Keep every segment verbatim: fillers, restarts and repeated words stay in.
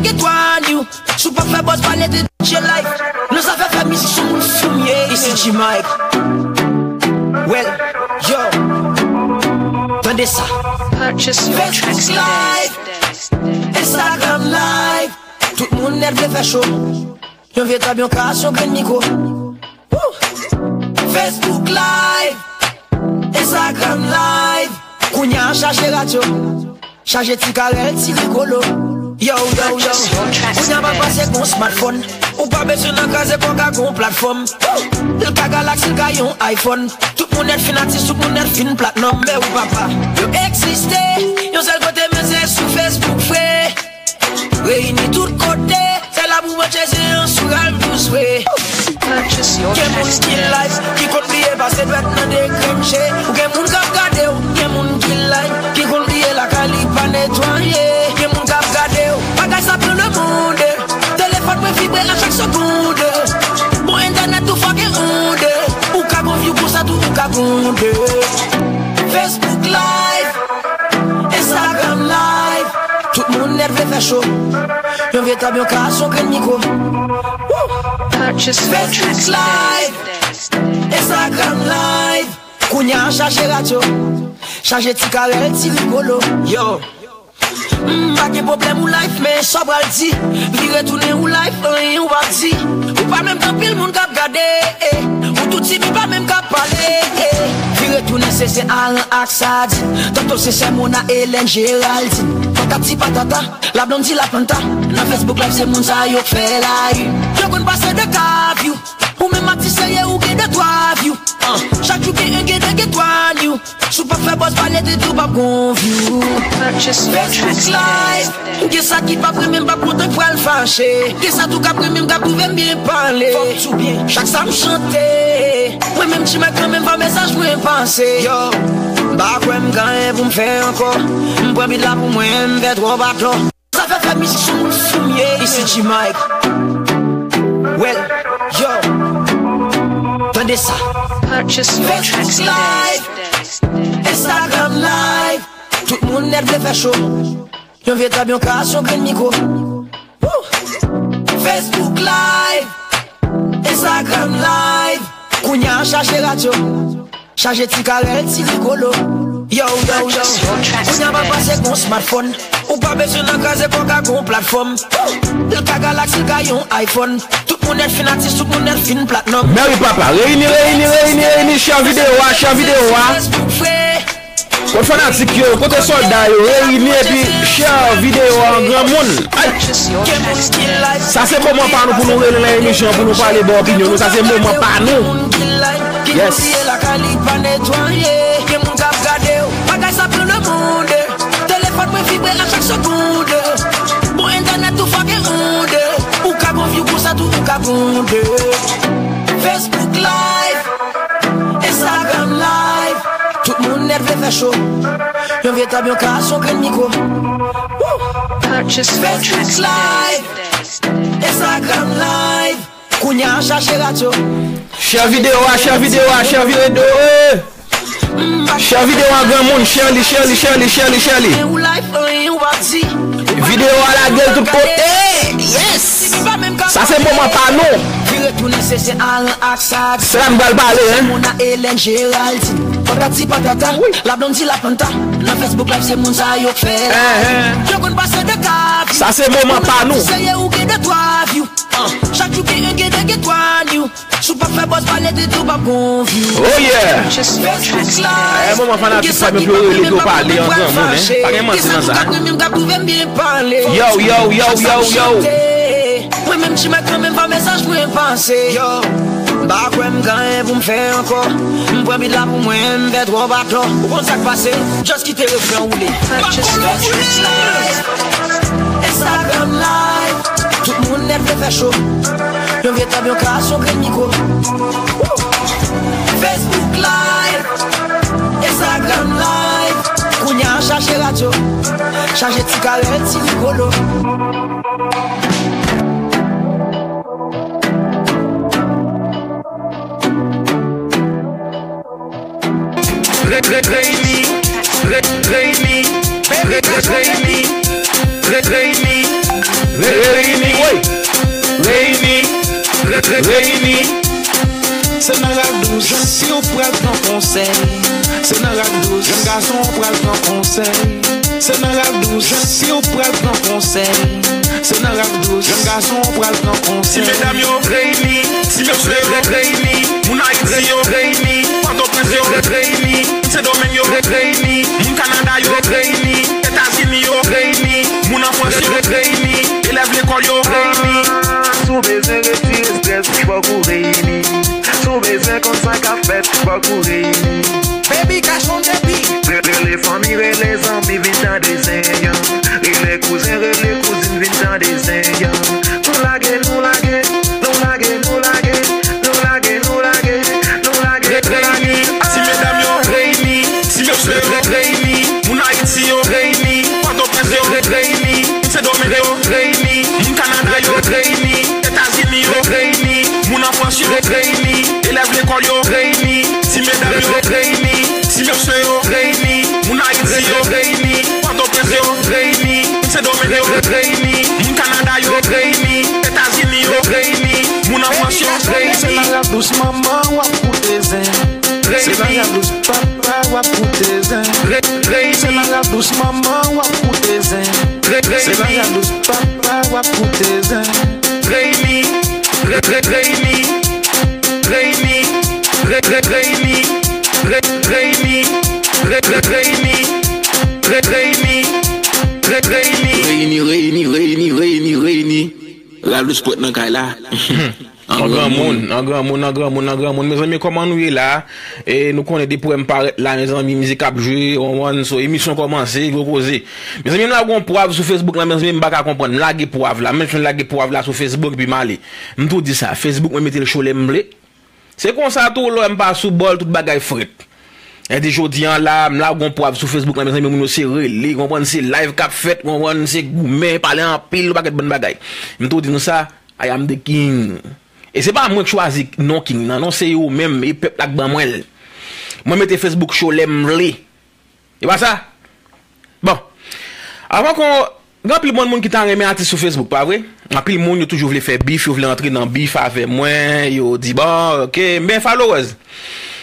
Get one you. Si w pa fè buzz, pale de D J live. Nou sa fè fè mizik sou moun fou m ye. Isi G Mike. Well, yo. Tande sa. Purchase your tracks today. Facebook live, Instagram live. Tout moun nèt vle fè show. Yon vye tab, yon kas, yon grenn mikwo. Woo! Facebook live, Instagram live. Kounye a chaje radyo, chaje ti karèl, ti rigolo. Yo, yo, yo. Kounye a pa pase gon smartphone. Ou pa bezwen nan kraze kò ka gon platfòm. Woo! L ka galaksi, l ka yon iPhone. Tout moun nèt fin atis, tout moun nèt fin platinum. Men ou papa, yo egziste. Yon sèl kote men se sou Facebook vre. Reyini tout kote, se la pou mwen cheze yon sou ral pou swe. Gen moun ki live, ki konn bliye pase dwèt nan dekrenche. Ou gen moun k ap gade w, gen moun ki live, ki konn bliye lakay li pa netwaye. Gen moun k ap gade w, bagay sa pran lemonn. Telefòn mwen vibre a chak segonn. Bon entènèt tou fò gen onde. Ou ka gon view konsa tou ou ka gon de. Facebook live, Instagram live. Tout moun nèt vle fè show. Yon vye tab, yon kas, yon grenn mikwo. Woo! Facebook live, Instagram live. Kounye a chaje radyo, chaje ti karèl, ti rigolo. Yo. M pa gen pwoblèm ou live, men sa w pral di. Vire tounen ou live, anyen ou pa di. Ou pa menm gen anpil moun k ap gade, eh. Ou tou timid, pa menm ka pale, eh. Vire tounen se zen aran ak sadin. Tanto se sè Mona, Hélène, Géraldine. Patati patata, la Blondie, la Planta. Nan Facebook live se moun sa yo k fè la une. Yo konn pase de ka view. Ou menm atis serye ou gen de twa view. Ah, chak jou gen en, gen de, gen twa new. Si w p ap fè buzz, pale de di w p ap gon view. Facebook live. Ou gen sa ki p ap renmen m p ap kontan pral fache. Gen sa tou k ap renmen m k ap twouve m byen pale. Fò m di w byen, chak sa m chante, mwen menm G-Mike kanmenm pa mesaj mwen pase. Yo, m pa kwè m gen anyen pou m fè ankò. M pran beat la pou mwen, m fè twòp atò. Sa fè fè mizik sou moun fou m ye. Isi G-Mike. Well, yo. Tande sa. Facebook live, Instagram live. Tout moun nèt vle fè show. Yon vye tab, yon kas, yon grenn mikwo. Woo! Facebook live, Instagram live. Kounye a chaje radyo, chaje ti karèl, ti rigolo. Yo, yo, yo. Kounye a pa pase gon smartphone. Ou pa bezwen nan kraze kò ka gon platfòm. L ka galaksi, l ka yon iPhone. Tout moun nèt fin atis, tout moun nèt fin platinum. Mèri papa, reyini, reyini, reyini, reyini, share videyo a, share videyo a. Facebook vre. Kot fanatik yo, kote sòlda yo, reyini epi share videyo a an granmoun. Ay! Sa se moman pa nou pou nou rele nan emisyon, pou nou pale ba opinyon nou. Sa se moman pa nou. Yes. Bagay sa pran lemonn. Telefòn mwen vibre a chak segonn. Bon entènèt tou fò gen onde. Ou ka gon view konsa tou ou ka gon de. Facebook live, Instagram live. Tout moun nèt vle fè show. Yon vye tab, yon kas, yon grenn mikwo. Woo! Facebook live, Instagram live. Kounye a chaje radyo. Share videyo a, share videyo a, share videyo, eh! Share videyo a granmoun, share li, share li, share li, share li, share li. Videyo a lage l tout kote. Yes! Sa se moman pa nou. Se la m pral pale, hein. Patati patata, la Blondie, la Planta. Nan Facebook live se moun sa yo k fè. Sa se moman pa nou. Chak jou gen en, gen de, gen twa new. Si w p ap fè buzz, pale de di w p ap gon view. Oh yeah! Gen sa ki p ap renmen m, k ap twouve m byen pale. Yo, yo, yo, yo, yo. Mwen menm G-Mike kanmenm pa mesaj mwen pase. Yo, m pa kwè m gen anyen pou m fè ankò. M pran beat la pou mwen, m fè twòp atò. Ou konn sa k pase? Just kite refren an woule. Makolo woule! Instagram live. Tout moun nèt vle fè show. Yon vye tab, yon kas, yon grenn mikwo. Facebook live, Instagram live. Kounye a chaje radyo, chaje ti karèl, ti rigolo. Re, re, reyini, re, reyini, re, re, reyini, re, reyini, re, Se nan Rap Dous, jèn fi w pral pran konsèy. Se nan Rap Dous, jèn gason w pral pran konsèy. Se nan Rap Dous, jèn fi w pral pran konsèy. Se nan Rap Dous, jèn gason w pral pran konsèy. Ti medam yo reyini, ti mesye yo reyini, moun Ayiti yo reyini, Pòtoprens yo reyini, Sendomeng yo reyini, moun Kanada yo reyini, Etazini yo reyini, moun an Frans yo reyini, elèv lekòl yo reyini. Si w bezwen retire estrès, fòk ou reyini. Si w bezwen konn sa k ap fèt, fòk ou reyini. Baby Cash on the beat. Re- Rele fanmi, rele zanmi, vin tande zen an. Rele kouzen, rele kouzin, vin tande zen an. Nou lage, nou lage, nou lage, nou lage, nou lage, nou lage, nou lage, nou lage. Reyini, ti medam yo reyini, ti mesye yo reyini, moun Ayiti yo reyini, Pòtoprens yo reyini, Sendomeng yo reyini, moun Kanada yo reyini, Etazini yo reyini, moun an Frans yo reyini, elèv lekòl yo reyini, ti medam yo reyini, ti mesye yo reyini, moun Ayiti yo reyini, Pòtoprens yo reyini, Sendomeng yo reyini, moun Kanada yo reyini, Etazini yo reyini, moun an Frans yo reyini. Se nan Rap Dous manman w ap koute zen. Se nan Rap Dous papa w ap koute zen. Se nan Rap Dous manman w ap koute zen. Se nan Rap Dous papa w ap koute zen. Reyini, re- re- reyini, reyini, re- re- reyini, re- reyini, re- re- reyini, re- reyini, re- reyini. Reyini, reyini, reyini, reyini, reyini. Rap Dous pwèt nan kay la. An granmoun, an granmoun, an granmoun, an granmoun. Mezanmi, kòman nou ye la? E nou konnen depi wè m parèt la, mezanmi, mizik ap jwe, w konprann, so emisyon kòmanse, gwo koze. Mezanmi, m lage yon pwav sou Facebook la, mezanmi, m pa ka konprann. M lage pwav la, menm jan m lage pwav la sou Facebook, epi m ale. M tou di sa, Facebook, mwen mete l cho lè m vle. Se konsa tou, lè m pa sou bòl, tout bagay frèt. Epi jodi an la, m lage yon pwav sou Facebook la, mezanmi, moun yo se rele, konprann, se live k ap fèt, konprann, se goumen, pale anpil, yon pakèt bann bagay. M tou di nou sa, I am the king. E se pa mwen k chwazi non king nan, non, se yo menm, e pèp la k ban mwen l. Mwen mete Facebook cho lè m vle. E pa sa? Bon. Avan kon, gen anpil bann moun ki ta renmen atis sou Facebook, pa vre? Anpil moun, yo toujou vle fè bif, yo vle antre nan bif avè mwen, yo di, bon, oke, men followers.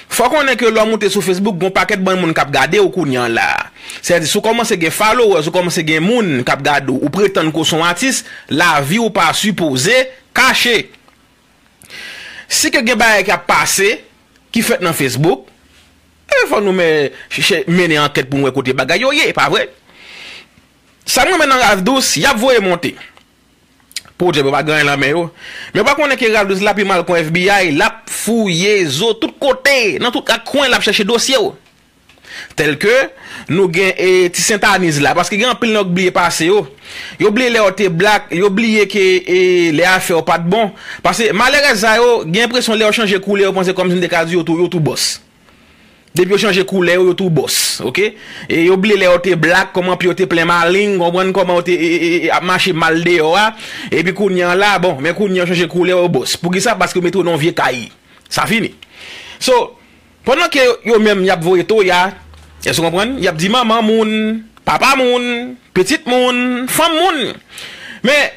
Fò konnen ke lè w moute sou Facebook, gon pakèt bann moun k ap gade w kounye an la. Sètadi, si w kòmanse gen followers, ou kòmanse gen moun k ap gade w, ou pretann ke w se yon atis, lavi w pa sipoze kache. Si ke gen bagay k ap pase, ki fèt nan Facebook, e fò nou men, chèche mennen ankèt pou n wè kote bagay yo ye, pa vre? Sa m renmen nan Rap Dous, y ap voye monte. Pwojè yo pa gen anyen nan men yo. Men w pa konnen ke Rap Dous la pi mal kon FBI, l ap fouye zo tout kote, nan tout kat kwen, l ap chèche dosye w. Tèlke nou gen e, ti Sentaniz la, paske gen anpil nèg k bliye pase yo. Yo bliye lè yo te blak, yo bliye ke e, lè afè yo pa t bon. Paske malerèz sa yo, gen enpresyon lè yo chanje koulè, yo panse kòmsi m te ka di yo tou, yo tou bòs. Depi yo chanje koulè yo, yo tou bòs, oke? E yo bliye lè yo te blak, kòman pye yo te plen maleng, konprann kòman yo te e, e, e, e, ap mache mal deyò a. Epi kounye an la, bon, men kounye an yo chanje koulè, yo bòs. Poukisa? Paske yo mete yo nan yon vye kay. Sa fini. So, pandan ke yo menm y ap voye toya, èske w konprann? Y ap di manman moun, papa moun, pitit moun, fanm moun. Men,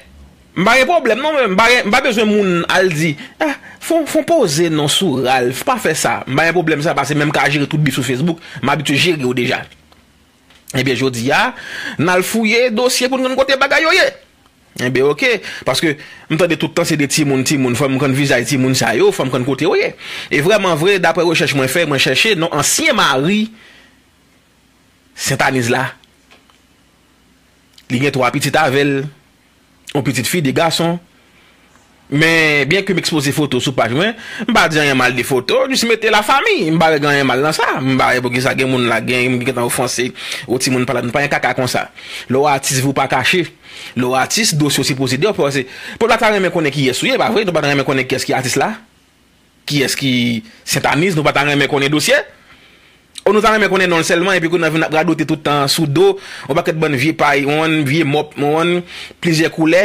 m pa gen pwoblèm non, men m pa gen, m pa bezwen moun al di, ah, fè w, fè w poze non sou Ralph, pa fè sa. M pa gen pwoblèm sa, paske menm ka jere tout bif sou Facebook, m abitye jere yo deja. Ebyen, jodi a, n al fouye dosye pou n konn kote bagay yo ye. Enben, oke. Paske m tande tout tan se de timoun, timoun. Fò m konn vizaj timoun sa yo, fò m konn kote yo ye. E vrèman vre, daprè rechèch mwen fè, mwen chèche non ansyen mari Sentaniz la. Li gen twa pitit avè l, yon pitit fi, de gason. Men, byenke m ekspoze foto sou paj mwen, m pa di anyen mal de foto, jis mete la famille. M pa wè gen anyen mal nan sa. M pa wè poukisa gen moun la, gen moun ki gentan ofanse, o timoun pa la, nou pa gen kaka konsa. Lè w atis, vi w pa kache. Lè w atis, dosye w sipoze deyò, paske pèp la ta renmen konnen kiyès ou ye, pa vre? Nou pa ta renmen konnen kiyès ki atis la? Kiyès ki Sentaniz, nou pa ta renmen konnen dosye? O nou ta renmen konnen non l sèlman, epi kounye a vin ap radote tout tan sou do, yon pakèt bann vye pay, yon vye mòp, yon plizyè koulè.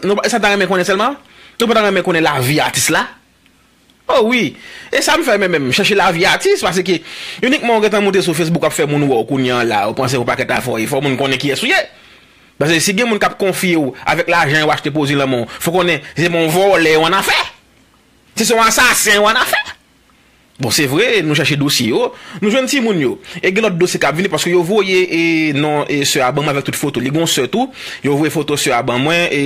Nou pa, sa ta renmen konnen sèlman? Nou pa ta renmen konnen lavi atis la? O wi. E sa m fè menm, menm, chèche lavi atis, paske inikman w gentan moute sou Facebook ap fè moun wè w kounye an la, ou panse yon pakèt afè w ye, fò moun konnen kiyès ou ye. Paske si gen moun k ap konfye w avèk lajan yo achte pwodui nan men w, fò konnen se bon vòlè yo annafè. Si se yon asasen ou annafè. Bon, se vre, nou chèche dosye yo, nou jwenn timoun yo. E gen lòt dosye k ap vini paske yo voye e, non, e sè a ban mwen avèk tout foto. Li gen yon sè tou, yo voye foto sè a ban mwen e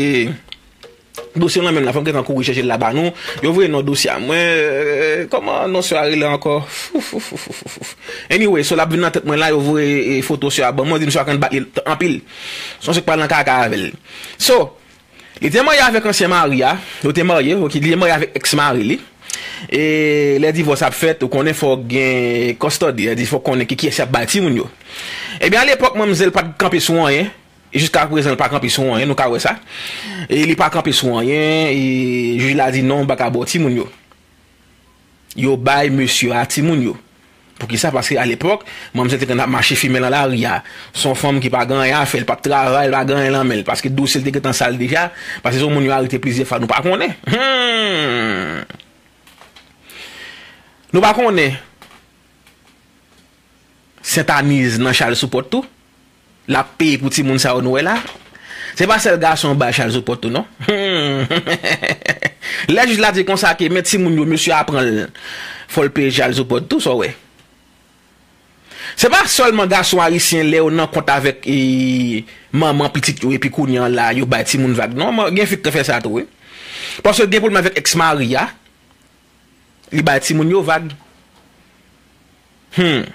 dosye nan men l la, fò m gentan kouri chèche l la ba nou. Yo voye non dosye a mwen, e, kòman non sè a rele ankò? Fouf, fouf, fouf, fouf, fouf. Anyway, so l ap vin nan tèt mwen la, yo voye e, foto sè a ban mwen, di m sè a konn bat li anpil. Se yon sè k pral nan kaka avè l. So, Li te marye avèk ansyen mari a. Yo te marye, ok, li te marye avèk èks mari li. E lè divòs ap fèt, ou konnen fòk gen kòstòdi. Lè di fòk konnen ki kiyès y ap bay timoun yo. Ebyen, alepòk, manmzèl pa t kanpe sou anyen. E jiska prezan, li pa kanpe sou anyen, nou ka wè sa. E li pa kanpe sou anyen, e jij la di non, m pa ka ba w timoun yo. Yo bay mesye a timoun yo. Poukisa? Paske alepòk, manmzèl te konn ap mache fimen nan lari a. Se yon fanm ki pa gen anyen a fè, li p ap travay, li pa gen anyen nan men l. Paske dosye l te gentan sal deja, paske se yon moun yo arete plizyè fwa, nou pa konnen. Hmm. Nou pa konnen. Sentaniz nan child support tou. L ap peye pou timoun sa yo nou wè la. Se pa sèl gason yo bay child support tou, non. Lè jij la di konsa ke men timoun yo, mesye a pran l, fò l peye child support tou, sa w wè. Se pa sèlman gason ayisyen lè yo nan kont avèk, e, manman pitit yo, epi kounye a la, yo bay timoun vag, non. Gen fi k fè sa tou, wi. Paske gen pwoblèm avèk èks mari a, li bay timoun yo vag. Hmm.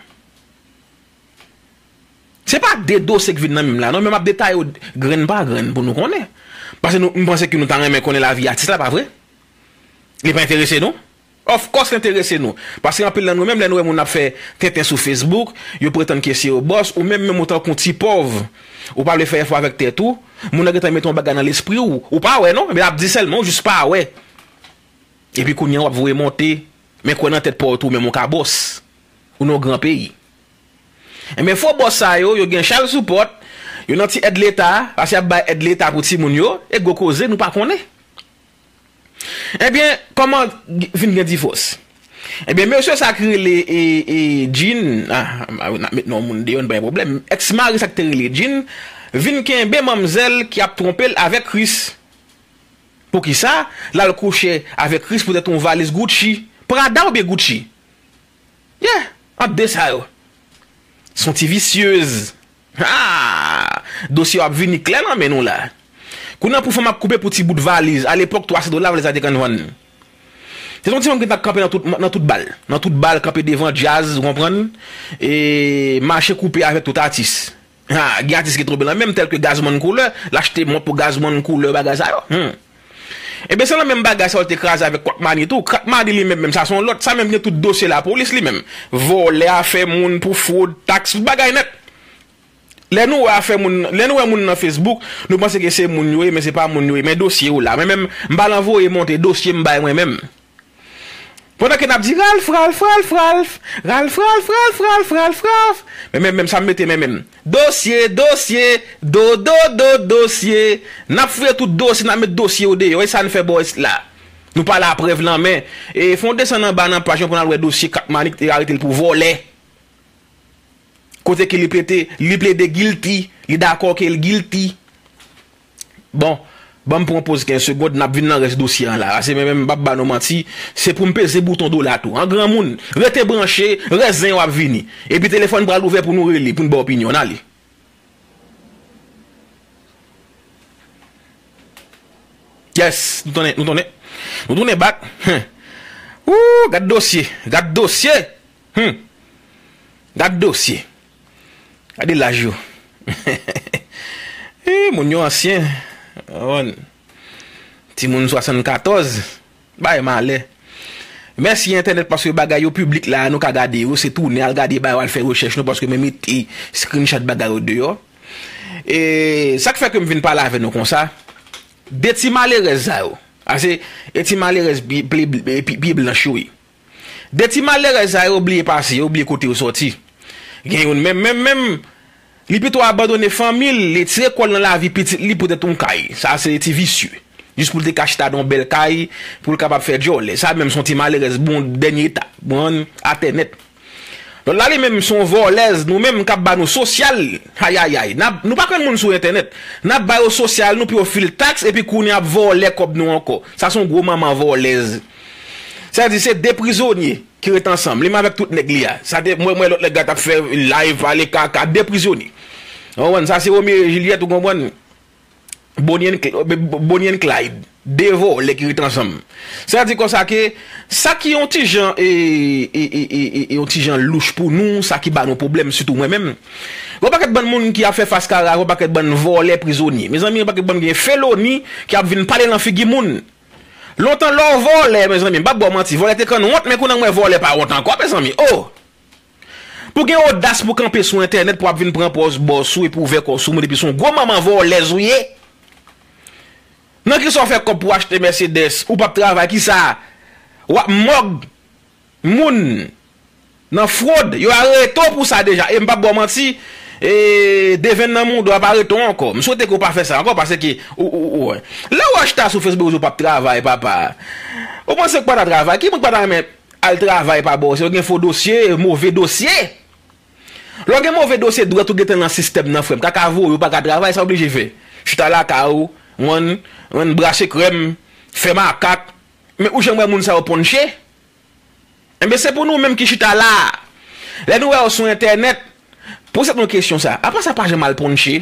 Se pa de dosye k vin nan men m la, non, men m ap detaye yo grenn pa grenn pou nou konnen. Paske nou, m panse ke nou ta renmen konnen lavi atis la, pa vre? Li pa enterese nou? Of course, li enterese nou. Paske anpil nan nou menm, lè nou wè moun ap fè tenten sou Facebook, yo pretann ke se yo bòs, ou menm, menm ou tankou yon ti pòv, ou pa vle fè efò avèk tèt ou, moun nan gentan mete yon bagay nan lespri w, ou pa wè, non, men l ap di sèlman, ou jis pa wè. Epi kounye a w ap voye monte, men kwè nan tèt pa w tou, menm ou ka bòs. Ou nan yon gran peyi. Enben, fo bòs sa yo, yo gen child support, yo nan ti èd leta, paske y ap bay èd leta pou timoun yo, e gwo koze nou pa konnen. Ebyen, kòman g- vin gen divòs? Ebyen, mesye sa ki rele e, e, Jean, ah, n ap met non moun deyò, n pa gen pwoblèm. Èks mari sa ki te rele Jean, vin kenbe manmzèl ki ap twonpe l avèk Chris. Poukisa? L al kouche avèk Chris poutèt yon valiz Gucci. Prada oubyen Gucci? Yeah, ant de sa yo. Se yon ti visyez. Ah! Dosye yo ap vini klè nan men nou la. Kounye a pou fanm ap koupe pou ti bout valiz. Alepòk, twa san dola, valiz la te konn vann. Se yon ti fanm ki t ap kanpe nan tout, nan tout bal. Nan tout bal, kanpe devan djaz, ou konprann? E mache koupe avèk tout atis. Ha, gen atis ki twonpe l menm, tèlke Gazman Koulè, l achte mont pou Gazman Koulè, bagay sa yo. Hmm. Ebyen, se nan menm bagay sa yo te kraze avèk Kwak Mani tou. Kwak Mani li menm, menm sa se yon lòt, sa menm gen tout dosye lapolis li menm. Vòlè, afè moun pou fwod, taks, tout bagay nèt. Lè nou wè afè moun, lè nou wè moun nan Facebook, nou panse ke se moun yo ye, men se pa moun yo ye, men dosye yo la. Men menm, m pa nan voye monte dosye m bay mwen menm. Pandan ke n ap di Ralph, Ralph, Ralph, Ralph, Ralph, Ralph, Ralph, Ralph, Ralph, Ralph, men menm, menm sa m mete men menm. Dosye, dosye, do, do, do, dosye. N ap fouye tout dosye, n ap met dosye yo deyò. E sa n fè bò isit la. Nou pa laprèv nan men. E fè yon desann anba nan paj mwen pou n al wè dosye Kwak Mani ki te arete l pou vòlè. Kote ke li plede, li plede guilty, li dakò ke l guilty. Bon, ban m pran poz kenz segond, n ap vin nan rès dosye an la. Paske mwen menm, m p ap ba nou manti, se pou m peze bouton do la tou. An granmoun, rete branche, rès zen yo ap vini. Epi telefòn pral ouvè pou nou rele, pou n ba opinyon. N ale. Yes, nou tounen, nou tounen. Nou tounen back. Huh. Ooh, gad dosye, gad dosye. Hmm. Gad dosye. Gade laj yo. Eh, moun yo ansyen. Konprann? Timoun swasannkatòz. Bay malè. Mèsi entènèt paske bagay yo piblik la, nou ka gade yo, se tounen al gade bagay yo, al fè rechèch nou paske mwen mete screenshot bagay yo deyò. E sa k fè ke m vin pale avè nou konsa, de ti malerèz sa yo. Ase, e ti malerèz pi, pi, pi, pi blanch yo ye. De ti malerèz sa yo bliye pase, yo bliye kote yo sòti. Gen youn menm, menm, menm, li pito abandone fanmi l, li tire kò l nan lavi pitit li poutèt yon kay. Sa se ti visye. Jis pou l te ka chita nan yon bèl kay, pou l kapab fè djòlè. Sa menm se yon ti malerèz bon dènye eta. Bon, atè nèt. Lòt la li menm se yon vòlèz, nou menm k ap ba nou sosyal. Ayayay. N ap, nou pa konn moun sou entènèt. N ap ba yo sosyal nou pou yo fil taks epi kounye a ap vòlè kòb nou ankò. Sa se yon gwo manman vòlèz. Sa di se de prizonye ki ret ansanm. Li menm avèk tout nèg li a. Sa te, mwen, mwen, lòt nèg la t ap fè live, pale kaka, de prizonye. Ou konprann? Sa se Romeo e Juliet, ou konprann? Bonnie and Cl-, Bonnie and Clyde. De vòlè ki ret ansanm. Sa di konsa ke, sa ki yon ti jan, e, e, e, e, e, yon ti jan louch pou nou, sa ki ba nou pwoblèm, sitou mwen menm. Yon pakèt bann moun ki ap fè fas kara, yon pakèt bann vòlè prizonye. Mezanmi, yon pakèt bann gen feloni ki ap vin pale nan figi moun. Lontan lè w vòlè, mezanmi, m p ap ba w manti, vòlè te konn wont, men kounye a m wè vòlè pa wont ankò, mezanmi. Oh! Pou gen odas pou kanpe sou entènèt, pou ap vin pran pòz bòs ou epi ouvè kò sou moun, epi se yon gwo manman vòlèz ou ye. Nan kisa w fè kòb pou w achte Mercedes, ou p ap travay, kisa? W ap mòg moun nan fwod, yo arete w pou sa deja. E m p ap ba w manti, e, devenn nan mouda w ap arete w ankò. M swete ke w pa fè sa ankò, paske ou, ou, ou, lè w achte sou Facebook, ou p ap travay, papa. Ou panse ke w pa ta travay? Ki moun ki pa ta renmen al travay pa bò, se yo gen fo dosye, move dosye. Lè w gen move dosye, dwèt ou gentan nan sistèm nan, frè m. Kaka voye, ou pa ka travay, sa w oblije fè? Chita lakay ou, rann, rann brase krèm, fè makak. Men ou janm wè moun sa yo ponche? Enben, se pou nou menm ki chita la a. Lè nou wè yo sou entènèt, poze tèt nou kesyon sa. Apa sa pa janm al ponche?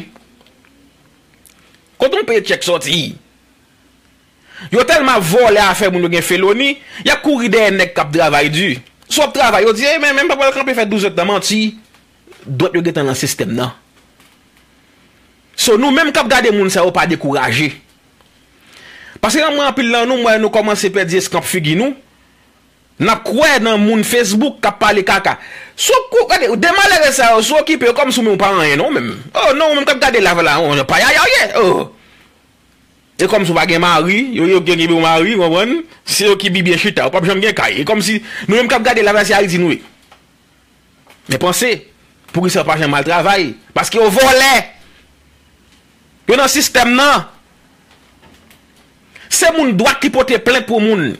Kote yon peyetchèk sòti? Yo tèlman ap vòlè afè moun yo gen feloni, y ap kouri dèyè nèg k ap travay di. Si w ap travay, yo di, "E, men, men m pa pral kanpe fè douz èdtan, manti." Dwèt yo gentan nan sistèm nan. So, nou menm k ap gade moun sa yo, pa dekouraje. Paske mwen, anpil nan nou, m wè nou kòmanse pèdi eskanp figi nou. N ap kwè nan moun Facebook k ap pale kaka. Si w kou-, gade, de malere sa yo, si w okipe yo kòmsi w menm ou pa anyen non, menm. Oh, non, ou menm k ap gade live la, oh, payaya w ye. Oh. E kòmsi w pa gen mari, yo, yo gen, gen yon mari, w konprann? Se yo ki pi byen chita, ou p ap janm gen kay. E kòmsi nou menm k ap gade live la, se Ayiti nou ye. Men panse, poukisa yo pa janm al travay? Paske yo vòlè. Yo nan sistèm nan. Se moun dwat ki pote plent pou moun.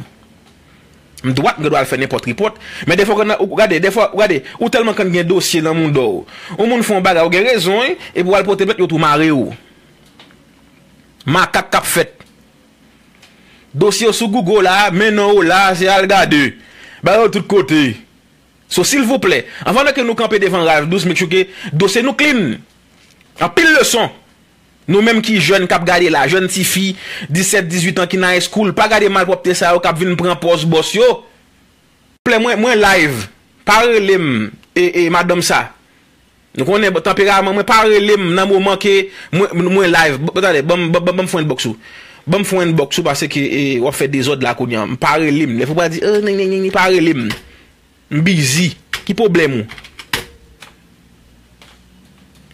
M dwat, m gen dwa al fè nenpòt ripòt. Men defwa, ou gade, defwa, ou gade, ou tèlman konn gen dosye nan mouda w. Yon moun fè yon bagay, ou gen rezon, wi, epi w al pote plent, yo tou mare w. Makak k ap fèt. Dosye yo sou Google la, men non yo la, se al gade. Bagay yo tout kote. So, silvouplè, anvan ke nou kanpe devan Ralph Douce, make sure ke dosye nou clean. Anpil leson. Nou menm ki jèn k ap gade la, jèn tifi, disèt, dizuit an ki nan high school, pa gade malpwòpte sa yo k ap vin pran pòz bòs yo. Silvouplè, mwen, mwen live. Pa rele m, e, e, madanm sa. Nou konnen tanperaman mwen, pa rele m nan moman ke mwen, mwen live. Bon, tande, ban m, ban m, ban m fè yon inbox ou. Ban m fè yon inbox ou paske, e, w ap fè dezòd la kounye a. M pa rele m. Lè fò pa di, "Oh, ni, ni, ni, ni," pa rele m. M busy. Ki pwoblèm ou?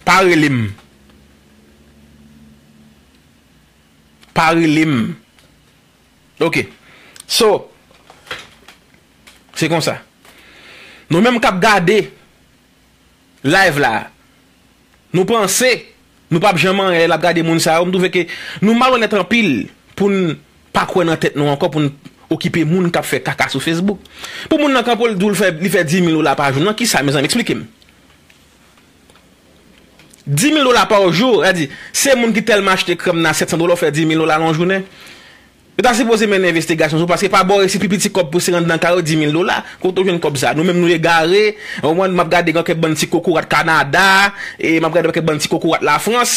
Pa rele m. Pa rele m. Ok. So, se konsa. Nou menm k ap gade live la, nou panse nou p ap janm anyen lè n ap gade moun sa yo. M twouve ke nou malonèt anpil pou n pa kwè nan tèt nou ankò, pou n okipe moun k ap fè kaka sou Facebook. Pou moun nan kanpe, l di w l fè, li fè dis mil dola pa jou. Nan kisa, mezanmi? Eksplike m. Dis mil dola pa jou, sa di, se moun ki tèlman achte krèm nan sèt san dola, w fè dis mil dola nan yon jounen. Yo ta sipoze mennen envestigasyon sou, paske pa bò resi pi piti kòb pou se rann nan kay yo, dis mil dola. Kote w jwenn kòb sa? Nou menm nou egare, ou konprann, m ap gade gen kèk bann ti kokorat Kanada, e m ap gade kèk bann ti kokorat Lafrans,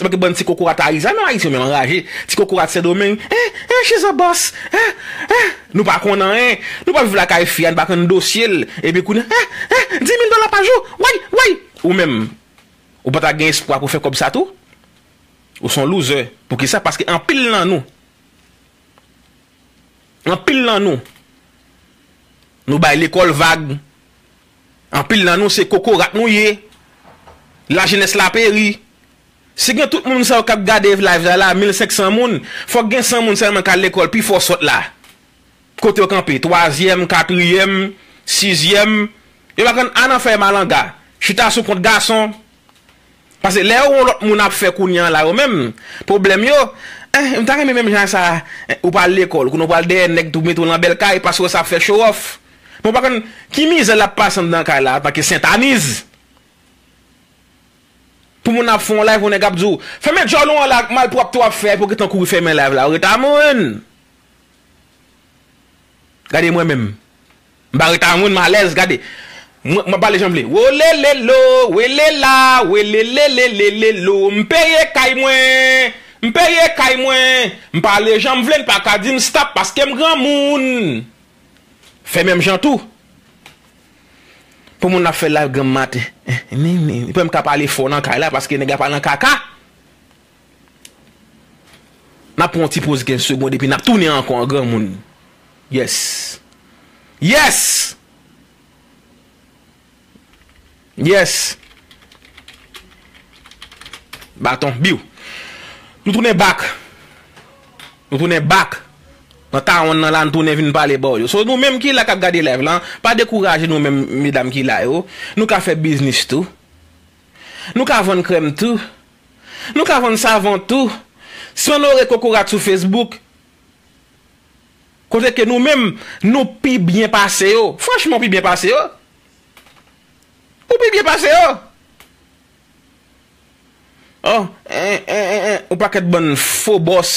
kèk bann ti kokorat Ayiti, non, Ayiti yo menm anraje, ti kokorat Sendomeng, eh, eh, she's a boss, eh, eh, nou pa konn anyen, nou pa viv lakay fi a, nou pa konn dosye l, epi kounye a, eh, eh, dis mil dola pa jou, way, way, ou menm, ou pa ta gen espwa pou fè kòb sa tou? Ou se yon loser. Poukisa? Paske anpil nan nou, anpil nan nou, nou bay lekòl vag. Anpil nan nou se kokorat nou ye. Lajenès la peri. Si gen tout moun sa yo k ap gade live la, la, mil senk san moun, fòk gen san moun sèlman k al lekòl, pifò sòt la. Kote yo kanpe? Twazyèm, katriyèm, sizyèm. Yo pa konn ann fè malanga. Chita sou kont gason. Paske lè yo wè yon lòt moun ap fè kounye a la, yo menm, pwoblèm yo, eh, m ta renmen menm jan sa, eh, ou pral lekòl, kounye a w pral dèyè nèg tou mete w nan bèl kay, paske w sa ap fè show off. Men w pa konn ki mizè l ap pase anndan kay la, antanke Sentaniz. Pou moun ap fè yon live, yon nèg ap di w, "Fèmen djòl ou an la, malpwòpte w ap fè, pou gentan kouri fèmen live la, ou ret a moun." Gade mwen menm. M pa ret a moun, m alèz, gade. Mwen, mwen pale jan m vle. Wolelelo, welela, welelelelelelo. M peye kay mwen. M peye kay mwen. M pale jan m vle, n pa ka di m stop paske m granmoun. Fè menm jan tou. Pou moun ap fè live granm maten. Ni, ni, ni, pou m ka pale fò nan kay la paske nèg la pa nan kaka. N ap pran yon ti poz kenz segonn epi n ap tounen ankò an granmoun. Yes. Yes. Yes. Baton, biw. Nou tounen back. Nou tounen back. Nan tawon nan la, nou tounen vin pale ba w yo. So, nou menm ki la k ap gade live lan, pa dekouraje nou menm, medam ki la yo. Nou ka fè biznis tou. Nou ka vann krèm tou. Nou ka vann savon tou. Si w onore kokorat sou Facebook, kote ke nou menm, nou pi byen pase yo. Franchman, ou pi byen pase yo. Ou pi byen pase yo. Oh, en, en, en, en, yon pakèt bann fo bòs.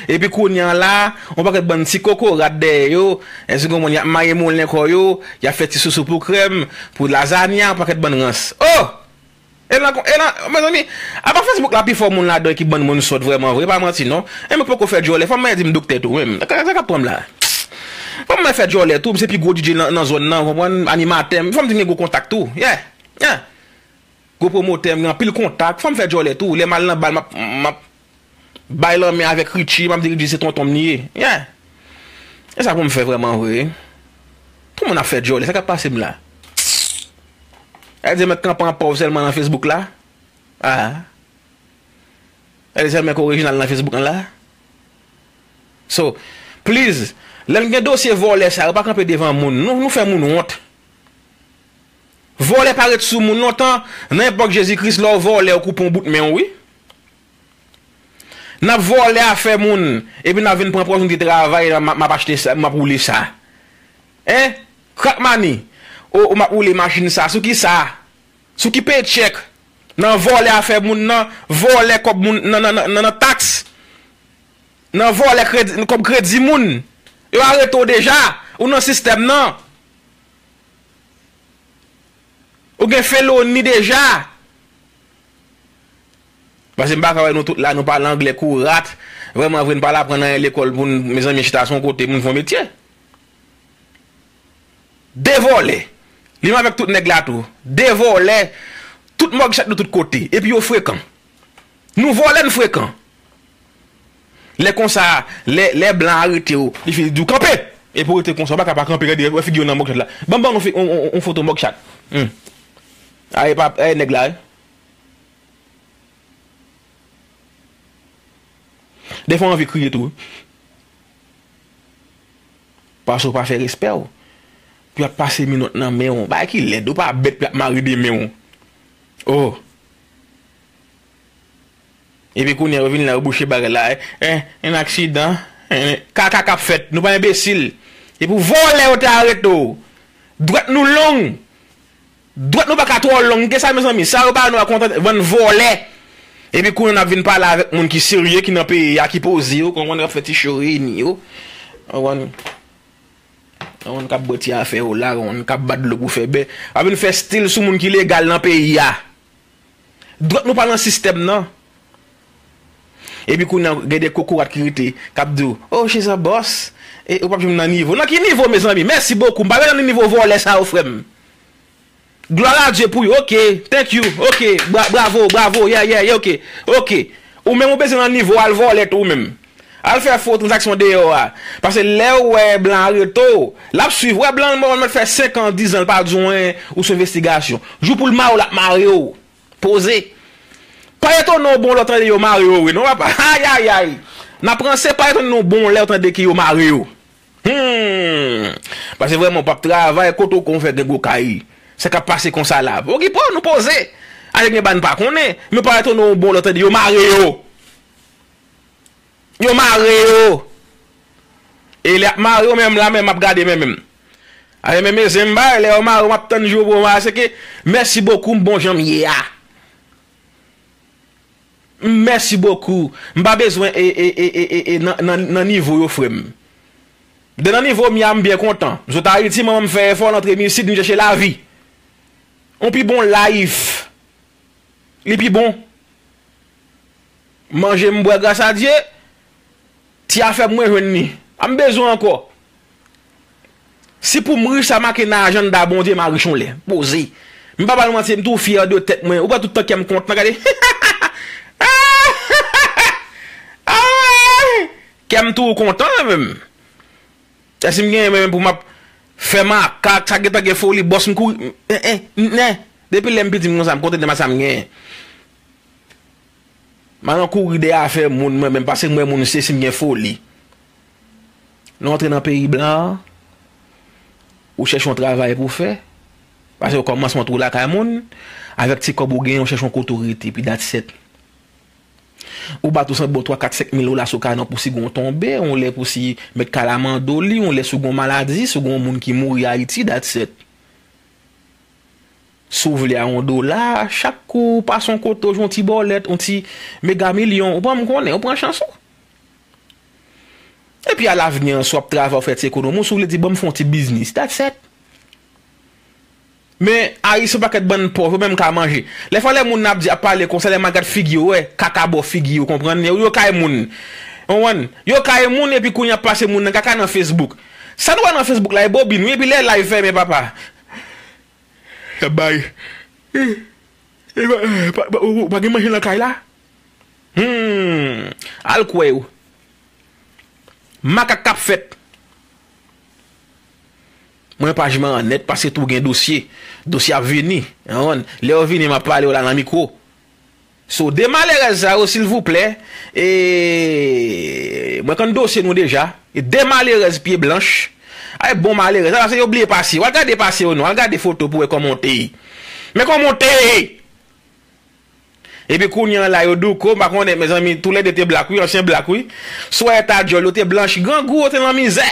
Epi kounye a la, yon pakèt bann ti kokorat dèyè yo. Èske w konprann, y ap maye moulen kò yo, y ap fè ti sousou pou krèm, pou lazanya, yon pakèt bann rans. Oh! E nan, e nan, mezanmi, apa Facebook la pi fò moun ladan ki bann moun sòt vrèman vre, pa manti non. E mwen poko fè djòlè, fò mwen di m doktè tou menm. Sa k ap pran m la? Fò mwen fè djòlè tou, m se pi gwo D J nan, nan zòn nan, w konprann, animatè, fò m di m gen gwo kontak tou. Yeah, yeah. Gwo pwomotè, m gen anpil kontak, fò m fè djòlè tou. Lè m al nan bal, m ap, m ap bay lanmen avèk Richie, m ap di Richie se tonton m li ye. Yeah. E sa pou m fè vrèman vre. Tout moun ap fè djòlè, sa k ap pase m la? Èske mwen kanpe an pòv sèlman nan Facebook la? Ah. Èske sèlman k orijinal nan Facebook lan la? So, please, lè n gen dosye vòlè sa yo, pa kanpe devan moun. Nou, nou fè moun wont. Vòlè pa ret sou moun lontan. Nan epòk Jezi Kris, lè w vòlè, yo koupe yon bout men w, wi. N ap vòlè afè moun, epi n ap vin pran pòz nou te travay, m ap, m ap achte sa, m ap woule sa. Hein? Crack Money. O, o, m ap woule machin sa. Sou ki sa? Sou ki paycheck? Nan vòlè afè moun nan, vòlè kòb moun nan, nan, nan, nan, nan taks. Nan vòlè kredi, kòb kredi moun. Yo arete w deja. Ou nan sistèm nan. Ou gen feloni deja. Paske m pa ka wè nou tout la, nou pale anglè kou rat. Vrèman vre, n pa al aprann anyen lekòl pou n, mezanmi, chita sou yon kote pou n fè yon metye. De vòlè. Li menm avèk tout nèg la tou. De vòlè. Tout mugshot nou tout kote. Epi yo frekan. Nou vòlè, n frekan. Lè konsa, lè, lè blan arete w, li fini di w kanpe. Epi w rete konsa, w pa ka pa kanpe, gade, wè figi w nan mugshot la. Ban m, ban m yon fi-, yon, yon, yon foto mugshot. Hmm. A, e pa, e nèg la, wi. Defwa w anvi kriye tou, wi. Paske w pa fè respè w. Pou y ap pase minòt nan men w. Bagay ki lèd, ou pa bèt pou y ap mare de men w. Oh. Epi kounye a, yo vin la, yo bouche bagay la. Eh, eh, en aksidan. Eh, kaka k ap fèt. Nou pa enbesil. Epi vòlè yo te arete w. Dwèt nou long. Dwèt nou pa ka twò long ke sa, mezanmi. Sa yo ba nou a kontan vann vòlè. Epi kounye a n ap vin pale avèk moun ki serye, ki nan peyi a, ki poze yo, konprann, k ap fè ti show reyini yo. Konprann? Konprann, k ap bwè ti afè yo la, konprann, k ap bat dlo pou fè bè. Ap vin fè stil sou moun ki legal nan peyi a. Dwèt nou pa nan sistèm nan. Epi kounye a gen de kokorat ki rete, k ap di w, "Oh, she's a boss." E ou p ap janm nan nivo. Nan ki nivo, mezanmi? Mèsi bokou. M pa bezwen nan nivo vòlè sa yo, frè m. Glwa a Dye pou yo. Ok, thank you. Ok, bra-, bravo, bravo. Yeah, yeah, yeah, ok. Ok. Ou menm ou bezwen nan nivo, al vòlè tou ou menm. Al fè fo tranzaksyon deyò a. Paske lè w wè blan arete w, l ap swiv. Wè blan mò, l mèt fè senk an, diz an, l pa di w anyen, ou sou envestigasyon. Jou pou l mare w, l ap mare w. Poze. Pa etone w bon lè w tande yo mare yo vre non, papa. Ayayay. N ap ranse, pa etone nou bon lè w tande ke yo mare yo. Hmm. Paske vrèman, w p ap travay, kote w konn fè gen gwo kay. Sa k ap pase konsa la. Okipe w, nou poze. Alè gen bagay n pa konnen, men pa etone w bon lè w tande yo mare yo. Yo mare yo. E lè y ap mare yo, menm la, menm m ap gade, menm, menm. Alè, menm zen m bay, lè yo mare yo, m ap tann jou pou yo mare, se ke, mèsi bokou, m bon jan m ye a. Mèsi bokou. M pa bezwen e, e, e, e, e, e, nan, nan, nan nivo yo, frè m. De nan nivo m ya, m byen kontan. M sot Ayiti, manman m fè efò, l antre m isit, m chèche lavi. On pi bon life. Li pi bon. Manje m bwè gras a Dye. Ti afè m mwen jwenn li. A m bezwen ankò. Si pou m rich, sa make nan ajannda Bondye, m a rich yon lè. Poze. M pa ba nou manti, m tou fyè de tèt mwen. Ou pa tout tan kè m kontan, gade. Kè m tou kontan menm. Èske m genyen menm pou m ap fè makak, sa gentan gen foli, bòs m kouri, en, en, en. Depi lè m piti m konsa, m kontante nan sa m genyen. M al nan kouri dèyè afè moun mwen menm, paske m wè moun se si m gen foli. Nou antre nan peyi blan an, ou chèche yon travay pou fè, paske kòmansman twou lakay moun, avèk ti kòb ou genyen, ou chèche yon kote ou rete, pi datset. Ou bat ou sanble bon twa, kat, senk mil dola sou kay nan pou si gon tonbe, yon lè pou si mèt kay la mande w li, yon lè si w gon maladi, si w gon moun ki mouri Ayiti, datset. Si w vle a yon dola, chak kou w pase yon kote, w jwenn yon ti bòlèt, yon ti mega milyon, ou pa janm konnen, ou pran chans ou. Epi alavni an, si w ap travay, w fè ti ekonomi, si w vle di, "Ban m fè yon ti biznis," datset. Men, Ayisyen yon pakèt bann pòv, yo menm ka manje. Lè fwa lè moun ap di, ap pale konsa, lè m al gad figi yo, wè, kaka bò figi yo, konprann? Yo, yo kay moun. Konprann? Yo kay moun, epi kounye a ap pase moun nan kaka nan Facebook. Sa nou wè nan Facebook la, e bobin, wi, epi lè live fèmen, papa. Y ap bay. E, e, pa, pa, pa, ou, ou pa gen manje nan kay la? Hmm. Al kwè yo. Makak k ap fèt. Mwen paj mwen an nèt paske tou gen dosye. Dosye ap vini. Ou konprann? Lè yo vini, m ap pale yo la nan mikwo. So, de malerèz sa yo, silvouplè, e, mwen konn dosye nou deja. E de malerèz pye blanch. Ay, bon malerèz. Sa, se yo bliye pase. W al gade pase yo non. Al gade foto pou wè kòman w te ye. Men kòman w te ye! Epi kounye a la, yo douko, m pa konnen, mezanmi, toulède te blak, wi, ansyen blak, wi. Swèt a djòl, yo te blanch, grangou, yo te nan mizè.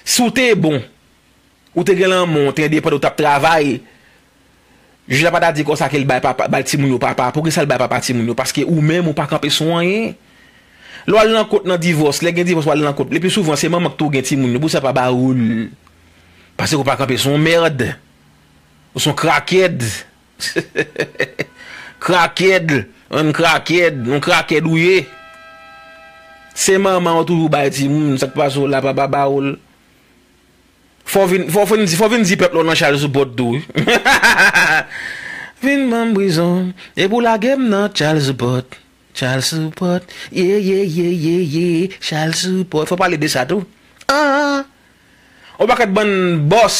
Si w te bon, ou te gen lanmè, w te endepandan, w t ap travay. Jij la pa ta di konsa ke l bay papa, bay timoun yo papa. Poukisa l bay papa timoun yo? Paske ou menm, ou pa kanpe sou anyen. Lè w al nan kot nan divòs, lè gen divòs, w al nan kot. Le pli souvan, se manman k tou gen timoun yo. Poukisa l pa ba ou l? Paske ou pa kanpe sou yon mèd. Ou se yon krakèd. Krakèd, yon krakèd, yon krakèd ou ye. Se manman w toujou bay timoun, sa k pase w la, papa ba w l. Fò w vin, fò w vin di, fò w vin di pèp la w nan child support tou, wi. Vin ban m prizon, e pou lage m nan child support. Child support, ye, ye, ye, ye, ye, child support. Fò w pale de sa tou. Ah! On pakèt bann bòs,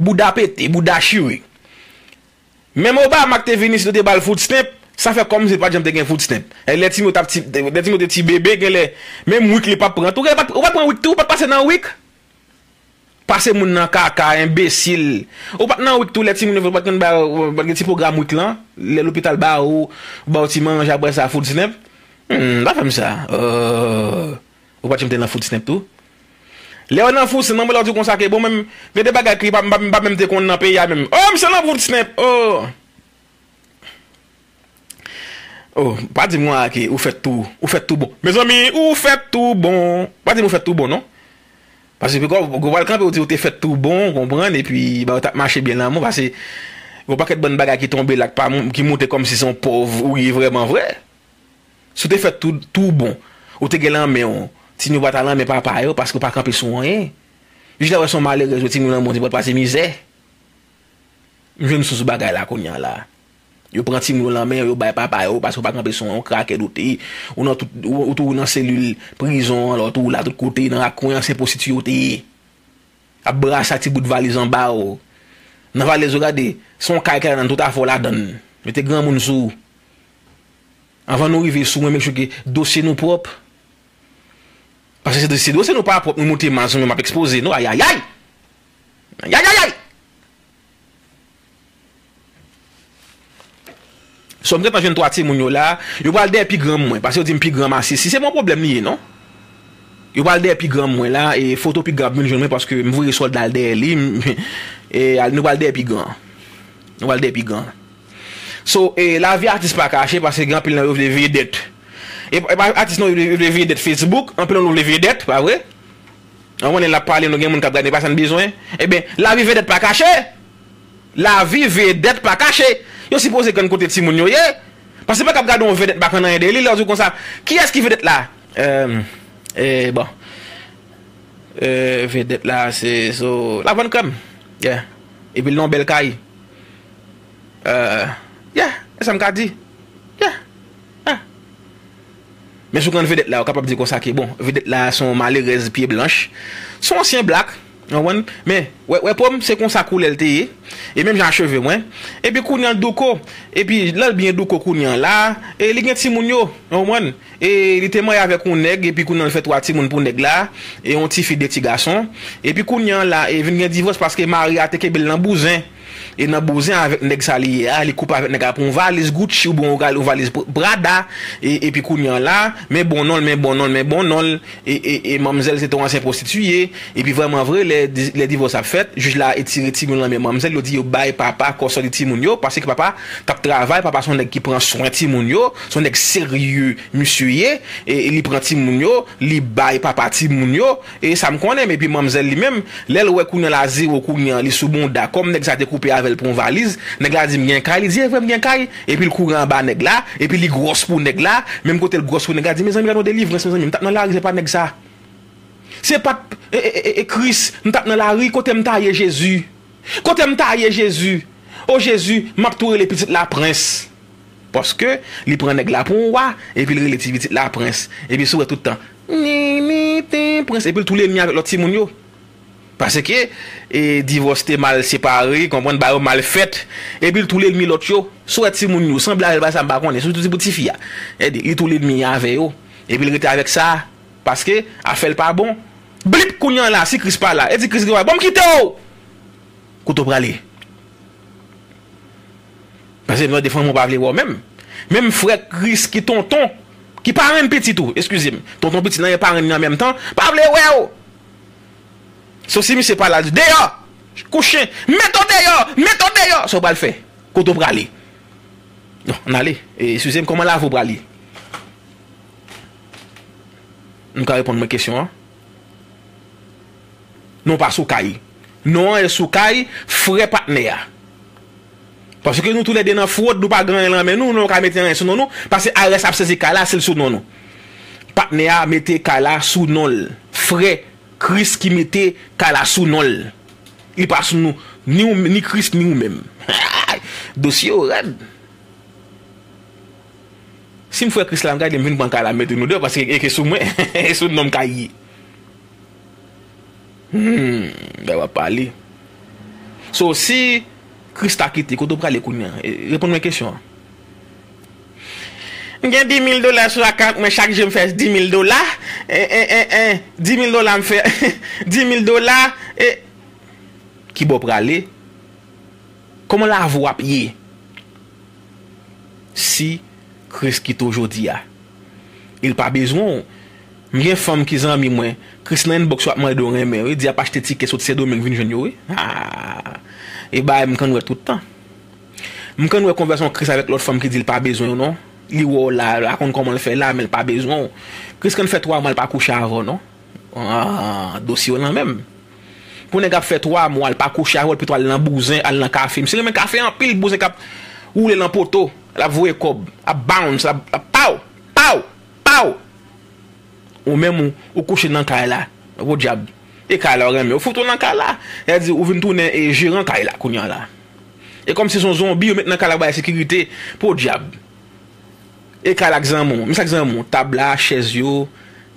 bouda pete, bouda chire. Menm Obama k te vin isit, yo te ba l food stamp, sa fè kòmsi pa t janm te gen food stamp. E lè timoun t ap ti, lè timoun te ti bebe, genlè, menm wik li p ap pran tou. Ou pa t, ou pa t pran wik tou, ou pa t pase nan wik. Pase moun nan kaka, enbesil. Ou pa t nan wik tou, lè timoun yo pa t konn ba, pa t gen ti pwogram wik lan, lè lopital ba ou, ba ou ti manje, apre sa food stamp. Hmm, pa fè m sa. Euh, ou pa t janm te nan food stamp tou? Lè yo nan food stamp, manman lè w di konsa ke, bon, menm, gen de bagay ki pa, m pa, m pa menm te konn nan peyi a menm. Oh, misye nan food stamp. Oh. Oh, pa di m konsa ke ou fèt tou, ou fèt tou bon. Mezanmi, ou fèt tou bon. Pa di m ou fèt tou bon, non. Paske gwo, gwo pral kanpe, ou di ou te fèt tou bon, konprann, epi, ba, ou t ap mache byen lanmou, paske gon pakèt bann bagay ki tonbe la, ki pa moun, ki monte kòmsi se yon pòv ou ye vrèman vre. Si w te fèt tou, tou bon, ou te gen lanmè w, timoun yo pa ta lanmè papa yo, paske ou pa kanpe sou anyen. Jis lè w wè se yon malerèz, yo timoun lanmè w, ou te pral pase mizè. M jwenn sous bagay la kounye a la. Yo pran timoun yo lanmè yo, yo bay papa yo, paske w pa kanpe sou yon krakèd ou te ye. Ou nan tout, ou, ou tou nan selil prizon an, lòt ou la tout kote, nan rak kwen an, se pwostitiye w te ye. Ap brase ak ti bout valiz anba w. Nan valiz ou gade, se yon kay ki ladan l, tout afè w ladan l. Mete granmoun sou ou. Anvan nou rive sou mwen, make sure ke dosye nou pwòp. Paske si, si dosye nou pa pwòp, nou moute mal sou mwen, m ap ekspoze nou, ayayay! Ayayayay! So, m gentan jwenn twa timoun yo la. Yo pral dèyè pi gran mwen, paske yo di m pi gran m ase. Si se yon pwoblèm li ye, non? Yo pral dèyè pi gran mwen la, e foto pi gran ap vin jwenn mwen, paske m voye sòlda al dèyè li, m, e al, nou pral dèyè pi gran. Nou pral dèyè pi gran. So, e lavi atis pa kache, paske gen anpil nan yo vle vedèt. E, e pa atis non, yo vle, yo vle vedèt Facebook, anpil nan nou vle vedèt, pa vre? An konnen l ap pale, nou gen moun k ap gade, pa sa n bezwen. Ebyen, lavi vedèt pa kache. Lavi vedèt pa kache. Yo sipoze konn kote timoun yo ye. Paske pa k ap gade yon vedèt pa konn anyen de li, lè w di konsa, kiyès ki vedèt la? Euh, eh, bon. Euh, vedèt la, se so, Lavann Krèm. Yeah. Epi l nan yon bèl kay. Euh, yeah, e sa m ka di. Yeah. Yeah. Men si w konn vedèt la, ou kapab di konsa ke, bon, vedèt la se yon malerèz pye blanch. Se yon ansyen blak, w konprann? Men, wè, wè po m, se konsa koulè l te ye. E menm jan a cheve mwen. Epi kounye a l douko. Epi lè l byen douko kounye a la, e li gen timoun yo, w konprann? E li te marye avèk yon nèg, epi kounye a l fè twa timoun pou nèg la, e yon tifi, de ti gason. Epi kounye a la, e vin gen divòs paske mari a te kenbe l nan bouzen. E nan bouzen avèk nèg sa li ye a, li koupe avèk nèg la pou yon valiz Gucci oubyen yon gal-, yon valiz Pr-, Prada. E, epi kounye a la, men bon non l, men bon non l, men bon non l. E, e, e manmzèl se te yon ansyen pwostitiye. Epi vrèman vre, lè di-, lè divòs ap fèt, jij la etire timoun nan men manmzèl, yo di yo bay papa kòsòdi timoun yo, paske papa t ap travay, papa se yon nèg ki pran swen timoun yo, se yon nèg serye misye ye, e, e li pran timoun yo, li bay papa timoun yo, e sa m konnen, men epi manmzèl li menm, lè l wè kounye a la zewo kounye a, li sou bounda, kòm nèg sa te koupe avè l pou yon valiz, nèg la di m gen kay, li di e vre m gen kay, epi l kouri anba nèg la, epi li gwòs pou nèg la, menm kote l gwòs pou nèg la, di mezanmi gade yon delivrans, mezanmi, m t ap nan lari, se pa nèg sa. Se pa t, e, e, e, e, Kris, m t ap nan lari, kote m ta ye Jezi? Kote m ta ye Jezi? O Jezi, m ap tou rele pitit la prens. Paske li pran nèg la pou yon wa, epi l rele ti pitit la prens. Epi si w wè tout tan, ni, ni, ti, prens, epi l tou lènmi avèk lòt timoun yo. Paske, e, divòs te mal separe, konprann, bagay yo mal fèt, epi l tou lènmi lòt yo. Si w wè timoun yo sanble avè l, bagay sa m pa konnen, sitou ti pou tifi a. Gade, li tou lènmi avè yo. Epi l rete avèk sa, paske afè l pa bon. Blip, kounye a la, si Kris pa la, e di Kris gen, bon, m kite w! Kote w prale? Paske m tande fanmi w pa vle wè w menm. Menm frè Kris ki tonton, ki parenn pitit ou, eskize m. Tonton pitit lan e parenn li an menm tan, pa vle wè w. So si misye pa la, di, deyò! Kouchen! Mete w deyò! Mete w deyò! Sa w pral fè? Kote w prale? Non, ann ale. E, eskize m, kòman lavi w prale? Nou ka reponn mwen kesyon an? Non pa sou kay. Non an e sou kay frè patnè a. Paske nou toulède nan fwod, nou pa gen anyen nan men nou, nou ka mete anyen sou non nou. Paske I R S ap sezi kay la, si l sou non nou. Patnè a mete kay la sou non l. Frè Kris ki mete kay la sou non l. Li pa sou nou, ni ou, ni Kris, ni ou menm. Dosye yo rèd. Si m fè Kris la, m gade m vin pran kay la, m mete nou deyò, paske e ke sou mwen, e sou non m kay ye. Hmm, lè w ap pale. So, si Kris ta kite, kote w prale kounye a? E, reponn mwen kesyon an. M gen dis mil dola sou akant mwen, chak jou m fè dis mil dola. E, e, e, e, dis mil dola m fè, dis mil dola, e, ki bò w prale? Kòman lavi w ap ye? Si Kris kite w jodi a, e l pa bezwen w. M gen fanm ki zanmi mwen, Kris nan inbox yo ap mande w renmen yo, wi, di ap achte tikè sot Sendomeng vin jwenn yo, wi. Ah, e bagay m konn wè tout tan. M konn wè konvèsasyon Kris avèk lòt fanm ki di l pa bezwen w non. Li wè w la, l pa konn kòman l fè la, men l pa bezwen w. Kris konn fè twa mwa l pa kouche avè w non. Ah, dosye w nan men m. Pou nèg ap fè twa mwa, l pa kouche avè w, l pito al nan bouzen, al nan kafe. Misye renmen kafe anpil, bouzen k ap woule nan poto, l ap voye kòb, ap bounce, l ap, ap paw, paw, paw. Ou menm ou, ou kouche nan kay la, podyab. E kay la ou renmen, yo fout ou nan kay la. Sa di ou vin tounen e jeran kay la kounye a la. E kòmsi se yon zonbi yo met nan kay la pou bay sekirite, podyab. E kay la ak zanmi w. Men sa k zanmi w? Tab la, chèz yo,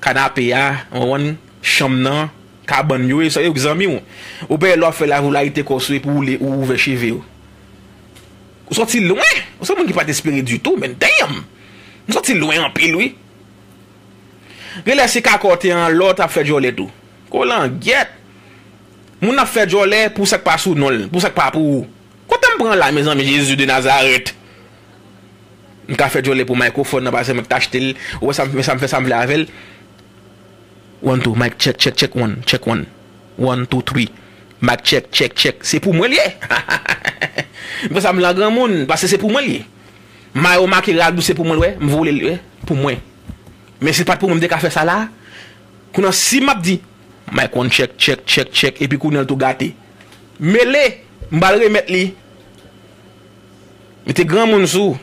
kanape a, w konprann? Chanm nan, kabann yo, e sa yo k zanmi w. Ou pè lè w ap fè lavi w layite kò w sou epi w oule, ou ouvè cheve w. Ou sòti lwen! Ou se moun ki pa t espere ditou, men damn! M sòti lwen anpil, wi. Genlè se kaka w te an lò, t ap fè djòlè tou. Kolangyèt! Moun ap fè djòlè pou sa k pa sou non l, pou sa k pa pou ou. Kote m pran la, mezanmi, Jezi de Nazarèt? M ka fè djòlè pou mikrofòn nan, paske mwen k t achte l. Ou wè sa m, sa m fè, sa m vle avè l. One, two, mic, check, check, check, one, check, one. One, two, three. Mic, check, check, check. Se pou mwen l ye. M fè sa m la granmoun, paske se pou mwen l ye. Mayo make rad ou, se pou mwen l, wè. M voye l, wè, pou mwen. Men si l pa t pou mwen, m te ka fè sa la. Kounye a, si m ap di, Mic one, check, check, check, check, epi kounye a l tou gate. Mele, m pral remèt li. Mete granmoun sou.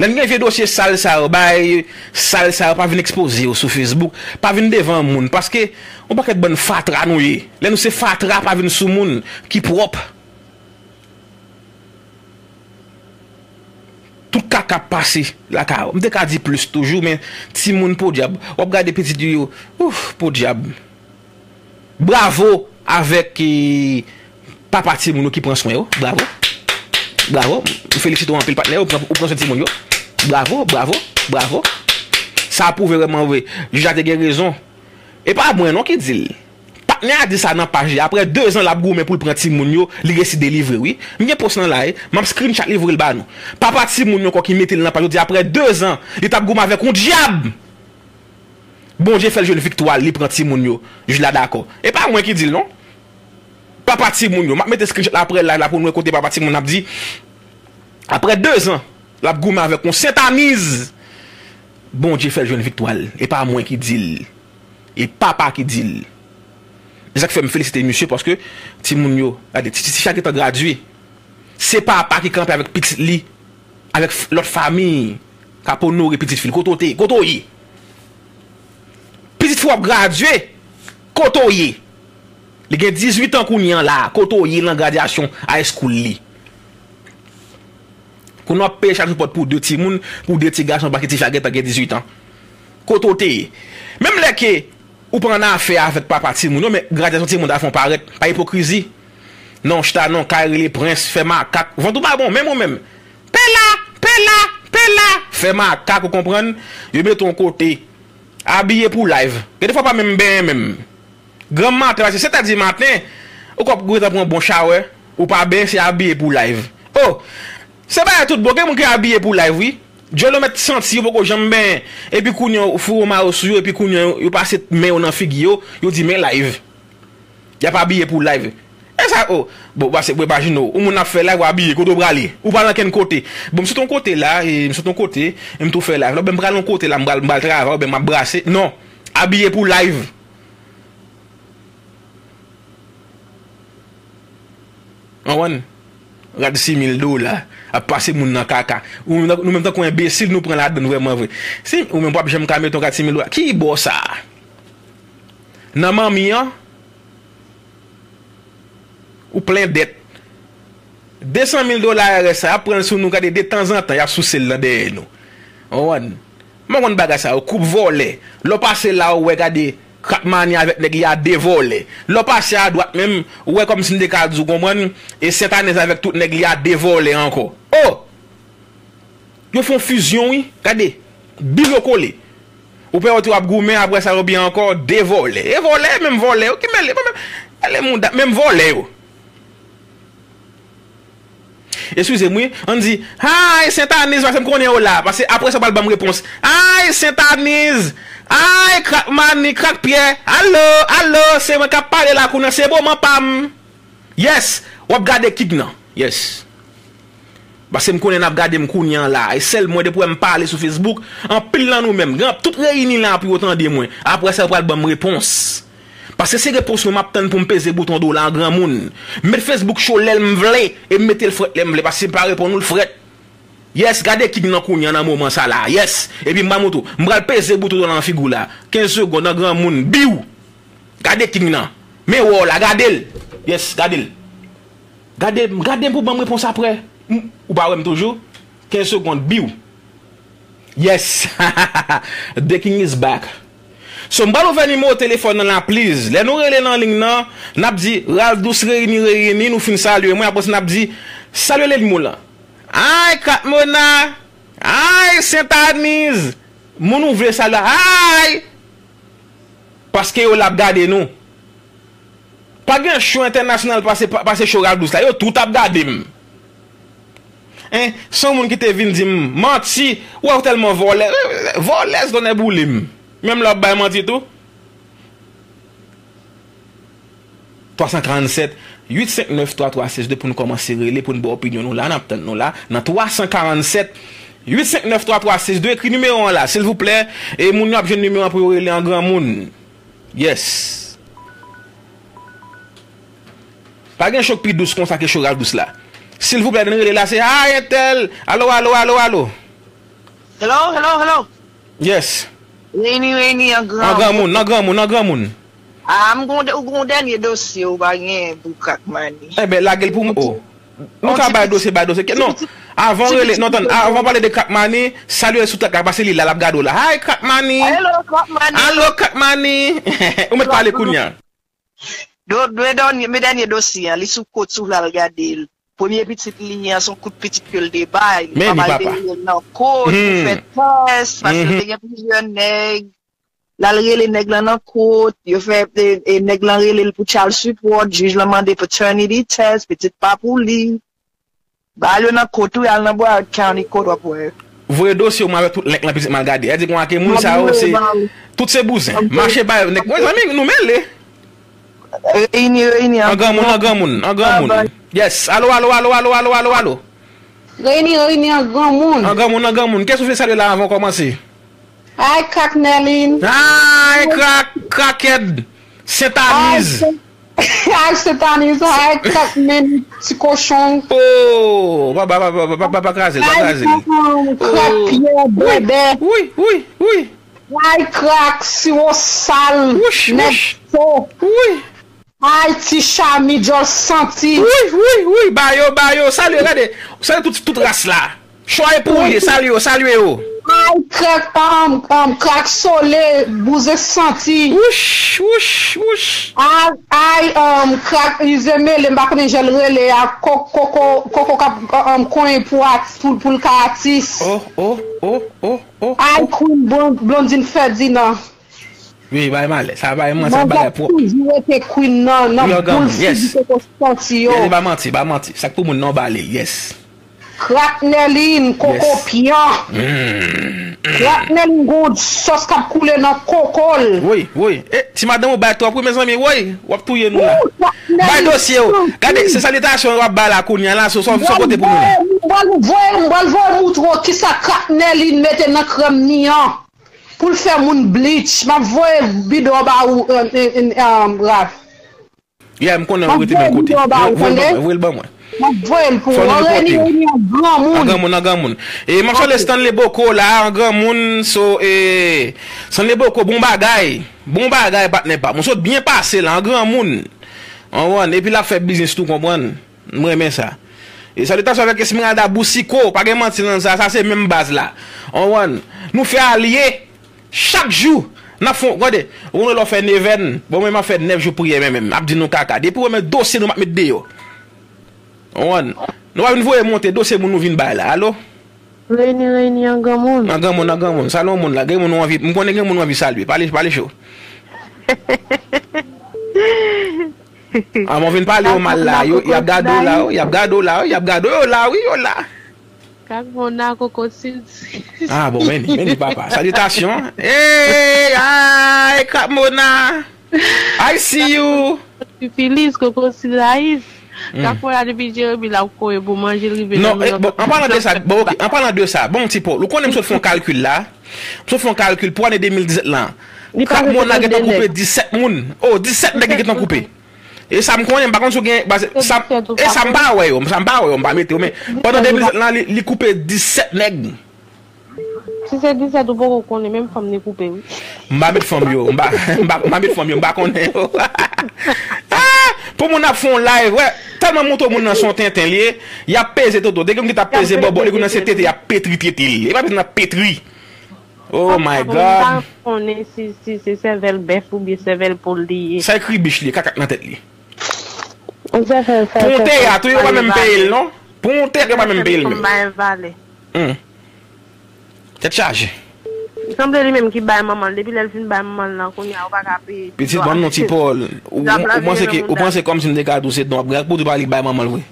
Lè n gen vye dosye sal sa yo, bay sal sa yo, pa vin ekspoze yo sou Facebook, pa vin devan moun, paske yon pakèt bann fatra nou ye. Lè nou se fatra, pa vin sou moun ki pwòp. Tout kaka ap pase lakay ou. M te ka di plis toujou, men timoun podyab. W ap gade pitit yo, ouf, podyab. Bravo avèk, eh, papa timoun yo ki pran swen yo. Bravo. Bravo. M felisite w anpil, patnè. Ou pran, ou pran swen timoun yo. Bravo, bravo, bravo. Sa a pwouve vrèman vre. Jij la te gen rezon. E pa mwen non ki di l. Patnè a di sa nan paj li. Apre de zan l ap goumen pou l pran timoun yo, li resi delivre wi. M gen post lan la, wi. M ap screenshot li voye l ba nou. Papa timoun yo ankò ki mete l nan paj yo di apre de zan, li t ap goumen avèk yon dyab. Bondye fè l jwenn viktwa l, li pran timoun yo. Jij la dakò. E pa mwen ki di l non. Papa timoun yo. M ap mete screenshot la apre live la pou nou wè kote papa timoun ap di, apre de zan, l ap goumen avèk yon sentaniz. Bondye fè l jwenn viktwa l. E pa mwen ki di l. E papa ki di l. E sa k fè m felisite misye paske timoun yo, gade, ti, ti, ti sa gentan gradye. Se papa ki kanpe avèk pitit li, avèk f-, lòt fanmi, k ap onore pitit fi l. Kote w te ye? Kote w ye? Pitit fi w ap gradye. Kote w ye? Li gen dizuit an kounye an la. Kote w ye nan gradyasyon high school li? Kounye w ap peye chak jou pòt pou de timoun, pou de ti gason, paske ti fi a gentan gen dizuit an. Kote w te ye? Menm lè ke ou pa annafè avèk papa timoun yo, men gradyasyon timoun ta fè w parèt, pa ipokrizi. Non, chita non, kay rele prens, fè makak, vant ou pa bon, menm ou menm. Pela, pela, pela, fè makak, ou konprann? Yo mete w yon kote, abiye pou live. Gen de fwa pa menm benyen menm. Granm maten, paske sèt è di maten, ou kòm ou gentan pran bon chawè, ou pa benyen, se abiye pou live. Oh, se bagay tout bon, gen moun ki abiye pou live, wi. Djòl yo mèt santi yo poko janm benyen. Epi kounye a, ou foure yon mayo sou yo, epi kounye a, yo pase men yo nan figi yo, yo di men live. Y ap abiye pou live. E sa, oh, bon, pase, bon, imajine w, yon moun ap fè live, w abiye, kote w prale? Ou pa nan kenn kote. Bon, m sot yon kote la, e m sot yon kote, e m tou fè live. Lòt, ben, m pral yon kote la, m pral, m pral travay, oubyen m ap brase. Non, abiye pou live. Konprann? Rad sis mil dola ap pase moun nan kaka. Ou menm, nou menm tankou enbesil, nou pran ladann vrèman vre. Si, ou menm p ap janm ka mete yon rad sis mil dola. Ki bò sa a? Nan manmi an, ou plen dèt. De san mil dola a rès sa, y ap pran l sou nou, gade, de tanzantan, y ap souse l nan dèyè nou. Konprann? M pa konn bagay sa yo, koup vòlè. Lè w pase la, ou wè, gade, Krak Mani avèk nèg li a de vòlè. Lè w pase adwat menm, ou wè kòmsi m te ka di w, konprann, e Sentaniz avèk tout nèg li a de vòlè ankò. Oh! Yo fè yon fizyon, wi. Gade, biwo kole. Ou pè wote w ap goumen, apre sa, yo byen ankò, de vòlè. E vòlè, menm vòlè yo, ki mele, menm, ale mouda, menm vòlè yo. Eskize m, wi. Ann di, ay, Sentaniz, paske m konnen yo la. Paske apre sa, w pral ban m repons. Ay, Sentaniz! Ay, Krak Mani, Krak Pyè! Alo, alo, se mwen k ap pale la kounye a, se moman pa m. Yes! W ap gade King nan. Yes. Paske m konnen n ap gade m kounye a la. E sèl mwen, depi w wè m pale sou Facebook, anpil nan nou menm, gen tout reyini la pou yo tande mwen. Apre sa, yo pral ban m repons. Paske se repons mwen m ap tann pou m peze bouton dola an granmoun. M met Facebook cho lè m vle, e m mete l frèt lè m vle, paske si m pa reponn ou, l frèt. Yes, gade King nan kounye a nan moman sa la. Yes. Epi m pral montre w. M pral peze bouton dola nan figi w la. Kenz segonn an granmoun. Biw! Gade King nan. Men wè w la, gade l. Yes, gade l. Gade, gade m pou ban m repons apre. M, ou pa wè m toujou? Kenz segonn, biw. Yes. The king is back. So, m pral ouvè nimewo telefòn nan la, please. Lè nou rele nan liy nan, n ap di, Ralph Douce reyini, reyini, nou fin salye mwen, apre sa n ap di, salye lènmi w lan. Ay, Krak Mona! Ay, Sentaniz! Moun ou vle salye, ay! Paske yo la ap gade nou. Pa gen cho entènasyonal pase, pa-, pase cho Ralph Douce la. Yo tout ap gade m. Hein? Se yon moun ki te vin di m, manti, ou wè ou tèlman vòlè. Vòlè, se tonnè boule m. Menm lè w ap bay manti tou. Twa san karannsèt, uit senk nèf, twa twa sèz de pou nou kòmanse rele, pou n ba opinyon nou la, n ap tann nou la. Nan twa san karannsèt, uit senk nèf, twa twa sèz de, ekri nimewo an la, silvouplè. E moun yo ap jwenn nimewo an pou yo rele an granmoun. Yes. Pa gen cho k pi dous konsa ke cho Ralph Dous la. Silvouplè, ann rele la, se, "Hi, entèl! Alo, alo, alo, alo!" Hello, hello, hello. Yes. Reyini, reyini, an gran An granmoun, an granmoun, an granmoun. Ah, m gon, ou gon dènye dosye ou pa gen pou Crack Money. Enben, lage l pou mwen. Oh. Nou ka bay dosye, bay dosye. Non, avan w rele, non, tann, avan w pale de Crack Money, salye l sou tèt la, paske li la, l ap gade w la. Hi, Crack Money! Hello, Crack Money! Alo, Crack Money! Ou mèt pale kounye a. Do, do, dènye, men dènye dosye an, li sou kot, si w vle al gade l. Premye pitit li an, se yon kout pitit ke l te bay. Li pa mal te rele l nan kot, pou fè tès, paske l te gen plizyè nèg. L al rele nèg lan nan kot, yo fè, e, e, nèg lan rele l pou child support, jij lan mande paternity test, pitit pa pou li. Ba yo nan kot, wi, al nan Broward County kot w ap wè. Voye dosye w mwen avèk tout link lan pitit m al gade. Sa di konsa ke moun sa yo se tout se bouzen. Mache ba yo nèg. Mezanmi, nou mele. Reyini, reyini. An granmoun, an granmoun, an granmoun. Yes. Alo, alo, alo, alo, alo, alo, alo. Reyini, reyini, an granmoun. An granmoun, an granmoun. Kiyès ou vle salye la avan w kòmanse? Hi, Crack Nerline. Hi, Crack, Crackhead. Sentaniz. Hi, Sentaniz. Hi, Crack Men, ti kochon. Oh, pa, pa, pa kraze l, pa kraze l. Crack Pierre Bèbè. Wi, wi, wi. Hi, Crack, siwo sal. Nèg cho. Wi. Hi, ti Chami, djòl santi. Wi, wi, wi, ba yo, ba yo. Salye, gade. Salye tout, tout ras la. Cho a e pou ou l ye, salye yo, salye yo. Hi, Crack, um, um, Crack Sole, bouzen santi. Wouch, wouch, wouch. Hi, hi, um, Crack, ize mele, m pa konnen jan l rele a, ko-, koko, koko k ap, um, konyen pou at-, pou, pou l ka atis. Oh, oh, oh, oh, oh. Hi, Queen Blon-, Blondine Ferdinand. Wi, bay malè. Sa bay manti, sa bagay pwòp. Toujou rete Queen nan, nan boul figi koko santi yo. Yes, pa manti, pa manti. Sa k pou moun nan ba li, yes. Crack Nerline, koko pyan. Crack Nerline gon sòs k ap koule nan koko l. Wi, wi. E, ti madanm ou bay twòp, wi, mezanmi, woy. W ap touye nou la. Bay dosye w. Gade, se salitasyon w ap bay la kounye a la, so, so, so kote pou nou la. M pral voye, m pral voye moutre w kisa Crack Nerline mete nan krèm ni an. Pou l fè moun bleach, m ap voye bidon ba ou, Ralph. Yeah, m konnen ou rete menm kote. Voye l ban mwen, voye l ban mwen. M ap voye l pou ou. An granmoun. An granmoun, an granmoun. E m ap salye Stanley Boko la, an granmoun, so, e, Stanley Boko, bon bagay. Bon bagay, patnè pa m. Ou sot byen pase la, an granmoun. Ou konprann? Epi l ap fè biznis tou, konprann. M renmen sa. E salitasyon avèk Esmeralda Boucicaut, pa gen manti nan sa, sa se menm baz la. Ou konprann? Nou fè alye, chak jou, n ap fè, gade, ou konn lè w fè nevèn, bon mwen m ap fè nèf jou priyè menm, menm, m ap di nou kaka, depi w wè men dosye nou m ap met deyò. Ou konprann? Nou pa vin voye monte, dosye moun nou vin bay la, alo? Reyini, reyini an granmoun. An granmoun, an granmoun, salye yon moun la, gen moun ou anvi, m konnen gen moun ou anvi salye, pale, pale cho. A mwen vin pale yo mal la, yo, y ap gade w la, y ap gade w la, y ap gade w la, wi, yo la. Crack Mona, koko sis. Ah, bon, vini, vini, papa. Salitasyon. Hey, ay, Crack Mona. I see you. Filiz, koko sis, Crack Mona depi Jeremi l ap kore pou manje, l rive nan. Non, bon, an palan de sa, bon, ok, an palan de sa, bon, ti Paul, ou konnen m sot fè yon kalkil la. M sot fè yon kalkil pou ane de mil disèt lan. Crack Mona gentan koupe disèt moun. Oh, disèt nèg li gentan koupe. E sa m konnen, m pa konn si w gen, e sa m pa wè yo, sa m pa wè yo, m pa mete yo, men pandan de mil disèt lan, li, li koupe disèt nèg. Si se disèt ou poko konnen, menm fanm li koupe, wi. M pa met fanm yo, m pa, m pa, m pa met fanm yo, m pa konnen yo. Ah, pou moun ap fè yon live, wè, tèlman mouton moun nan se yon tenten li ye, y ap peze toto. Depi m gen t ap peze bòbò, li konnen se tete, y ap petri tete l. E pa bezwen ap petri. Oh my God. Konnen si, si se sèvèl bèf oubyen sèvèl poul li ye. Sa ekri bich li, kaka k nan tèt li. Pou yon teyat, wi, yo pa menm peye l, non. Pou yon teyat, yo pa menm peye l menm. Hmm. Tèt chaje. Sanble li menm ki bay manman l. Depi lè l fin bay manman l lan, kounye a, ou pa ka peye. Pitit, ban m non, ti Paul. Ou panse ke, ou panse kòmsi m te ka di w se don w ap gen ak pou di w pa li bay manman l vre?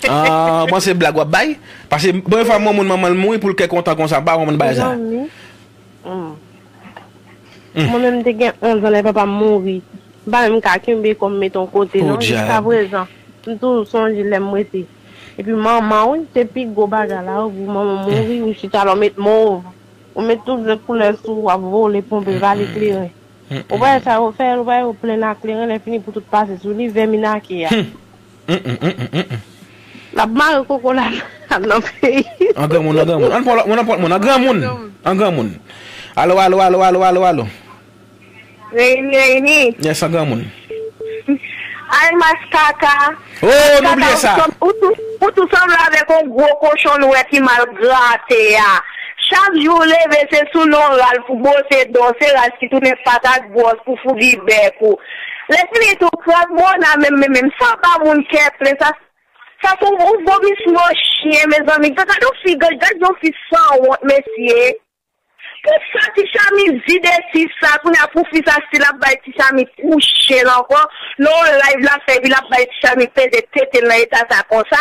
Ah, ou panse blag w ap bay? Paske premye fwa m wè moun manman l mouri pou l kè kontan konsa, m pa konprann bagay sa. Mezanmi. Mwen menm m te gen onz an lè papa m mouri. M pa menm ka kenbe kò m met yon kote non. Jiskaprezan, m toujou sonje lè m rete. Epi manman, wi, se pi gwo bagay la, wi, pou manman mouri, ou chita la, ou met mov. Ou met tout zen koulè sou ou, w ap vole, ponpe, vale kleren. Ou pa wè sa yo fè, ou pa wè yo plen ak kleren, lè fini pou tout pase sou li, vèmin ake a. L ap mare koko la nan peyi. An granmoun, an granmoun. Ann pran lòt moun, ann pran lòt moun, an granmoun. An granmoun. Alo, alo, alo, alo, alo, alo. Reyini, reyini. Yes, an granmoun. Ay, mas kaka. Oh, nou bliye sa. Ou tou, ou tou sanble avèk yon gwo kochon nwè ki mal grate a. Chak jou w leve, se sou non Ralph ou bwose do, se Ralph ki tounen pat ak bwòs pou fougi bèk ou. Lè fini tou, kras bon a menm, menm, menm, sa pa moun kè plen, sa, sa se yon vomisman chen, mezanmi. Gad, gad yon fi, gad, gad yon fi sanwont, mesye. Pou sa, ti Chami vide fi sa, kounye a pou fi sa, si l ap bay ti Chami kouche l ankò, nan yon live l ap fè, epi l ap bay ti Chami peze tete l nan eta sa konsa.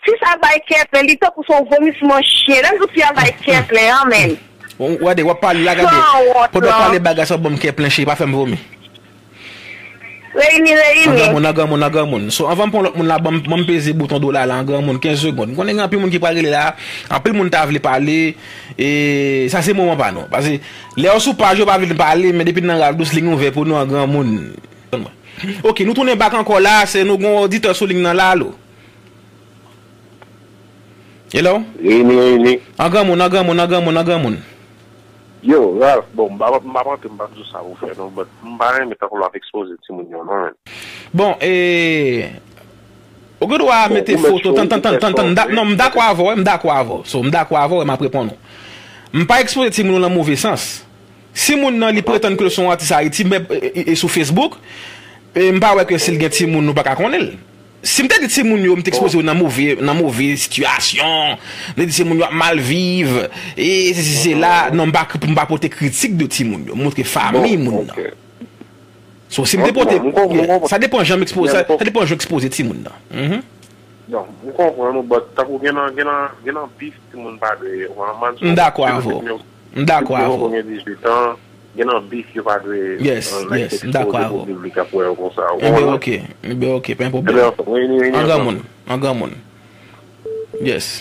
Fi sa bay kè plen, li tankou se yon vomisman chen. Lè m di w fi a bay kè plen an, men. Ou gade, w ap pale la, gade. Sanwont, pandan w pale bagay sa, w ban m kè plen, cheri, pa fè m vomi. Reyini, reyini. An granmoun, an granmoun, an granmoun. So, anvan m pran lòt moun la, ban m, ban m peze bouton dola la, an granmoun, kenz segonn. M konnen gen anpil moun ki pral rele la, anpil moun ta vle pale, e sa se moman pa nou. Paske lè yo sou paj yo pa vin pale, men depi nan Ralph Douce, liy ouvè pou nou, an granmoun. Ok, nou tounen back ankò la, se nou gen yon oditè sou liy nan la, alo. Hello? Reyini, reyini. An granmoun, an granmoun, an granmoun, an granmoun. Yo, Ralph, bon, m pa, m pa p antre, m pa p di w sa pou fè, non, but m pa renmen tankou l ap ekspoze timoun yo, non, men. Bon, e, ou gen dwa mete foto, tann, tann, tann, tann, tann, non, m dakò avè w, m dakò avè w. So, m dakò avè w, m ap reponn ou. M pa ekspoze timoun yo nan move sans. Si moun nan li pretann ke l se yon atis Ayiti, men, e, e, e sou Facebook, e m pa wè ke si l gen timoun, nou pa ka konnen l. Si m te di timoun yo, m te ekspoze yo nan move, nan move sitiyasyon, m te di timoun yo ap mal viv, e sesi sela, non, m pa, m pa pote kritik de timoun yo, m montre fanmi moun nan. So, si m te pote, sa depann jan m ekspoze, sa, sa depann jan w ekspoze timoun nan. Mhm. Non, m konprann ou, but tankou gen nan, gen nan, gen nan bif timoun pa dwe, w konprann? M dakò avè w. M dakò avè w. Gen nan bif yo pa dwe, yes, yes, m dakò avè w. Piblik ap wè yo konsa. Ebyen, ok. Ebyen, ok, pa gen pwoblèm. An granmoun, an granmoun. Yes.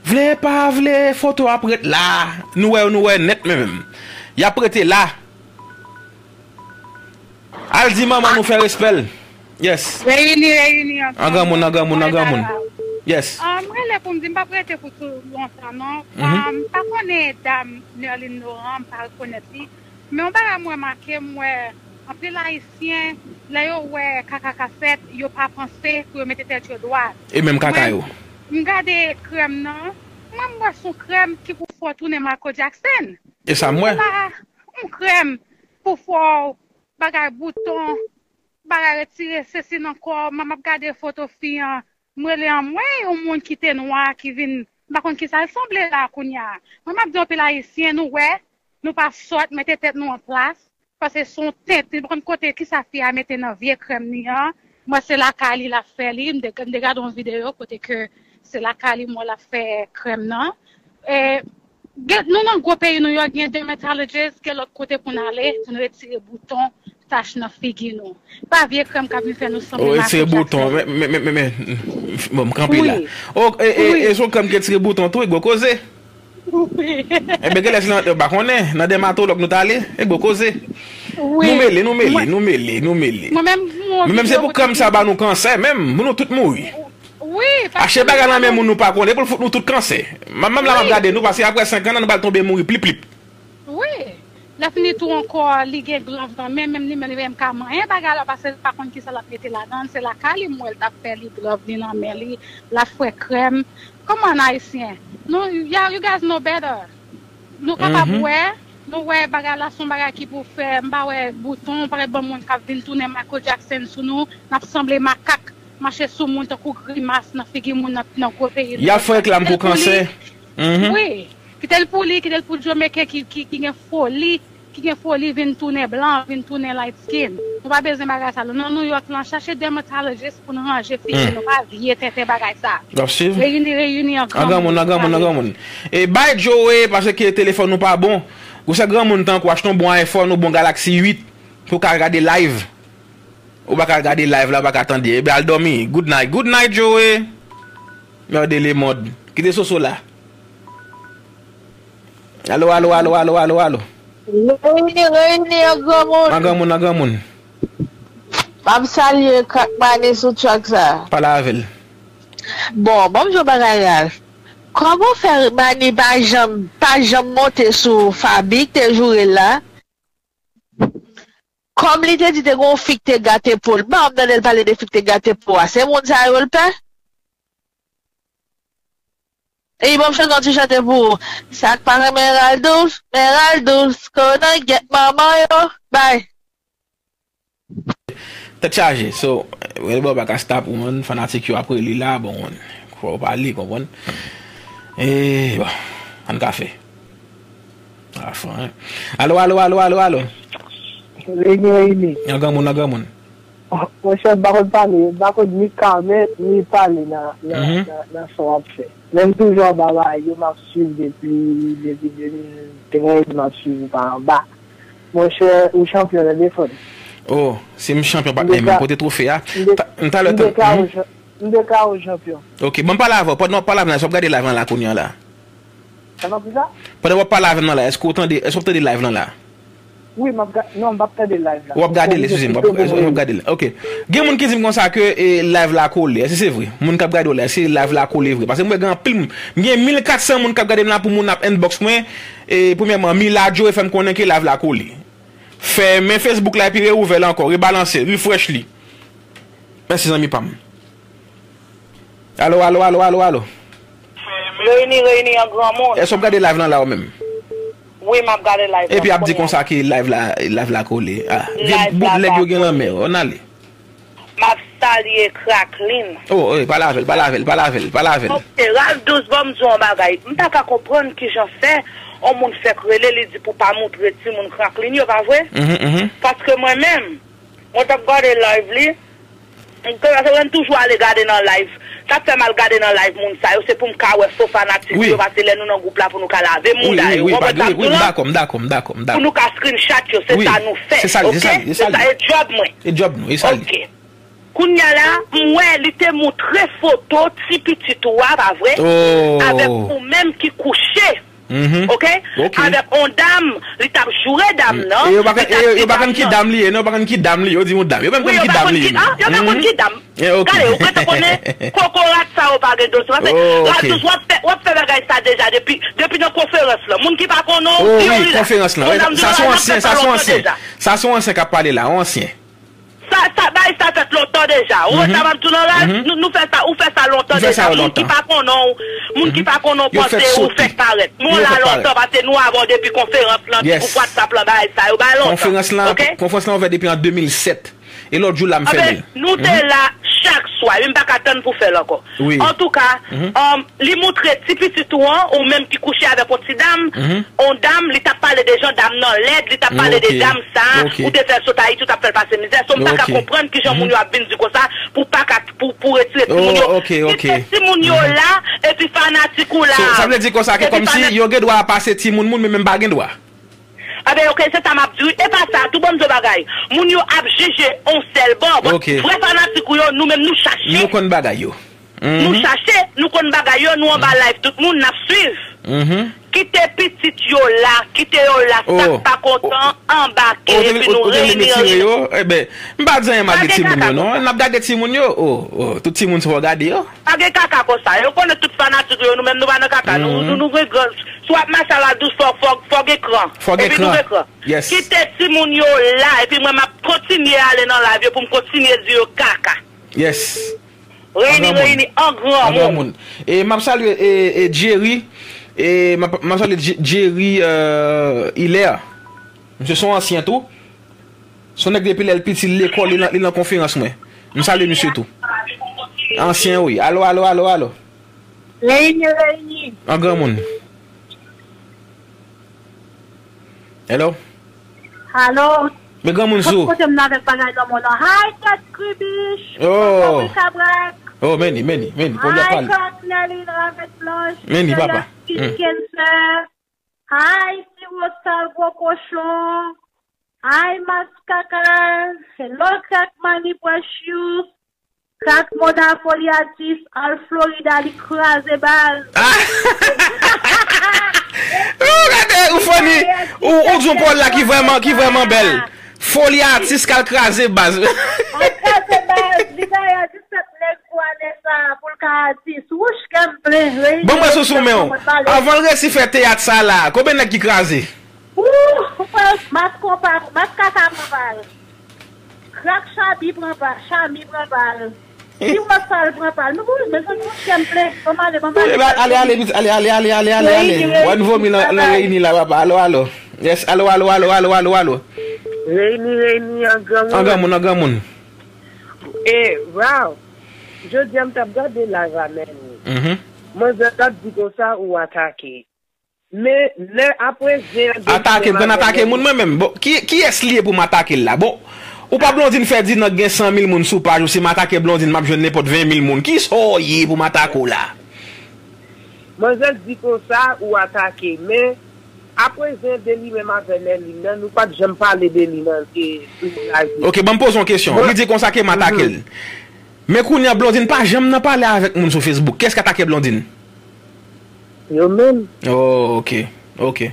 Vle pa vle, foto ap ret la. Nou wè, nou wè nèt menm. Y ap rete la. Al di manman nou fè respè l. Yes. Reyini, reyini ankò. An granmoun, an granmoun, an granmoun. Yes. Ah, m rele pou m di, m p ap rete pou tou lontan, non. Mhm. Ah, m pa konnen dam Nerline Laurent, m pa rekonèt li. Men yon bagay mwen remake, m wè anpil Ayisyen, lè yo wè kaka ka fèt, yo pa panse pou yo mete tèt yo dwat. E menm kaka yo. Mwen, m gade krèm nan, mwen, m wè se yon krèm ki pou fè w tounen Michael Jackson. E sa m wè. Se pa yon krèm pou fè w bagay bouton, bagay retire sesi nan kò w. M ap gade foto fi an, m rele anmwey, yon moun ki te nwa, ki vin, m pa konn kisa l sanble la kounye a. Mwen, m ap di anpil Ayisyen, nou wè, nou pa sòt, mete tèt nou an plas, paske se yon tenten, m pa konn kote, kisa fi a mete nan vye krèm li an. Mwen, se lakay li l ap fè li, m te, m te gade yon videyo kote ke se lakay li m wè l ap fè krèm nan. E, gen, nou nan gwo peyi New York, gen dermatologist, gen lòt kote pou n ale, pou n retire bouton, tach nan figi nou. Pa vye krèm k ap vin fè nou sanble Michael Jackson. O, retire bouton, men, men, men, men, men, bon, m kanpe la. Wi. O, e, e, e se yon krèm ki retire bouton tou, e gwo koze. Wi. Ebyen, genlè se nan, m pa konnen, nan dèmatològ nou t ale, e gwo koze. Wi. Nou mele, nou mele, nou mele, nou mele. Mwen menm, men menm se pou krèm sa ba nou kansè, menm, pou nou tout mouri. Wi, achte bagay nan men moun nou pa konnen, pou l fout nou tout kansè. Manman m la m ap gade nou, paske apre senk an, nou pral tonbe mouri plip plip. Wi. Lè fini tou ankò, li gen glove nan men, menm li menm, li menm ka manyen bagay la, paske li pa konn kisa l ap mete ladan l. Se lakay li, m wè l t ap fè li, glove li nan men li, l ap fè krèm. Kòman Ayisyen? Nou, ya, you guys know better. Nou kapab wè, nou wè bagay la se yon bagay ki pou fè, m pa wè bouton, parèt bon moun k ap vin tounen Michael Jackson sou nou, n ap sanble makak, mache sou moun tankou grimas nan figi moun nan, nan gwo peyi nou. Y ap fè reklam pou kansè. Wi. Kite l pou li, kite l pou Joe Maker ki, ki, ki gen foli, ki gen foli vin tounen blan, vin tounen light skin. Nou pa bezwen bagay sa. Nan New York lan, chache dermatologist pou n ranje figi nou, pa vye tenten bagay sa. W ap swiv? Reyini, reyini an granmoun. An granmoun, an granmoun, an granmoun. E bay Joe, paske telefòn nou pa bon. Gwosè granmoun tankou, achte yon bon iPhone ou bon Galaxy uit pou w ka gade live. Ou pa ka gade live la, ou pa ka tande. Ebyen, al dòmi. Good night. Good night, Joe. Merde le monde. Kite Soso la. Alo, alo, alo, alo, alo, alo. Reyini, reyini an granmoun. An granmoun, an granmoun. M ap salye Krak Mani sou track sa. Pale avè l. Bon, bon, m di w bagay, Ralph. Kòman w fè Mani pa janm, pa janm monte sou Faby k te joure l la? Kòm li te di te gen yon fi k te gate po l, m pa janm tande l pale de fi k te gate po a. Se moun sa yo l pè? E bon, m chante yon ti chante pou ou. Sa k pa renmen Raldous, men Raldous, konan gyèt manman yo, bay. Tèt chaje. So, Wèl Bò pa ka stop, ou konprann, fanatik yo ap rele la, bon, fò w pale, konprann. E, bon, ann ka fè. Afan, hein. Alo, alo, alo, alo, alo. Reyini, reyini. Yon granmoun, yon granmoun. Monchè, m pa konn pale, m pa konn ni kòmante, ni pale nan, nan, Mhm. nan, nan sa w ap fè. Men m toujou anba bagay yo, m ap swiv depi, depi de mil trèz, m ap swiv ou pa anba. Monchè, ou chanpyon nan defann. Oh, si m chanpyon, patnè, men pote twofe a. M de-, Ta-, m talè m tann, deklare mhm. w chan-, m deklare w chanpyon. Ok, bon, m pale avè w. Pandan w ap pale avè m la, èske w ap gade live lan la kounye a la? Sa pa pou sa? Pandan w ap pale avè m nan la, èske w tande, èske w ap tande live lan la? Wi, m ap ga-, non, m p ap tande live la. W ap gade l, eskize m, w ap, w ap gade l. Ok. Gen moun ki di m konsa ke, e, live la kole. Èske se vre? Moun k ap gade w la, èske live la kole vre? Paske m wè gen anpil moun. M gen mil kat san moun k ap gade m la pou moun ap inbox mwen. E, premyèman, Mila Joe fè m konnen ke live la kole. Fèmen Facebook la epi reouvè l ankò, rebalanse, refresh li. Mèsi zanmi pa m. Alo, alo, alo, alo, alo. Reyini, reyini an granmoun. Èske w ap gade live lan la ou menm? Wi, m ap gade live lan. Epi ap di konsa ke live la, live la kole. Ah, vye bout nèg yo gen lanmè, ann ale. M ap salye Kraklin. Oh, oh, pale avè l, pale avè l, pale avè l, pale avè l. Ok, Raldous, ban m di w yon bagay. M pa ka konprann kijan fè yon moun fèk rele, li di pou pa moutre timoun Kraklin yo, pa vre? Mhm, mhm. Paske mwen menm, mwen t ap gade live li, m te, paske mwen toujou ale gade nan live. Sa k fè m al gade nan live moun sa yo, se pou m ka wè fo fanatik yo, paske lè nou nan gwoup la pou nou ka lave mouda yo. Wi, wi, wi, m dakò, m dakò, m dakò, m dakò. Pou nou ka screenshot yo, se sa nou fè, ok? Se sa, se sa, se sa, e job mwen. E job nou, e sa li. Ok. Kounye a la, m wè li te moutre foto ti pitit ou a, pa vre? Oh. Avèk ou menm ki kouche. Mhm. Ok? Ok. Avèk on dam, li t ap joure dam nan. E yo pa konn, e yo, yo pa konn ki dam li ye, non, yo pa konn ki dam li ye, yo di yon dam. Yo menm konn ki dam li ye. Wi, yo pa konn ki, ah, yo pa konn ki dam. Eh, ok. Gade, ou gentan konnen kokorat sa yo pa gen dosye. Paske, oh, ok. Raldous, w ap fè, w ap fè bagay sa deja depi, depi nan konferans lan. Moun ki pa konnen w, oh, wi, konferans lan. Sa se yon ansyen, sa se yon ansyen. Sa se yon ansyen k ap pale la, yon ansyen. Sa, sa, bagay sa fèt lontan deja. Ou wè sa m ap di w nan live, nou, nou fè sa, ou fè sa lontan deja. Moun ki pa konnen w, moun ki pa konnen w panse ou fèk parèt. Nou la lontan paske nou avè w depi konferans lan, gwoup WhatsApp lan, bagay sa yo, bagay lontan. Konferans lan, ok? Konferans lan ouvè depi an de mil sèt. E lòt jou la m fèmen l. Anben, nou te la chak swa, epi m pa ka tann pou fè l ankò. Wi. Antouka, um, li moutre ti pitit ou an, ou menm ki kouche avèk yon ti dam, yon dam, li t ap pale de jan dam nan lèd, li t ap pale de dam sa, ou te fè l sot Ayiti, ou t ap fè l pase mizè. So, m pa ka konprann kijan moun yo ap vin di konsa, pou pa ka, pou, pou retire timoun yo. Oh, ok, ok. Kite timoun yo la, epi fanatik ou la. So, sa vle di konsa ke kòmsi yo gen dwa pase timoun moun, men menm pa gen dwa. Anben, ok, se sa m ap di wi. E pa sa, tou ban m di w bagay. Moun yo ap jije on sèl bò. Bon, ok. Vrè fanatik ou yo, nou menm nou chache. Nou konn bagay yo. Nou chache, nou konn bagay yo, nou anba live tout moun, n ap swiv. Kite pitit yo la, kite yo la, sa k pa kontan, anbake, epi nou reyini, reyini. Enben, m pa di anyen malgre timoun yo, non. N ap gade timoun yo. Oh, oh, tout timoun se pou w gade yo. Pa gen kaka konsa. Yo konnen tout fanatik yo, nou menm nou pa nan kaka. Nou, nou, nou gen gran, si w ap mache a la dous, fò, fò, fò gen kran. Fò gen kran. Epi nou gen kran. Yes. Kite timoun yo la, epi mwen m ap kontinye ale nan live yo pou m kontinye di yo kaka. Yes. Reyini, reyini an granmoun. E m ap salye, e, e, Jerry, e m ap, m ap salye Dje-, Jerry, euh, Hilaire. Misye se yon ansyen tou. Se yon nèg depi lè l piti, li lekòl, li nan, li nan konferans mwen. M salye misye tou. Ansyen, wi. Alo, alo, alo, alo. Reyini, reyini. An granmoun. Hello? Alo? Men granmoun sou. Kote m nan avèk bagay nan mwen nan. Hi, Kat Kribish. Oh. Kòman Kabrak? Oh, meni, meni, meni. Kounye a pale. Hi, Kat Nelly nan avèk Blanche. Meni, papa. Skin Cancer. Hi, Siro Sal Gwo Kochon. Hi, Mas Kaka. Hello, Krak Mani Precious. Krak Moda Foli Atis. Al Florida, li kraze bal. Ah! Ou gade, ou fò Ou, ou di yon pawòl la ki vrèman, ki vrèman bèl. Foli atis k al kraze baz. Al kraze baz, li dayè se sèt nèg pou ane sa a, pou l ka atis. Wouch, kè m plen, wi. Ban m wè sou sou men w. Avan l resi fè teyat sa la, konbyen nèg ki kraze? Wouch, ou kwè mas konpa, mas kaka pran bal. Krak chabi pran bal, chami pran bal. Ti wòsal pran bal. Nou pou men sou kè m plen. Ban m ale, ban m ale. Ale, ale, ale, ale, ale, ale, ale, ale. Wè n vomi nan, nan reyini la, papa. Alo, alo. Yes, alo, alo, alo, alo, alo, alo. Reyini, reyini, an granmoun. An granmoun, an granmoun. E, Ralph, jodi a m t ap gade live a Mèni. Mhm. Manzè t ap di konsa ou atake. Men, lè apre zen an Atake m, konn atake moun mwen menm. Bon, ki, kiyès li ye pou m atake l la? Bon, ou pa Blondine fè di nan gen san mil moun sou paj ou, si m atake Blondine, m ap jwenn nenpòt ven mil moun. Kisa w ye pou m atake w la? Manzè di konsa ou atake, men apre zen de li menm avè Mèlin nan, nou pa t janm pale de li nan, e, sou live. Ok, ban m poze yon kesyon. Li di konsa ke m atake l. Men kounye a, Blondine pa janm nan pale avèk moun sou Facebook. Kiyès ki atake Blondine? Yo menm. Oh, ok, ok.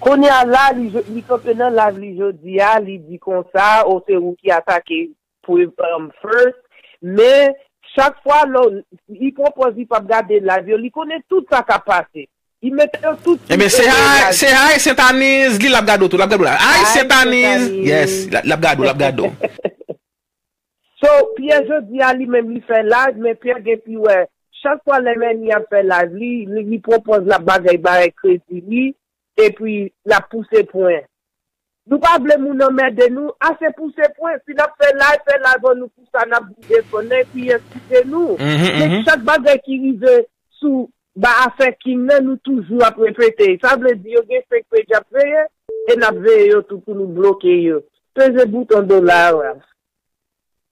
Kounye a la, li, li kanpe nan live li jodi a, li di konsa, o se ou ki atake pre-, um, first. Men, chak fwa, lò, li pwopòz li p ap gade live yo, li konnen tout sa k ap pase. Li mete yo tout sou Ebyen, se Haï, se Haï Sentaniz, li l ap gade w tou, l ap gade w la. Haï Sentaniz, yes, l ap gade w, l ap gade w. So, Pyè jodi a li menm li fè live, men Pyè gen pi wè. Chak fwa lè Mèni ap fè live li, li, li pwopòz l ap bagay, bagay kredi li, epi l ap pouse pwen. Nou pa vle moun anmède nou, ase pouse pwen. Si n ap fè live, fè live an nou pou sa n ap boule fò, n ap kriye koute nou. Men chak bagay ki rive sou ba afè King nan, nou toujou ap repete. Sa vle di yo gen fake page ap veye, e n ap veye yo tou pou nou bloke yo. Peze bouton dola a.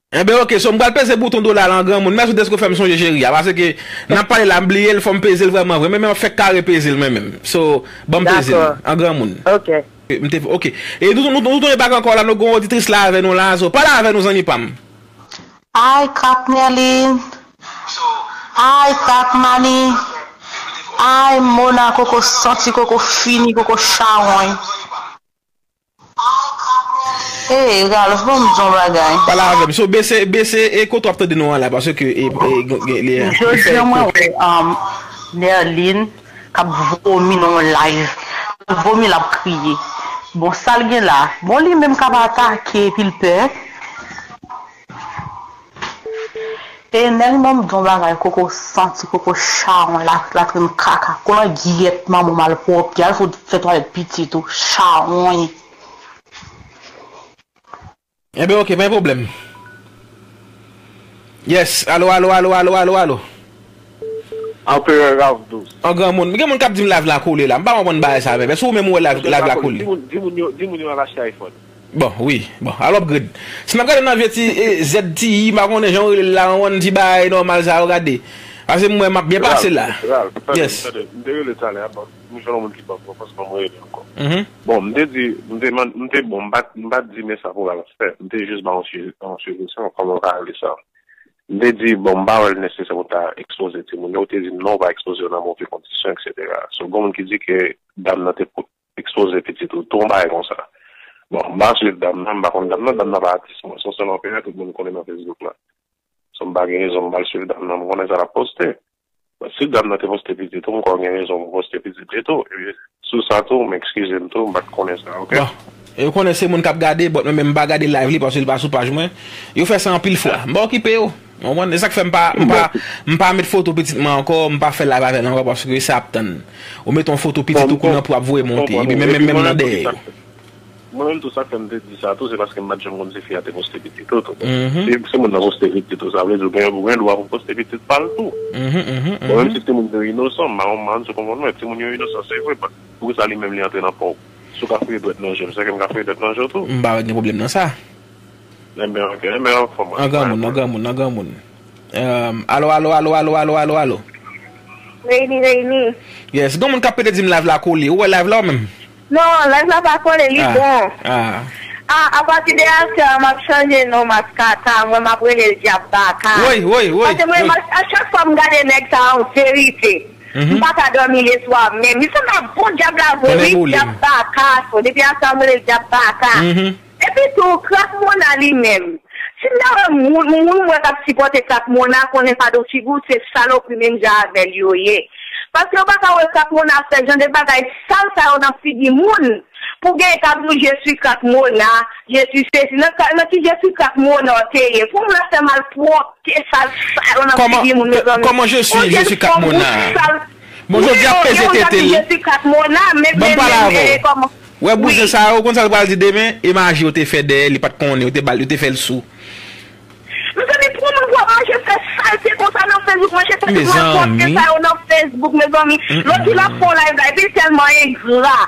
Enben, ok, so m pral peze bouton dola la an granmoun. Mèsi dèske w fè m sonje cheri a. Paske n ap pale la, m bliye l, fò m peze l vrèman vre. Men, men m ap fè kare peze l mwen menm. So, ban m peze l an granmoun. Ok. M te, ok. E nou, nou, nou tounen bak ankò la, nou gon oditris la avè nou la. So, pale avè nou, zanmi pa m. Ay, krak Mèlin. Ay, krak Mani. Ay, Mona, koko santi, koko fini, koko chawony. Hey, Ralph, ban m di yon bagay. Pale avè m. So, bese, bese, e kote w ap tande nou an la, paske, e, e, gen, gen, li, Jodi a, mwen wè, um, Nerline k ap vomi nan yon live. L ap vomi, l ap kriye. Bon, sa l gen la? Bon, li menm k ap atake, epi l pè. E Nèl, ban m di yon bagay, koko santi, koko chawony, la, latrin kaka, kolangyèt manman w malpwòpte, al fout fè twalèt pitit ou, chawony. Enben, ok, pa gen pwoblèm. Yes, alo, alo, alo, alo, alo, alo. Anperè Ralph Douce. An granmoun, gen moun k ap di m live la kole la, m pa konprann bagay sa menm. Èske ou menm ou wè live, live la kole? Di moun, di moun yo, di moun yo al achte iPhone. Bon, wi. Bon, al upgrade. Si n ap gade nan vye ti, e, Z T I, m pa konnen jan yo rele l la, yon ti bagay nòmal sa yo gade. Paske m wè m ap byen pase la. Ralph, tande, yes, tande, m te rele talè a, bon, m jwenn yon moun ki ban m, bon, franchman, mwen rele ankò. Mhm. Bon, m te di, m te, man- m te, bon, m pa, m pa di men sa pou Ralph fè. M te jis ba yon sije, yon sijesyon, kòman w ka rele sa. M te di, bon, m pa wè l nesesè pou ta ekspoze timoun yo, ou te di m non, ou pa ekspoze yo nan move kondisyon, et cetera. So, gen moun ki di ke dam nan te ekspoze pitit ou tou, yon bagay konsa. Bon, m pa swiv dam nan, m pa konn dam nan, dam nan pa atis mwen. Se yon sèl anperè tout moun konnen nan Facebook la. So, m pa gen rezon pou m al swiv dam nan, m konnen sa l ap poste. Bon, si dam nan te poste pitit ou, m kwè w gen rezon pou w poste pitit li tou. Epi, sou sa tou, m ekskize m tou, m pa t konnen sa, ok? Bon, yo konnen se moun k ap gade, but mwen menm m pa gade live li paske li pa sou paj mwen. Yo fè sa anpil fwa. M pa okipe yo. Ou konprann? E sa k fè m pa, m pa, m pa met foto pitit mwen ankò, m pa fè live avè l ankò, paske sa ap tann. Ou met yon foto pitit ou kou nan pou ap voye monte. Epi menm, menm, menm nan dèyè yo. Mwen menm tou, sa k fè m te di sa tou, se paske m pa t janm konn si fi a te poste pitit ou tou. Si, si moun nan poste pitit ou, sa vle di ou gen, ou gen dwa pou poste pitit pa l tou. Bon, menm si timoun yo inosan, m pa, m pa konn si w konprann mwen, timoun yo inosan, se vre, but poukisa li menm li antre nan po w? Si w ka fouye dwèt nan je m, se ke m ka fouye dwèt nan je w tou. M pa wè gen pwoblèm nan sa. Enben, ok. Enben, anfòm, an granmoun, an granmoun, an granmoun. Ehm, alo, alo, alo, alo, alo, alo, alo. Reyini, reyini. Yes, gen moun k ap pede di m live la kole. Ou wè live la ou menm? Non, live la pa kole, li bon. Ah. Ah, apati de astè a, m ap chanje non Maskata, mwen m ap rele l Dyab Baka. Woy, woy, woy. Paske mwen, a chak fwa m gade nèg sa a, yon verite. Mhm. M pa ka dòmi leswa menm. Li sanble a bon dyab la vre, wi, dyab baka, so, depi aswè m rele l dyab baka. Mhm. Epi tou, Krak Mona li menm. Si m ta wè moun, moun mwen k ap sipòte Krak Mona, konnen pa do figi w, se salopri menm jan avè l yo ye. Paske yo pa ka wè Krak Mona ap fè jan de bagay sal sa yo nan figi moun. Pou gen k ap di w, "Je suis Krak Mona, je suis ceci." Nan ka, nan ki Je suis Krak Mona w te ye? Pou moun ap fè malpwòpte sal sa yo nan figi moun, mezanmi. Kòman Je suis, Je suis Krak Mona? Bon, jodi a peze tete l. Je suis Krak Mona, men, men, men, men, kòman? Wè bouzen sa yo, ou konn sa l pral di demen? E maji yo te fè dèyè, li pa t konnen, yo te ba l, yo te fè l sou. Mezanmi, pou moun pran manje fè salte konsa nan Facebook, manje fè tout malpwòpte sa yo nan Facebook, mezanmi. Lòt jou l ap fè yon live la, epi l tèlman engra.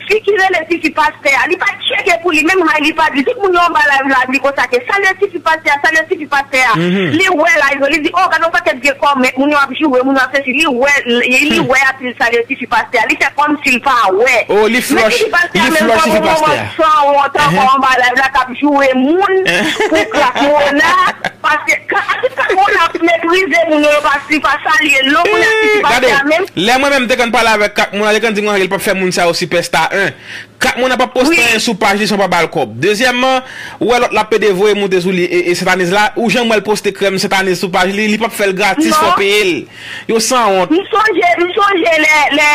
Fi ki rele tifi pastè a, li pa tcheke pou li, menm hay li pa di. Tout moun yo anba live la ap di konsa ke, "Salye tifi pastè a, salye tifi pastè a." Li wè live yo, li di, "Oh, gade yon pakèt vye kòmèt, moun yo ap joure, moun yo ap sesi." Li wè, li, li wè apil salye tifi pastè a. Li fè kòmsi l pa wè. Oh, li flòch, li flòch tifi pastè a. Sanwont ankò anba live la k ap joure moun pou Krak Mona. Paske ka, atis Krak Mona ap meprize moun yo, yo pa, li pa salye non moun atis tifi pastè a menm. Lè mwen menm te konn pale avèk Krak Mona, li konn di mwen li p ap fè moun sa yo sipèsta en. Krak Mona p ap poste anyen sou paj li san w pa ba l kòb. Dezyèmman, ou wè lòt la pede voye moute sou li, e, e Sentaniz la, ou janm wè l poste krèm Sentaniz sou paj li, li p ap fè l gratis, fò w peye l. Yo sanwont. M sonje, m sonje lè, lè,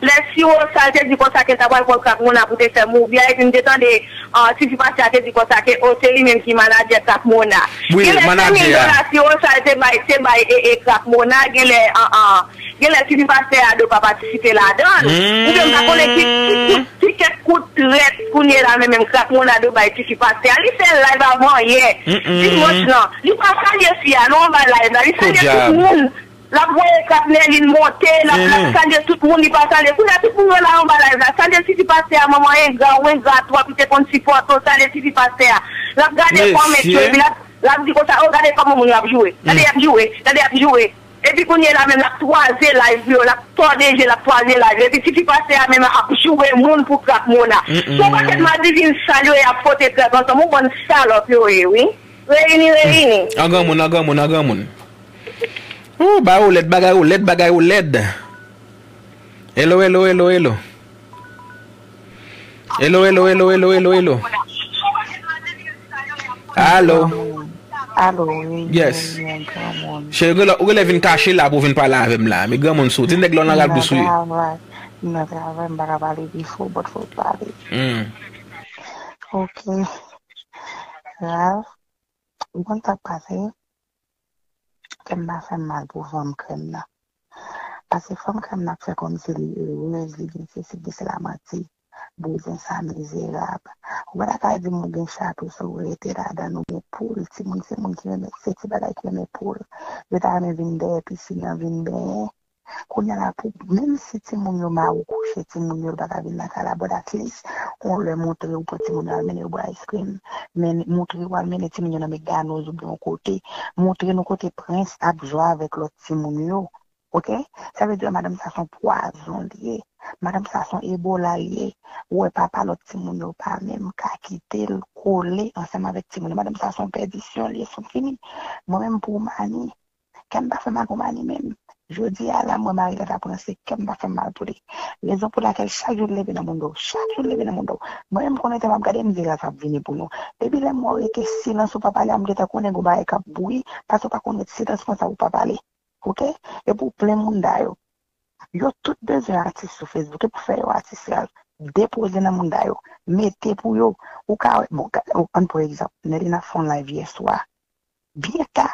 lè Siwo Sal te di konsa ke l ta pral pran Krak Mona pou te fè movie a, epi m te tande, ah, tifi pastè a te di konsa ke, oh, se li menm ki manadjè Krak Mona. Wi, manadjè a. Genlè senk mil dola Siwo Sal te bay, te bay, e, e Krak Mona, genlè, an, an, genlè tifi pastè a do pa patisipe ladan l. Oubyen m pa konnen ki, ki kout, ki kèk kout trèt kounye la, men menm Krak Mona do bay tifi pastè a. Li fè live avan yè, dimanch lan. Li pa salye fi a, non, anba live la. Li salye tout moun. L ap voye Krak Nèlin monte, l ap, l ap salye tout moun, li pa salye. Kounye a, tout moun yo la anba live la. Salye tifi pastè a, manman engra, ou engra twòp, li te konn sipòte w, salye tifi pastè a. L ap gade kòmèt yo, epi l ap, l ap di konsa, oh, gade kòman moun yo ap joure. Gade y ap joure, gade y ap joure. Epi kounye a la menm, l ap twaze live yo, l ap tòde je, l ap twaze live yo. Epi tifi pastè a menm ap joure moun pou Krak Mona. Se yon pakèt madivin sal yo ye ap fwote krèk ansanm, yon bann salòp yo ye, wi. Reyini, reyini. An granmoun, an granmoun, an granmoun. Oh, bagay yo lèd, bagay yo lèd, bagay yo lèd. Hello, hello, hello, hello. Hello, hello, hello, hello, hello, hello. Alo. Alo, wi. Yes. Cheri, ou genlè, ou genlè vin kache la pou vin pale avè m la. Men granmoun sou. Ti nèg la nan rad bous ou ye. M nan travay, m pa ka pale pi fò, but fò w pale. Hmm. Ok. Ralph, ou konn sa k pase? Kè m pa fè m mal pou fanm krèm nan. Paske fanm krèm nan ap fè kòmsi li erez, li gen sesi, li gen sela, manti. Bouzen sa mizerab. Ou pa ta ka di m ou gen chato sou rete ladan, nou gen poul, timoun se moun ki renmen, se ti bagay ki renmen poul. Yo ta renmen vin dèyè pisin nan, vin benyen. Kounye a la pou, menm si timoun yo mare w kouche, timoun yo pa ka vin nan kay la, but at least, yon lè montre ou pran timoun yo al mennen yo bwè ice cream, men montre yo al mennen timoun yo nan McDonald's oubyen yon kote, montre nou kote prens ap jwe avèk lòt timoun yo, ok? Sa vle di madanm sa se yon pwazon li ye, madanm sa se yon ebola li ye, ou wè papa lòt timoun yo pa menm ka kite l kole ansanm avèk timoun yo, madanm sa se yon pèdisyon li ye, se yon fini. Mwen menm pou Mani, kè m pa fè mal pou Mani menm. Jodi a la, m wè mari l ap ranse, kè m pa fè mal pou li. Rezon pou lakèl chak jou l leve nan moun do, chak jou l leve nan moun do. Mwen menm konnen tan m ap gade, m di Ralph ap vini pou nou. Depi lè m wè w rete silans ou pa pale a, m gentan konnen gon bagay k ap bouyi, paske w pa konn ret silans konsa pou pa pale. Ok? E pou plen moun da yo. Yo tout bezwen atis sou Facebook, e pou fè yo atis Ralph. Depoze nan moun da yo. Mete pou yo. Ou ka wè, bon, ann pran egzanp, Nèlin ap fè yon live yè swa. Byen ta.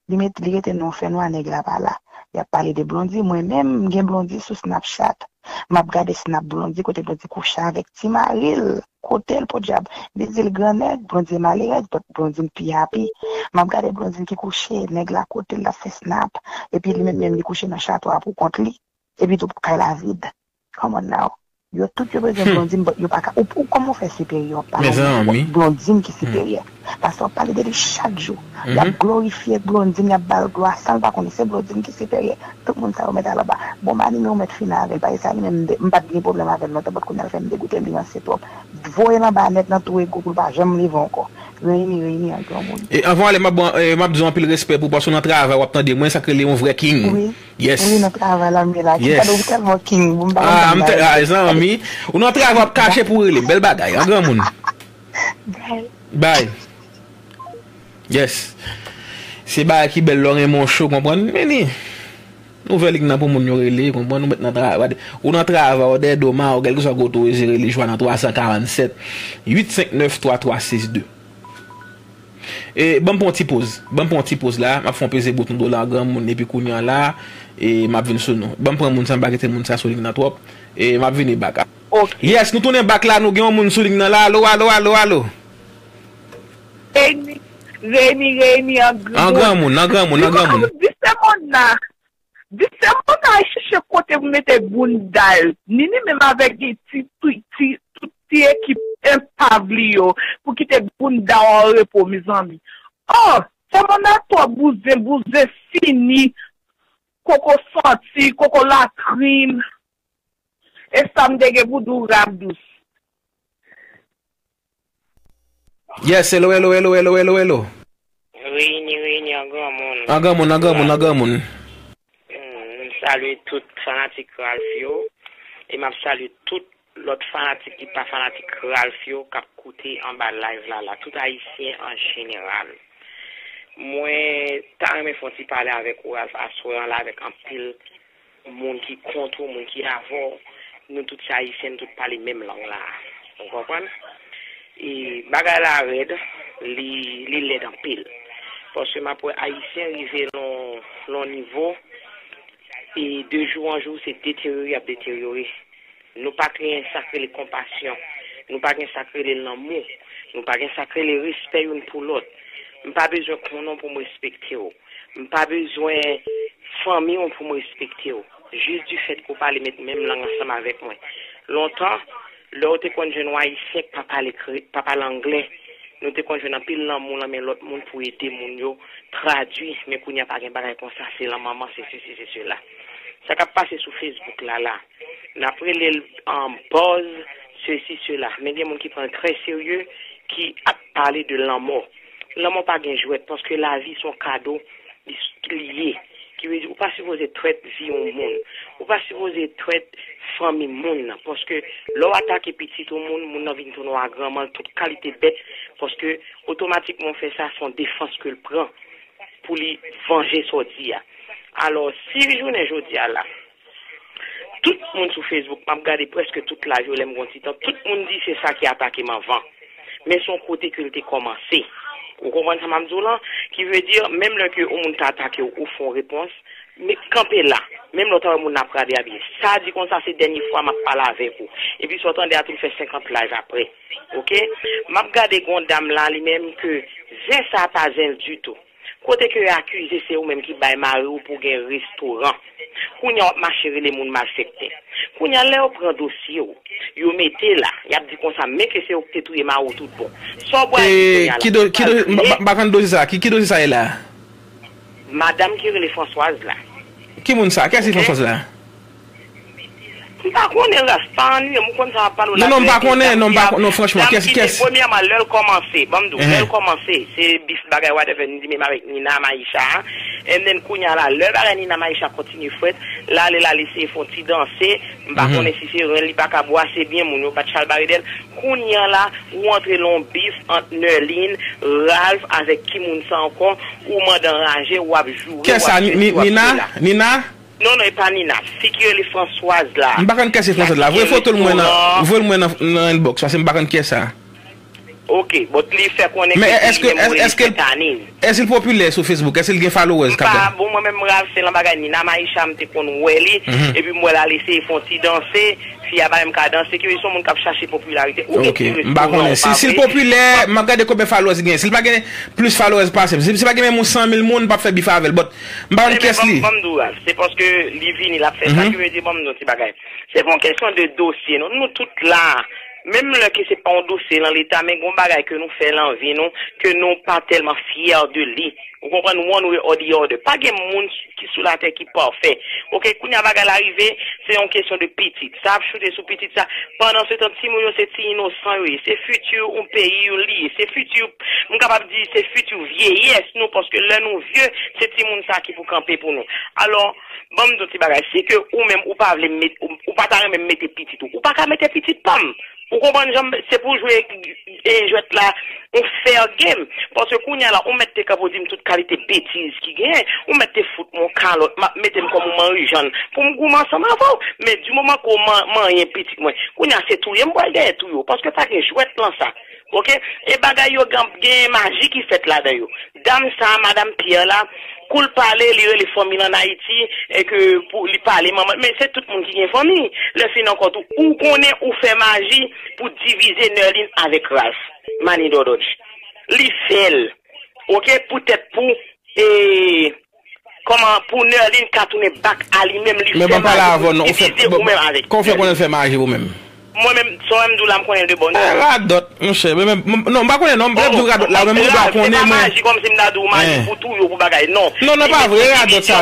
Li met, li rete nan yon fènwa, nèg la pa la. Y ap pale de Blondy. Mwen menm, m gen Blondy sou Snapchat. M ap gade Snap Blondy, kote Blondy kouche avèk ti mari l. Kote l, podyab? Li di l gran nèg, Blondy malerèz, but Blondy pi happy. M ap gade Blondy ki kouche, nèg la kote l, l ap fè Snap. Epi li menm, menm li kouche nan chato a pou kont li. Epi tou kay la vid. Come on now. Yo tout yo bezwen Blondine, but yo pa ka. Ou, ou kòman w fè siperyè w pa wè Blondine ki siperyè? Paske w ap pale de li chak jou. Y ap glorifye Blondine, y ap ba l glwa san l pa konnen se Blondine ki siperyè. Tout moun sa yo mèt al anba. Bon, Mani, men ou mèt fini avè l, paske sa li menm, m pa t gen pwoblèm avè l lontan, but kounye a l fè m degoute, m li ranse twòp. Voye l anba nèt nan twou egou pou l pa janm leve ankò. Reyini, reyini ak granmoun. E anvan ale, m ap, bon, e, m ap di w anpil respè pou, paske w nan travay, w ap tande mwen, sa k rele yon vrè king. Wi. Yes. Wi, nan travay la, m ye la. King, yes. Gade, ou tèlman king, bon, m pa konn ah, m tè, ah, zanmi, ou nan travay, w ap kache pou rele m. Bèl bagay, an granmoun. Bye. Bye. Yes. Se bagay ki bèl lè w renmen yon show, konprann? Men ni. Nouvèl lig nan pou moun yo rele, konprann? Ou mèt nan travay. Ou nan travay, ou dèyè do ma, ou kèlkeswa kote ou ye, se rele Jwa nan twa san karannsèt, uit senk nèf, twa twa sis de. E, ban m pran yon ti poz. Ban m pran yon ti poz la. M ap fè yon peze bouton dola granmoun epi kounye a la, e, m ap vin sou nou. Ban m pran moun sa, m pa kite moun sa sou lig nan twòp. E, m ap vini bak. Ok. Yes, nou tounen bak la, nou gen yon moun sou lig nan la. Alo, alo, alo, alo. Reyini, reyini, reyini, an granmoun. An granmoun, an granmoun, an granmoun. Di se moun nan. Di se moun nan al chèche kote pou mete bounda l. Nini menm avèk gen ti, ti, ti, tout ti ekip enpav li yo pou kite bounda w an repo, mezanmi. Oh, se moun nan twò bouzen, bouzen fini, koko santi, koko latrin. E sa m te gen pou di w, rap dous. Yes, hello, hello, hello, hello, hello, hello. Reyini, reyini, an granmoun. An granmoun, an granmoun, an granmoun. Mm, m salye tout fanatik Ralph yo. E m ap salye tout lòt fanatik ki pa fanatik Ralph yo k ap koute anba live la la. Tout Ayisyen an jeneral. Mwen ta renmen fè yon ti pale avèk ou, Ralph, aswè an la avèk anpil moun ki kont ou, moun ki avè w, nou tout se Ayisyen, nou tout pale menm lang la. Ou konprann? E bagay la rèd, li, li lèd anpil. Paske m ap wè Ayisyen rive lon, lon nivo, e de jou an jou, se deteryore y ap deteryore. Nou pa gen sa k rele konpasyon. Nou pa gen sa k rele lanmou. Nou pa gen sa k rele respè youn pou lòt. M pa bezwen konnen w pou m respekte w. M pa bezwen fanmi w pou m respekte w. Jis difèt ke w pale menm lang ansanm avèk mwen. Lontan, lè w te konn jwenn yon Ayisyen k pa pale kre-, pa pale anglè, nou te konn jwenn anpil lanmou nan men lòt moun pou ede moun yo tradui, men kounye a pa gen bagay konsa, se lanmanman, se sesi, se sela. Sa k ap pase sou Facebook la, la, n ap rele l, um, buzz, sesi, sela. Men gen moun ki pran l trè serye, ki ap pale de lanmò. Lanmò pa gen jwèt, paske lavi se yon kado li, li ye. Ki vle di, ou pa sipoze twèt vi yon moun. Ou pa sipoze twèt fanmi moun nan. Paske lè w atake pitit yon moun, moun nan vin tounen yon agranman l, tout kalite bèt. Paske otomatikman w fè sa, se yon defans ke l pran pou li vanje sa w di a. Alò, si jounen jodi a la, tout moun sou Facebook, m ap gade prèske tout live yo lè m gon ti tan, tout moun di se sa ki atake m anvan. Men se yon kote ke l te kòmanse. Ou konprann sa m ap di w lan? Ki vle di, menm lè ke yon moun ta atake w, ou fè yon repons, men kanpe la. Menm lè w ta wè moun nan ap rale a byen. Sa di konsa, se dènye fwa m ap pale avèk ou. Epi sa w tande a tou l fè senkant live apre. Oke? M ap gade gon dam la, li menm ke zen sa pa zen l ditou. Kote ke yo akize se ou menm ki bay mari w pou w gen restoran. Kounye a w ap mache rele moun malfektè. Kounye a lè yo pran dosye w, yo mete la, y ap di konsa, men ke se ou ki te touye mari w tout bon. Sa w pral di kounye a la? Ki do-, ki do-, m pa, m pa konn dosye sa. Ki, ki dosye sa ye la? Madanm ki rele Françoise la. Ki moun sa? Kiyès ki Françoise la? M pa konnen, Ralph, pa annuiye m, ou konn sa m ap pale w la. Non, non, m pa konnen, non, m pa konnen, non, franchman, kiyès, kiyès? Premyèman, lè l kòmanse, ban m di w, lè l kòmanse, se bif bagay, whatever, li di menm avèk Nina, Maïcha, and then kounye a la, lè bagay Nina, Maïcha kontinye frèt, l ale, l al eseye fè yon ti danse, m pa konnen si se ren li pa ka bwase byen, moun yo bat chalbari dèyè l. Kounye a la, ou antre nan yon bif ant Nerline, Ralph avèk ki moun sa ankò, ou mande anraje, w ap joure, w ap sesi, w ap sela. Kiyès sa? Ni-, Ni-, Nina? Nina? Non, non, e pa Nina. Fi ki rele Françoise la. M pa konn kiyès se Françoise la. Voye foto l mwen nan, voye l mwen nan, nan inbox, paske m pa konn kiyès sa. Ok, bon, li fè konnen ke li menm rele Sentaniz. Men èske, èske, èske l popilè sou Facebook? Èske l gen followers, Captain? M pa, bon, mwen menm, Ralph, se nan bagay Nina Maïcha m te konn wè li, epi m wè l al eseye fè yon ti danse, fi a pa menm ka danse, ki vle di se yon moun k ap chache popilarite. Ou gen ti restoran, ou pa vre? Ok, m pa konnen. Si, si l popilè, m ap gade konbyen followers li gen. Si l pa gen plis followers pase m, si, si l pa gen menm yon san mil moun, m p ap fè bif avè l. But, m pa konn kiyès li. Ebyen, ban m, ban m di w, Ralph, se paske li vini, l ap fè sa, ki vle di, ban m di w yon ti bagay. Se pa yon kesyon de dosye, non. Nou tout la, Menm lè ke se pa yon dosye nan Leta, men gon bagay ke nou fè nan vi nou, ke nou pa tèlman fyè de li. Ou konprann? One way or the other. Pa gen moun ki sou latè ki pafè. Oke, kounye a bagay la rive, se yon kesyon de pitit. Sa ap choute sou pitit sa. Pandan se tan, timoun yo se ti inosan yo ye. Se fiti yon peyi yo li ye. Se fiti, m kapab di, se fiti vyeyès nou, paske lè nou vye, se timoun sa ki pou kanpe pou nou. Alò, ban m di yon ti bagay. Si ke ou menm ou pa vle met, ou, ou pa ta renmen m mete pitit ou, ou pa ka mete pitit pa m. Ou konprann jan m, se pou jwe e jwèt la, yon fair game. Paske kounye a la, ou mèt te kanpe w di m tout kalite betiz ki genyen. Ou mèt te fout mwen yon kalòt, m ap mete m kòm yon manrijann pou m goumen ansanm avè w. Men di moman ke w man-, manyen pitit mwen, kounye a se touye m pral genyen touye w. Paske pa gen jwèt lan sa. Oke? E bagay yo gen, gen maji ki fèt ladan yo. Dam sa, madanm Pierre la, kou l pale, li rele fanmi l ann Ayiti, e ke pou li pale manman, men se tout moun ki gen fanmi. Lè fin ankò tou, ou konnen ou fè maji pou divize Nerline avèk Ralph, Mannie Dododge. Li fè l, oke, poutèt pou, e, kòman, pou Nerline ka tounen back a li menm, li fè maji pou divize ou menm avèk Nerline. Men ban m pale avè w non, ou fè, ban, kòman w fè konnen l fè maji ou menm? Mwen menm, sa w wè m di w la, m konnen l de bòn. Eh, radòt, monchè. Men, men, m, non, m pa konnen non, m pa di w radòt la, men m di w pa konnen, men. Ralph, se pa maji kòmsi m ta di w maji pou touye w pou bagay, non. Non, non, pa vre, radòt sa.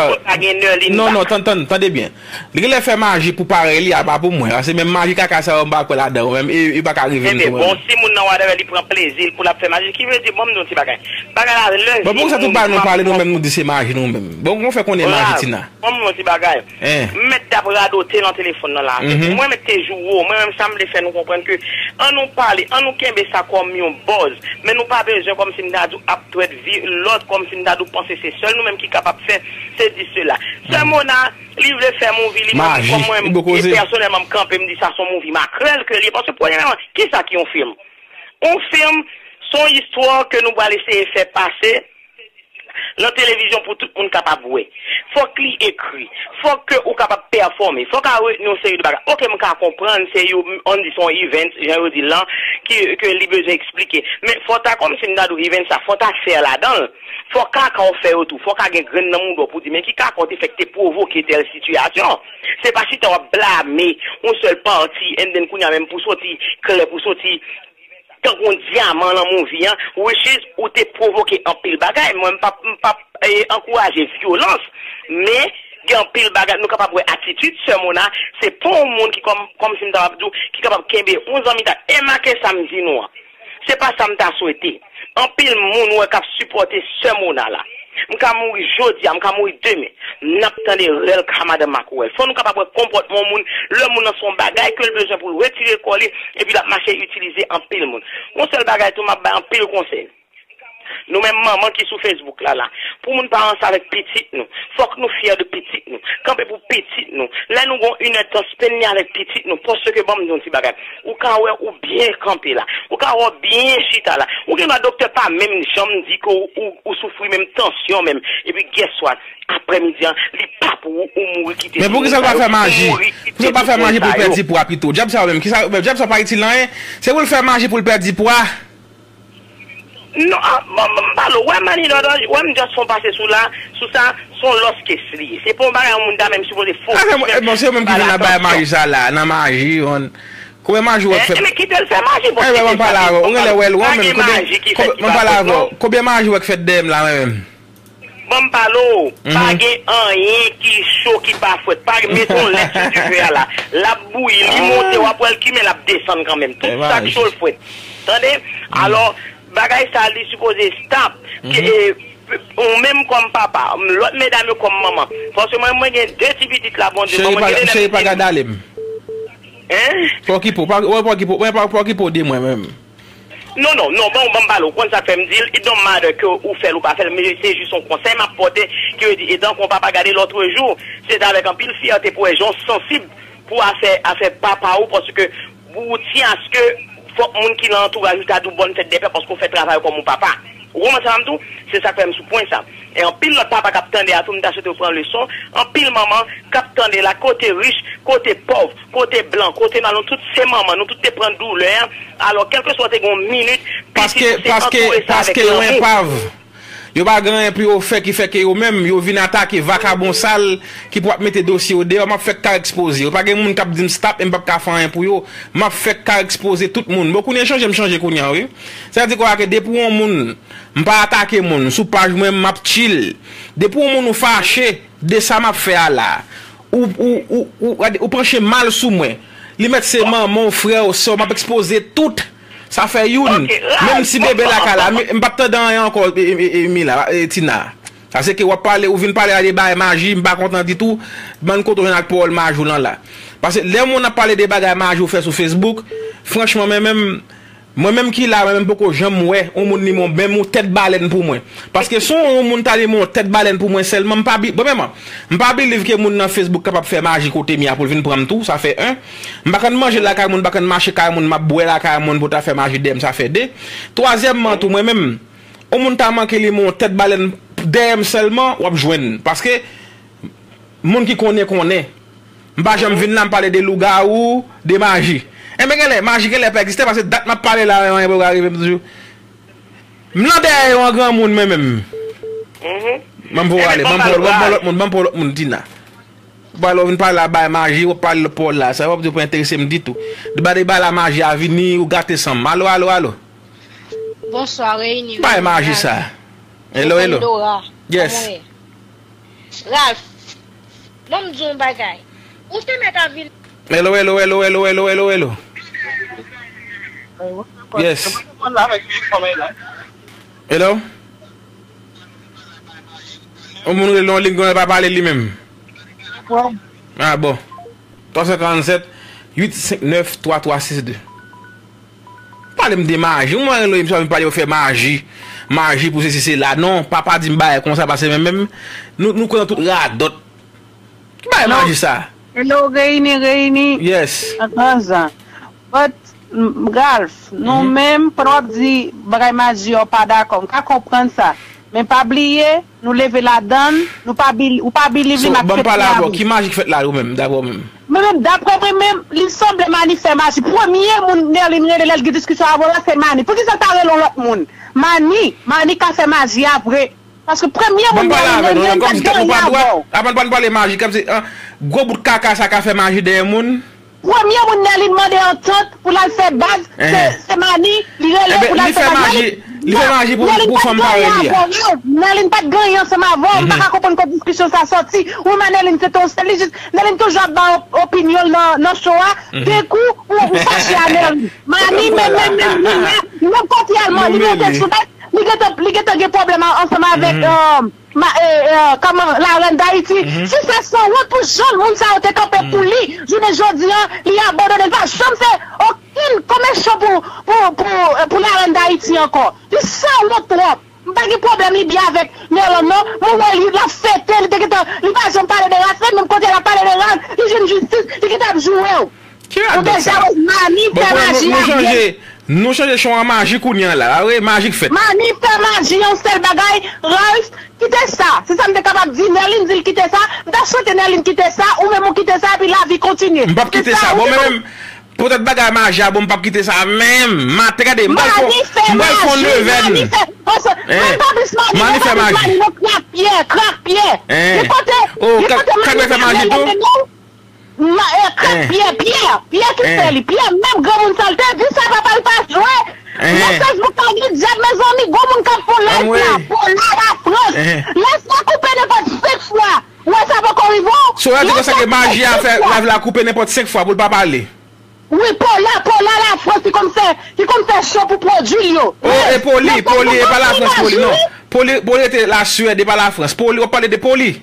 Non, non, tann, tann, tande byen. Li genlè fè maji pou parèy li a, pa pou mwen. Paske menm maji kaka sa yo, m pa kwè ladan yo menm, e, e pa ka rive m tou menm. Bon, si moun nan whatever, li pran plezi l pou l ap fè maji, ki vle di, ban m di yon ti bagay. Bagay la, lè vi moun, m ap... Bon, poukisa tou pa nou pale nou menm, nou di se maji nou menm? Bon, kòman w fè konnen maji Tina? Ban m di yon ti bagay. M mèt t ap radote nan telefòn nan la. Mwen mèt te joure w. Mwen menm sa m vle fè nou konprann ke ann nou pale, ann nou kenbe sa kòm yon buzz. Men nou pa bezwen kòmsi m ta di w ap twèt vi lòt, kòmsi m ta di w panse se sèl nou menm ki kapab fè sesi sela. Sè Mona, li vle fè movie li, mwen menm kòm mwen, e pèsonèlman m kanpe m di sa se yon movie makrèl ke li ye. Paske premyèman, kisa ki yon fim? Yon fim, se yon istwa ke nou pral eseye fè pase nan televizyon pou tout moun kapab wè. Fòk li ekri. Fòk ke ou kapab pèfòme. Fòk a retni yon seri de bagay. Oke, m ka konprann, se yo, ann di se yon event, jan yo di l lan, ki, ke li bezwen eksplike. Men fò ta kòmsi m ta di w event sa, fò ta fè ladan l. Fò kaka w fè yo tou. Fò ka gen grenn nan mouda w pou di, men ki kaka w te fè k te pwovoke tèl sitiyasyon. Se pa chita w ap blame yon sèl pati, and then kounye a menm pou soti klè, pou soti tankou yon dyaman nan movie an, which is ou te pwovoke anpil bagay. Mwen, m p ap, m p ap, eh, ankouraje vyolans, men gen anpil bagay nou kapab wè atitid sè Mona, se pa yon moun ki kòm, kòmsi m ta ap di w, ki kapab kenbe yon zanmitay. E make sa m di nou an. Se pa sa m ta swete. Anpil moun wè k ap sipòte sè Mona la. M ka mouri jodi a, m ka mouri demen. N ap tande rèl ka madan Makwèl. Fò nou kapab wè konpòtman yon moun, lè moun nan se yon bagay ke l bezwen pou l retire kò li, epi l ap mache itilize anpil moun. Yon sèl bagay tou, m ap bay anpil konsèy. Nou menm manman ki sou Facebook la, la, pou moun pa ranse avèk pitit nou, fòk nou fyè de pitit nou. Kanpe pou pitit nou. Lè nou gon inèdtan, spenn li avèk pitit nou. Paske ban m di yon ti bagay. Ou ka wè ou byen kanpe la. Ou ka wè w byen chita la. Ou gen dwa doktè pa menm janm di ke ou, ou, ou soufri menm tansyon menm. Epi guess what? Aprèmidi an, li pa pou ou, ou mouri kite tout moun sa yo. Men poukisa l pa fè maji? Poukisa l pa fè maji pou l pèdi pwa pito? Dyab sa yo menm, kisa, dyab sa pa itil anyen? Se pou l fè maji pou l pèdi pwa? Non, ah, bon, m pale w, wè Mannie Dòdòj, wè m just fon pase sou la, sou sa, se yon lòs kes li ye. Se pa yon bagay yon moun ta menm sipoze fokis menm. Bon, se yo menm ki vin nan bagay maji sa la, nan maji, yon. Konbyen maji w wè k fèt? Men kite l fè maji, bon, kite l fè maji. Ou genlè wè l, ou menm, konbyen, konbyen maji w wè k fèt dèyè m la, mwen menm? Ban m pale w, pa gen anyen ki cho, ki pa frèt. Pa gen, mete yon lèt sou dife a la. L ap bouyi, li monte, w ap wè l kimen, l ap desann kanmenm. Tout sa k cho l frèt. Tande? Alò, bagay sa, li sipoze stop. Ke, eh, ou menm kòm papa, lòt medam yo kòm manman. Paske mwen, mwen gen de ti pitit la, Bondye ban mwen, gen de nèg ki di m. Cheri, pa gade ale m. Hein? Pa okipe w, pa, pa okipe w, pa, pa okipe w de mwen menm. Non, non, non, bon, bon, m pale w, konn sa k fè m di l, it don't matter ke ou fè l ou pa fè l, men se jis yon konsèy m ap pote, ke yo di, etan kon papa gade lòtrejou, se te avèk anpil fyète pou wè jan w sansib pou afè, afè papa w, paske pou w ti aske fòk moun ki nan antouraj ou ta di w bòn fèt dèpè paske w fè travay kòm yon papa. Ou konprann sa m di w? Se sa k fè m sou pwen sa. E anpil lòt papa k ap tande a tou, m ta swete yo pran leson. Anpil manman k ap tande la, kote rich, kote pòv, kote blan, kote nwa, nou tout se manman, nou tout te pran doulè a. Alò, kèlkeswa w te gen yon minit, pitit ou se antoure sa avèk lanmou. Paske, paske, paske yo enpav. Yo pa gen anyen pou yo fè ki fè ke yo menm, yo vin atake vakabon sal ki pou ap mete dosye yo deyò. M ap fèk ka ekspoze. Yo pa gen moun k ap di m stop e m p ap ka fè anyen pou yo. M ap fèk ka ekspoze tout moun. Bon, kounye chanje, m chanje kounye a, wi. Sa di kwa ke depi yon moun, m pa atake moun. Sou paj mwen, m ap chill. Depi yon moun ou fache de sa m ap fè a la, ou, ou, ou, ou, ou panche mal sou mwen. Li mèt se manman w, frè w, sè w, m ap ekspoze tout. Sa fè youn. Ok, Ralph, menm si bebe lakay la, mi- m p ap tande anyen ankò, e, e, e, Mila, e, Tina. Paske w ap pale, ou vin pale a de bagay maji, m pa kontan ditou. Bann kote w jwenn ak pawòl maji w lan la. Paske lè moun ap pale de bagay maji w fè sou Facebook, franchman, mwen menm, mwen menm ki la, mwen menm poko janm wè yon moun limen menm yon tèt balèn pou mwen. Paske si yon moun ta limen yon tèt balèn pou mwen sèlman, m pa bi-, bon, mwen, m pa believe ke moun nan Facebook kapab fè maji kote m ye a pou l vin pran m tou, sa fè en. M pa konn manje lakay moun, m pa konn mache kay moun, m ap bwè lakay moun pou ta fè maji dèyè m, sa fè de. Twazyèmman tou, mwen menm, yon moun ta manke limen yon tèt balèn dèyè m sèlman, w ap jwenn. Paske moun ki konnen, konnen. M pa janm vin la, m pale de lougawou, de maji. Enben, genlè, maji genlè pa egziste, paske dat m ap pale la, yon bagay rive m toujou. M nan dèyè yon granmoun, mwen menm. Ban m pou ale, ban m pou, ban m pou lòt moun, ban m pou lòt moun, Tina. Ou pale, ou vin pale la, bay maji, ou pale lòt pawòl la. Sa w ap di, ou pa enterese m ditou. Deba, deba la, maji a vini, ou gate san m. Alo, alo, alo. Bonswa, Reyini. Bay maji sa. Hello, hello. Yes. Ralph, ban m di w yon bagay. Ou te mèt a vin. Hello, hello, hello, hello, hello, hello, hello. Yes. Hello? Yon moun rele yon liy, konnen pa pale li menm. Ah, bon. Twa san karannsèt, uit senk nèf, twa twa sis de. Pale m de maji. Ou mwen rele m sa vin pale yo fè maji. Maji pou sesi sela. Non, papa di m bagay konsa, paske mwen menm, nou, nou kwè nan tout radòt. Ki bagay maji sa? Hello, Reyini, Reyini. Yes. An gran jan. But, m, Ralph, nou menm, pandan w ap di bagay maji, w pa dakò. M ka konprann sa. Men pa bliye, nou leve ladan l, nou pa bil-, ou pa believe li, m ap fèt la. Ki maji k fèt la, ou menm, daprè w menm? Mwen menm, daprè mwen menm, li sanble Mani fè maji. Premye moun Nerline rele lè l gen diskisyon avè w la, se Mani. Poukisa l pa rele yon lòt moun? Mani, Mani ka fè maji a vre. Paske premye moun Nerline rele, Nerline pa t gen anyen avè w. Avan n pale maji, kòmsi, ah, gwo bout kaka sa ka fè maji dèyè moun. Premye moun Nerline mande antant pou l al fè baz, se, se Mani, li rele pou l al fè baz. Li fè maji, li fè maji pou, pou fanm parèy li a. Nerline pa t gen anyen ansanm avè w, m pa ka konprann kot diskisyon sa sòti. Ou wè Nerline se te yon sèl, li jis, Nerline toujou ap ba op-, opinyon l nan, nan show a. Dekou, ou, ou fache a Nerline. Mani, men, men, men, men, men, nenpòt yalman, li mete sou nèt, li gentan, li gentan gen pwoblèm a-, ansanm avèk, eh, Ma, e, e, kòman, Larèn Dayiti, si se san wont pou jan moun sa yo te kanpe pou li, jounen jodi a, li abandone, li pa janm fè okenn komèsyon pou, pou, pou, pou Larèn Dayiti ankò. Li san wont twòp. M pa gen pwoblèm li byen avèk Nerline non, mwen wè li, l ap fete, li te gentan, li pa janm pale de ras, menm kote l ap pale de ras, li jwenn jistis, li gentan ap joure w. Ki radòt sa? Ou deja wè Mani fè maji a byen. Nou chanje, nou chanje chan an maji kounye a la. A wi, maji k fèt. Mani fè maji yon sèl bagay, Ralph, kite sa. Se sa m te kapab di Nerline, di l kite sa. M ta swete Nerline kite sa, ou menm ou kite sa, epi lavi kontinye. M p ap kite sa. Bon, men menm, poutèt bagay maji a, bon, m p ap kite sa menm. Maten, gade, m pral fè, m pral fè yon nevèn. Mani fè maji, Mani fè maji. Mani fè maji. Mani non, krak pyè, krak pyè. Gen kote, gen kote Mani fè maji tou. Ma, e, krak pyè, pyè, pyè ki fè li, pyè menm granmoun sa l te di sa papa l pa jwe. Nan Facebook la gen dyab mezanmi, gwo moun k ap fon live la, Pola Lafrans. Lèf la koupe nenpòt senk fwa. Ou wè sa poko rive w? So w di konsa ke maji a fè live la koupe nenpòt senk fwa pou l pa pale. Wi, Pola, Pola Lafrans ki konn fè, ki konn fè show pou pwodui l yo. Oh, e Poli, Poli, e pa Lafrans Poli non. Poli, Poli rete Laswèd, e pa Lafrans. Poli, w ap pale de Poli.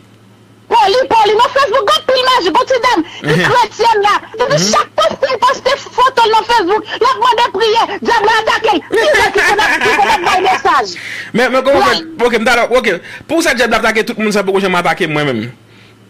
Poli, Poli, nan Facebook, gen anpil maji, gon ti dam ki kretyèn la. Epi chak poste, l poste foto l nan Facebook, l ap mande priyè, dyab la atake l. Ki lè ki konn ap, ki konn ap bay mesaj? Men, men kòman fè, ok, m ta, ok. Pou sa dyab la atake tout moun, sa poko janm atake mwen menm.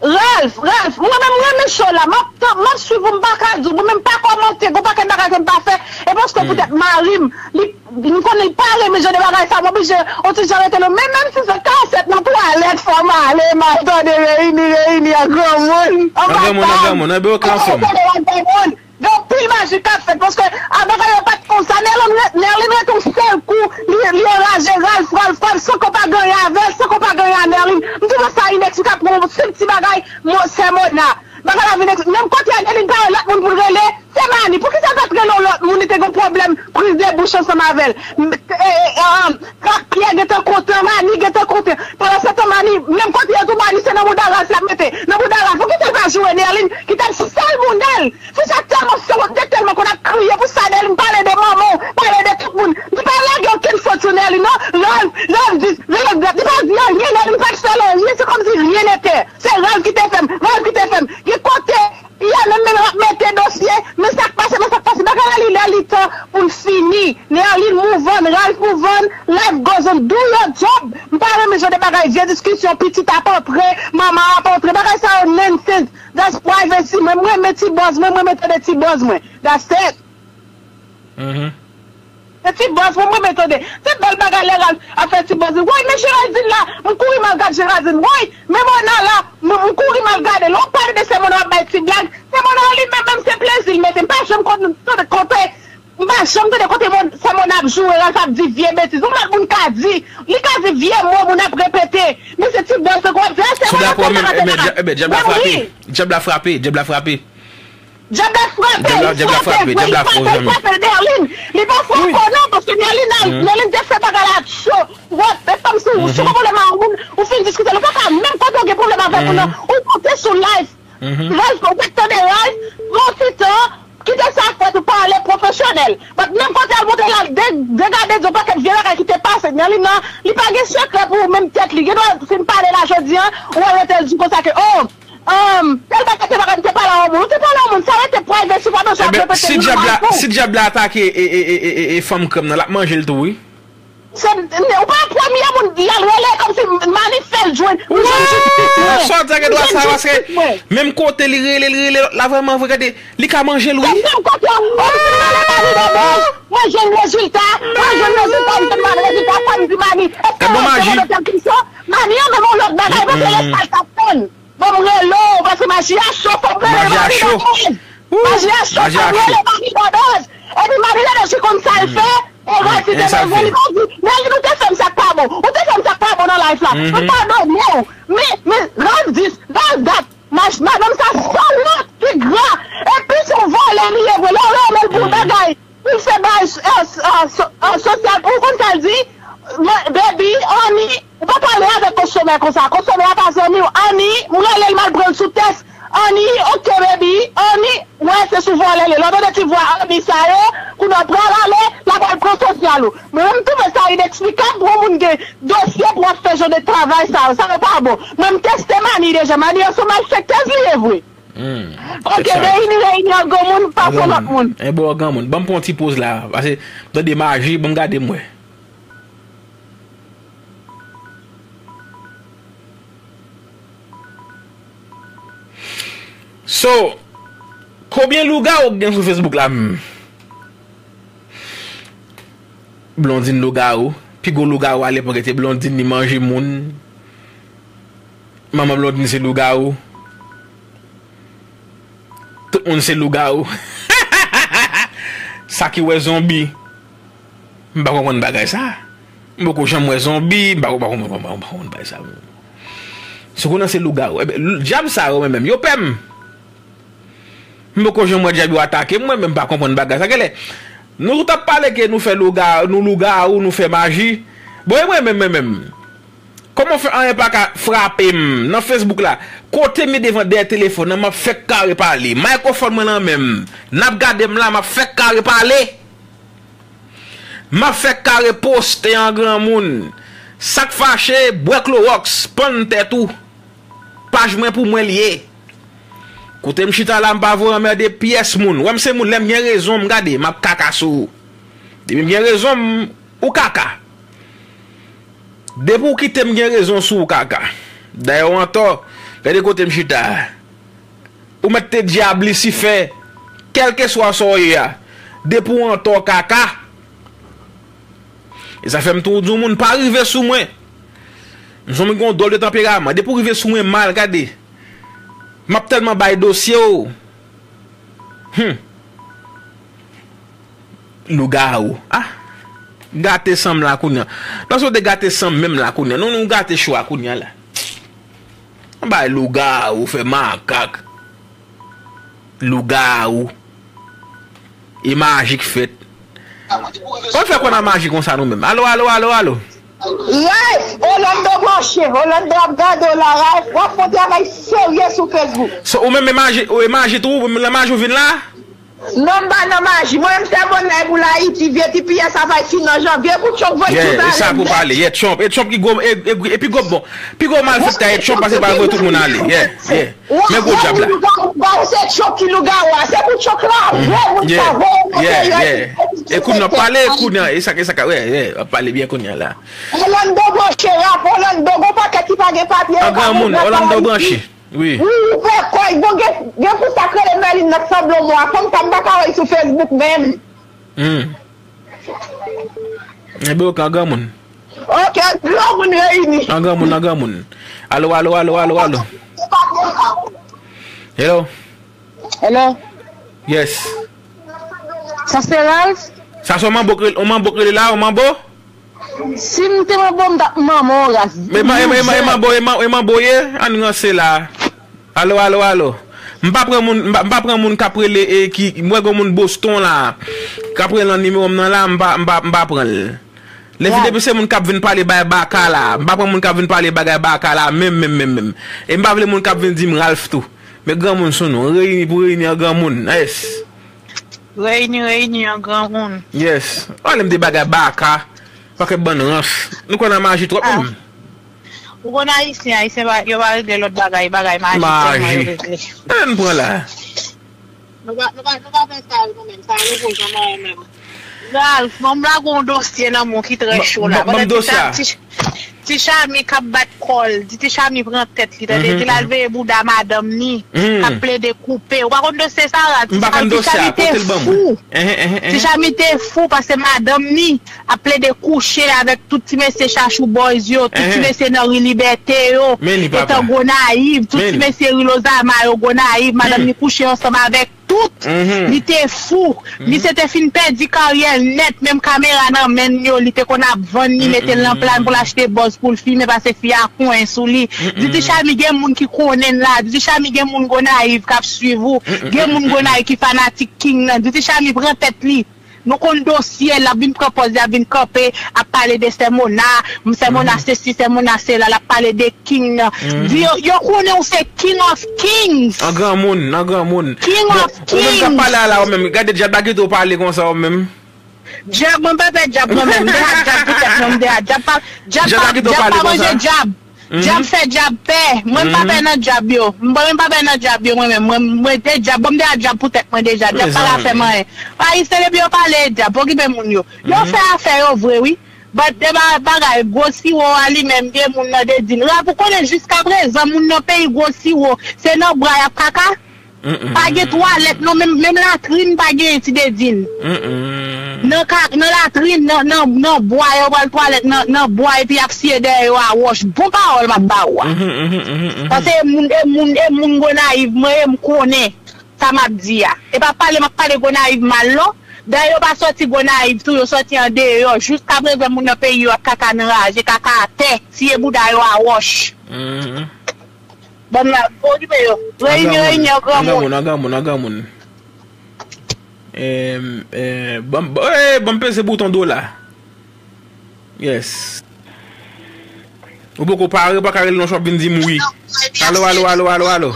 Ralph, Ralph, mwen menm, mwen renmen show la. M ap, m ap swiv ou, m pa ka di w, mwen menm pa kòmante, gon pakèt bagay ke m pa fè. E paske poutèt mari m, li M konnen l pa renmen jan de bagay sa, m oblije yon ti jan rete non. Men menm si se kansèt nan twalèt, fò m ale, m al tande Reyini, Reyini an granmoun, an granmoun, an granmoun, an granmoun. Gen anpil maji k ap fèt, paske a bagay yo pa t konsa. Nerline re-, Nerline rete yon sèl kou, li, li anraje, Ralph, Ralph, Ralph, san ke w pa gen anyen avè l. Mona. Bagay la vin eks-, menm kote a gen li pa yon lòt moun pou l rele, se Mani. Poukisa l pa t rele yon lòt moun, li te gen pwoblèm priz de bouch ansanm avè l? M, e, e, e, um, Krak Pyè gentan kontan, Mani gentan kontan. Pandan se tan, Mani, menm kote yo tou, Mani se nan bouda Ralph l ap mete. Nan bouda Ralph, poukisa l pa joure Nerline ki t ap sal bouda l? Fi sa tèlman fè wont, li te tèlman konn ap kriye pou sa Nerline pale de manman w, pale de tout moun. Li pa lage okenn fòt sou Nerline, non. Ralph, Ralph di, Ralph di, li pa di anyen, Nerline pa t fè l anyen, se kòmsi rien n'était. Se Ralph ki te fè m, Ralph ki te fè m. Gen kote, Pyè menm, menm ap mete dosye, men sa k pase, men sa k pase. Bagay la li lè li tan pou l fini. Nerline move on, Ralph move on, life goes on. Do your job. M pa renmen jan de bagay, vye diskisyon, pitit ap antre, manman ap antre. Bagay sa yo nonsense. That's privacy. Mwen, mwen renmen ti bòz mwen, mwen renmen tande ti bòz mwen. That's it. Mhm. Se ti bòz mwen, mwen renmen tande. Se bèl bagay lè Ralph ap fè ti bòz li. Woy, men Géraldine la, m kouri m al gad Géraldine. Woy, men Mona la, m, m kouri m al gade l. Ou pale de sè Mona ap bay ti blag. Sè Mona li menm, menm se plezi l mete. M pa janm konn tande kote, m pa janm tande kote Mon-, sè Mona ap joure, Ralph ap di vye betiz. Yon lòt moun ka di, li ka di vye mo, moun ap repete. Men se ti bòz sa w ap di, a, sè Mona ap fè bagay la. Ebyen, dyab la frape, dyab la frape, dyab la frape. Dyab la frape, dyab la frape, dyab la frape, frape, frape Nerline. Li pa frape w non, paske Nerline, Nerline te fè bagay la cho. Wòt, e fanm si w, si w gen pwoblèm ak yon moun, ou fin diskite l, ou pa ka menm kote w gen pwoblèm avèk moun nan, ou monte sou live. Ralph, ou pa t tande Ralph, pran ti tan, kite sa fèt ou pale pwofesyonèl. But menm kote al monte la, de-, degade di yon pakèt vye bagay ki te pase. Nerline nan, li pa gen sekrè pou menm tèt li. Gen dwa fin pale la jodi a, ou wè rete l di konsa ke, oh, Um, tèl bagay, tèl bagay, m te pale a yon moun. Ou te pale a yon moun, sa rete privacy, pa bezwen ap repete li nan live ou. Si dyab la atake e, e, e, e, e, e fanm krèm nan, l ap manje l tou, wi. Se, ou pa premye moun, y al rele kòmsi Mani fè l jwenn. Ou jwenn jistis mwen. Sa w di a gen dwa sa, paske menm kote li rele, li rele lòt la vrèman vre, gade, li ka manje l, wi. Se menm kote, ou fin rele Mani Dòdòj, mwen jwenn rezilta, mwen jwenn rezilta, m jwenn rezilta, sa m di Mani, èske w rete nan tèl kesyon? Mani an menm yon lòt bagay, paske lè sa l t ap tann. Ban m rele w, paske maji a cho, fò m rele Mani Dòdòj. Maji a cho, fò m rele Mani Dòdòj. Epi Mani Dòdòj ki konn sa l fè, e Ralph te leve, li pa di, Nerline, ou te fè m sa k pa bon. Ou te fè m sa k pa bon nan live la. M padone w. Men, men, Ralph dis, Ralph dat, madanm sa sanwont, pigra. Epi se yon vòlè li ye vre. Lè w renmen l pou bagay, pou l fè bagay, eh, eh, so-, eh, sosyal, ou konn sa l di? Mwen, baby, Annie, ou pa pale avèk konsomè konsa. Konsomè a pa zanmi w. Annie, m rele l, m al pran l sou tès. Annie, ok, baby. Annie, wè, se sou vwa l rele. Lè w tande ti vwa Annie sa yo, kounye a w pral ale, l ap al pran sosyal ou. Mwen menm, m twouve sa ineksplikab pou yon moun gen dosye pou w ap fè jan de travay sa yo. Sa yo pa bon. Mwen, m teste Mani deja. Mani an se yon malfektèz li ye vre. Hmm. Ok, reyini, reyini an granmoun, pa pran lòt moun. E bon, granmoun. Ban m pran yon ti poz la. Paske, tande maji, ban m gade m wè. So, konbyen lougawou k gen sou Facebook la menm? Blondine lougawou. Pi gwo lougawou alepòk te Blondine, li manje moun. Manman Blondine se lougawou. Tout moun se lougawou. Sa ki wè zonbi. M pa konprann bagay sa. M poko janm wè zonbi, m pa, m pa konprann, m pa konprann bagay sa. Si w konnen se lougawou, ebyen, l-, dyab sa yo menm, yo pè m. M poko janm wè dyab yo atake m, mwen menm pa konprann bagay sa. Genlè, nou tout ap pale ke nou fè louga-, nou lougawou, nou fè maji. Bon, e mwen menm, mwen menm. Kòman fè anyen pa ka frape m nan Facebook la? Kote m ye devan dèyè telefòn nan, m ap fè kare pale. Mikrofòn mwen nan men m. N ap gade m la, m ap fè kare pale. M ap fè kare poste an granmoun. Sa k fache, bwè klowòks, pann tèt ou. Paj mwen pou mwen l ye. Kote m chita la, m pa vle anmède pyès moun. Wè m se moun, lè m gen rezon, m gade, m ap kaka sou ou. Depi m gen rezon, m, ou kaka. Depi w kite m gen rezon sou ou, kaka. Dayè w antò, gade kote m chita a. Ou mèt te dyab, lisifè, kèlkeswa sa w ye a. Depi w antò, kaka. E sa fè m toujou di yon moun pa rive sou mwen. M se yon moun ki gen yon dwòl de tanperaman. Depi w rive sou mwen mal, gade. M ap tèlman bay dosye w. Hum. Lougawou. Ah. Gate san m la kounye a. Panse w te gate san m menm la kounye a. Non, non, w gate cho a kounye a la. Yon bay lougawou fè makak. Lougawou. E maji k fèt. Kòman fè konn a maji konsa nou menm? Alo, alo, alo, alo. Ralph, Orlando branche. Orlando ap gade w la, Ralph. W ap fè yon travay serye sou Facebook. So, ou menm e maji, ou e maji tou, ou menm nan maji ou vin la? Non, m pa nan maji. Mwen menm, sè monnay pou Layiti, vye T P S ap fini an janvye, pou Trump voye tout ale nèt. Yeah, e sa pou pale. Yeah, Trump. E Trump ki gwo, e, e, e pi gwo bon. Pi gwo malfektè, e Trump pase pral voye tout moun ale. Yeah, yeah. Men gwo djab la. Ba ou se Trump ki lougawou a. Se pou Trump lave moun sa, voye yo nan peyi a. E kounye a pale, kounye a, e sa, e sa ka, yeah, yeah, ap pale byen kounye a la. Orlando branche, Ralph, Orlando, gon pakèt ki pa gen papye, yo pa vle pran Ayiti. Wi. Wi, wi, pè kòy. Bon, gen, gen pou sa k rele Mèlin nan sanble mò a. Fanm sa m pa ka wè l sou Facebook menm. Hmm. Ebyen, oke, an granmoun. Oke, an granmoun reyini. An granmoun, an granmoun. Alo, alo, alo, alo, alo. Hello? Hello? Yes. Sa se Ralph? Sa se yon manbo k rele, yon manbo k rele la, yon manbo? Si m te manbo, m t ap manman w, Ralph. E man, e man, e man, e manbo, e man, e manbo ye? Ann ranse la. Alo, alo, alo. M pa pran moun, m pa, m pa pran moun k ap rele, e, ki, m wè gon moun Boston la, k ap rele nan nimewo m nan la, m pa, m pa, m pa pran l. Lè se depi se moun k ap vin pale bay baka la, m pa pran moun k ap vin pale bagay baka la, menm, menm, menm, menm. E m pa vle moun k ap vin di m Ralph tou. Men granmoun sou nou, reyini pou reyini an granmoun, yes. Reyini, reyini an granmoun. Yes. Pale m de bagay baka, pakèt bann rans. Nou kwè nan maji twòp menm. Ou konn Ayisyen, Ayisyen pa, yo pa regle lòt bagay, bagay maji sèlman yo regle. Maji. Tande n pran la. Nou pa, nou pa, nou pa fè sa yo nou menm, sa yo pou zanmanw menm. Ralph, ban m lage yon dosye nan men w ki trè cho la. Ban m dosye a. Ti, ti Chami k ap bat kò l, di ti Chami pran tèt li, tande, di l al veye bouda madanm ni, k ap plede koupe. Ou pa konn dosye sa, Ralph? M pa konn dosye a, pote l ban mwen. Ti Chami te fou paske madanm ni ap plede kouche avèk tout ti mesye Chachou Boys yo, tout ti mesye nan ri Libète yo, etan Gonayiv, tout ti mesye ri Lozama yo, Gonayiv, madanm ni kouche ansanm avèk tout. Li te fou. Misye te fin pèdi karyè l nèt, menm kamera nan men l yo, li te konn ap vann li, mete l nan plan pou l achte bòz pou l filme, paske fi a konyen sou li. Di ti Chami gen moun ki konnen l la, di ti Chami gen moun Gonayiv k ap swiv ou, gen moun Gonayiv ki fanatik King nan, di ti Chami pran tèt li. Nou konn dosye l, l ap vin pran pòz, l ap vin kanpe, ap pale de Sè Mona, m Sè Mona sesi, Sè Mona sela, l ap pale de King nan. Di yo, yo konnen w se King of Kings. An granmoun, an granmoun. King of Kings. Ou menm k ap pale a la, ou menm, gade djab la kite w pale konsa, ou menm. Djab, mwen pa pè djab mwen menm, m de a djab poutèt mwen, m de a djab pa, djab pa, djab pa manje djab. Djab fè djab pè. Mwen m pa pè nan djab yo. Mwen menm pa pè nan djab yo mwen menm. Mwen, mwen te djab. Bon, m te a djab pou tèt mwen deja. Djab pa ka fè m anyen. Ayisyen depi yo pale djab, okipe moun yo. Yo fè afè yo vre wi. But de ba-, bagay gwo siwo a li menm gen moun nan Dedin. Ralph, ou konnen jiskaprezan moun nan peyi gwo siwo, se nan bwa y ap kaka? Pa gen twalèt non, menm, menm latrin pa genyen ti Dedin. Nan ka, nan latrin, nan, nan, nan bwa, yo pral twalèt nan, nan bwa epi y ap siye dèyè yo a wòch. Bon pawòl m ap ba ou a. Paske e moun, e moun, e moun Gonayiv mwen ye, m konnen sa m ap di a. E pa pale m ap pale Gonayiv mal non. Dayè yo pa sòti Gonayiv tou, yo sòti andeyò. Jiskaprezan moun nan peyi yo ap kaka nan raje, kaka atè, siye bouda yo a wòch. Bann la, bon, okipe yo. Reyini, reyini, an granmoun. An granmoun, an granmoun, an granmoun. Em, em, ban m, eh, ban m peze bouton do la. Yes. Ou poko pare, ou pa ka rele non, w ap vin di m wi. Alo, alo, alo, alo, alo.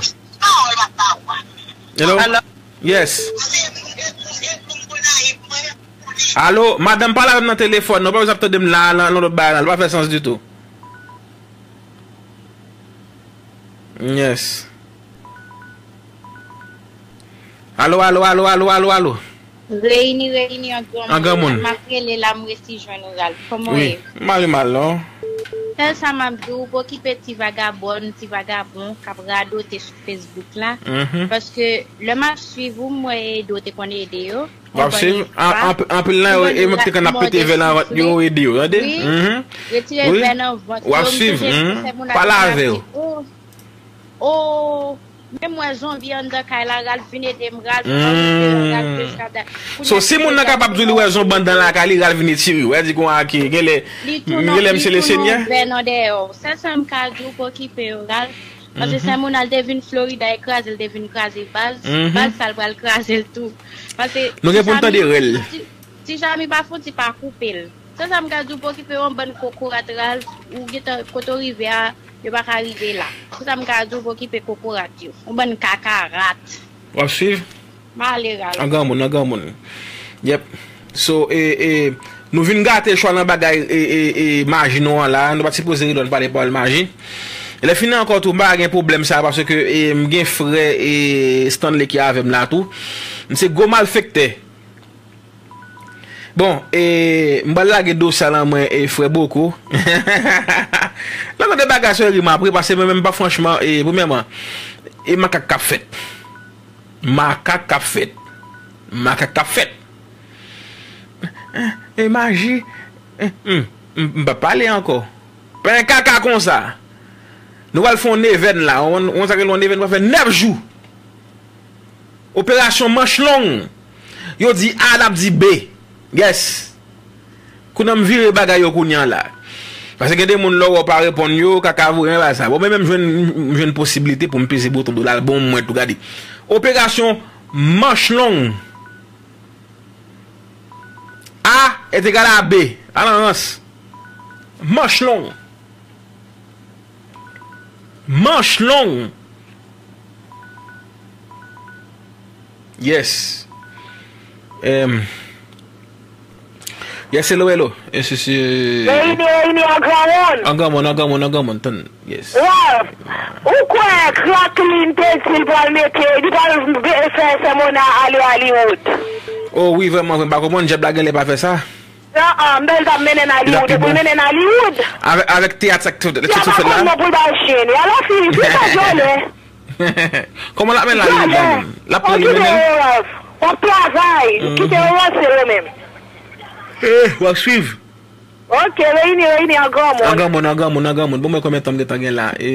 Hello? Alo? Yes. Alo, madanm, pale avè m nan telefòn. Non, pa bezwen ap tande m la, nan, nan lòt bagay la. Li pa fè sans ditou. Yes. Alo, alo, alo, alo, alo, alo. Reyini, reyini an granmoun. An granmoun. M ap rele la, m resi jwenn ou, Ralph. Kòman w ye? Wi, m pa pi mal non. Sèl sa m ap di w, pa okipe ti vagabòn, ti vagabon k ap radote sou Facebook la. Paske lè m ap swiv ou, m wè ede w te konn ede yo. W ap swiv? An-, anp-, anpil nan yo, e mwen ki te konn ap pete vè nan vant yo, ede yo, tande? Wi. Retire vè nan vant yo. W ap swiv? Pale avè yo. Oh, menm mwen zonbi anndan kay la, Ralph vin ede m, Ralph vin ede m, Ralph vin ede m. So, si moun nan kapab di w li wè zonbi anndan lakay li, Ralph vin etire w. Wè di kon ake, genlè, genlè m se le Senyè. Li tounen vè nan dèyè w. Sèl sa m ka di w, pa okipe yo, Ralph. Paske Sè Monal te vin Florida e kraze l, te vin kraze baz. Baz sa l pral kraze l tou. Paske Nou gen pou n tande rèl. Ti Jami pa fouti pa koupe l. Se sa m ka di w, pou okipe yon bann kokorat, Ralph, ou gentan kote w rive a, yo pa ka rive la. Se sa m ka di w, pou okipe kokorat yo. Yon bann kakarat. W ap swiv? Male, Ralph. An granmoun, an granmoun. Yep. So, e, e, nou vin gate chwa nan bagay, e, e, e, maji nou an la. Nou pa t sipoze rele w pale pawòl maji. Lè fini ankò tou, m pa gen pwoblèm sa, paske, e, m gen frè, e, Stanley ki avè m la tou. M se gwo malfektè. Bon, e, m pral lage dosye a nan men, e, frè Boko. Lè w tande bagay sa, yo ri m apre, paske mwen menm pa franchman, e, premyèman, e makak k ap fèt. Makak k ap fèt. Makak k ap fèt. E maji. E, m, m, m pa pale ankò. Pa gen kaka konsa. Nou pral fè yon evèn la. Ou konn sa k rele yon evèn, pral fè nèf jou. Operasyon manch long. Yo di A, n ap di B. Yes. Kounye a m vire bagay yo kounye a la. Paske gen de moun lè w pa reponn yo, kaka voye, men pa sa. Bon, mwen menm jwenn, m jwenn posiblite pou m peze bouton do la, l bon mwen tou gade. Operasyon manch long. A est égal à B. Al an rans. Manch long. Manch long. Yes. Em, yes, hello, hello. Yes, yes, yes. Reyini, reyini, an granmoun. An granmoun, an granmoun, an granmoun. Tann, yes. Ralph, ou kwè Cracklin te di l pral mete, li pral be-, fè Sè Mona ale Hollywood? Oh wi, vrèman, vrèman, m pa konprann, djab la genlè pa fè sa. An, an, men l t ap mennen n Hollywood, epi l mennen n Hollywood. Avèk, avèk teyat sa k sot, sa k sot fèt la. Konn non pou l bay chen li. Alò, fi, fi sa djòlè. Kòman l ap mennen l Hollywood la menm? L ap pran li mennen l? W ap travay. Kite yo ranse yo menm. Eh, w ap swiv. Ok, reyini, reyini, an granmoun. An granmoun, an granmoun, an granmoun. Bon, mwen konbyen tan m gentan gen la? E,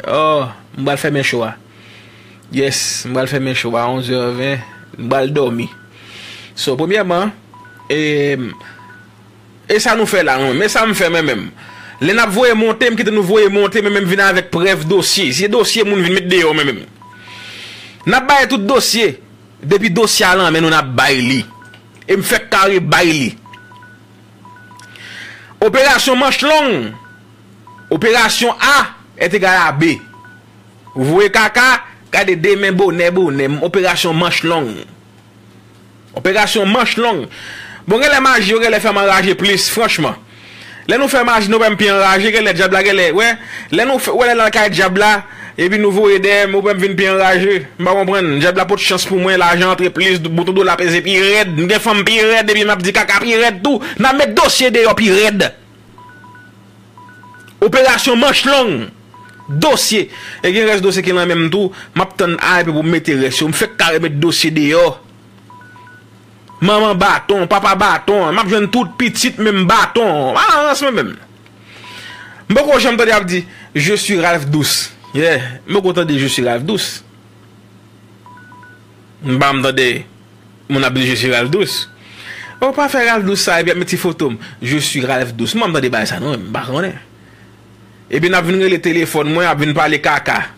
oh, m pral fèmen show a. Yes, m pral fèmen show a onz è ven. M pral dòmi. So, premyèman, e, e sa nou fè la, mwen menm? E sa m fè mwen menm? Lè n ap voye monte, m kite nou voye monte, mwen menm vin avèk prèv dosye. Si se dosye moun vin met deyò, mwen menm. N ap bay tout dosye. Depi dosye a lan men nou, n ap bay li. E m fèk kare bay li. Operasyon manch long. Operasyon A est égal à B. Ou voye kaka, gade demen bonè, bonè, operasyon manch long. Operasyon manch long. Bon, genlè maji yo genlè fè m anraje plis, franchman. Lè nou fè maji, nou wè m pi anraje, genlè djab la genlè, wè. Lè nou fè, wè lè nan kay djab la, epi nou voye dèyè m, ou wè m vin pi anraje. M pa konprann. Djab la pot chans pou mwen, lajan antre plis, bouton dola peze pi rèd, m gen fanm pi rèd, epi m ap di kaka pi rèd tou. N ap met dosye deyò pi rèd. Operasyon manch long. Dosye. E gen rès dosye ki nan men m tou. M ap tann A epi pou m mete rès yo. M fèk kare met dosye deyò. Manman baton, papa baton. M ap jwenn tout pitit menm baton. A, rans mwen menm. M poko janm tande y ap di, "Je suis Ralph Douce." Yeah. M poko tande "Je suis Ralph Douce." M pa janm tande moun ap di "Je suis Ralph Douce." Ou pa fè Ralph Douce sa, epi ap met ti foto m. "Je suis Ralph Douce." M pa janm tande bagay sa non, m pa konnen. Epi n ap vin rele telefòn mwen, ap vin pale kaka.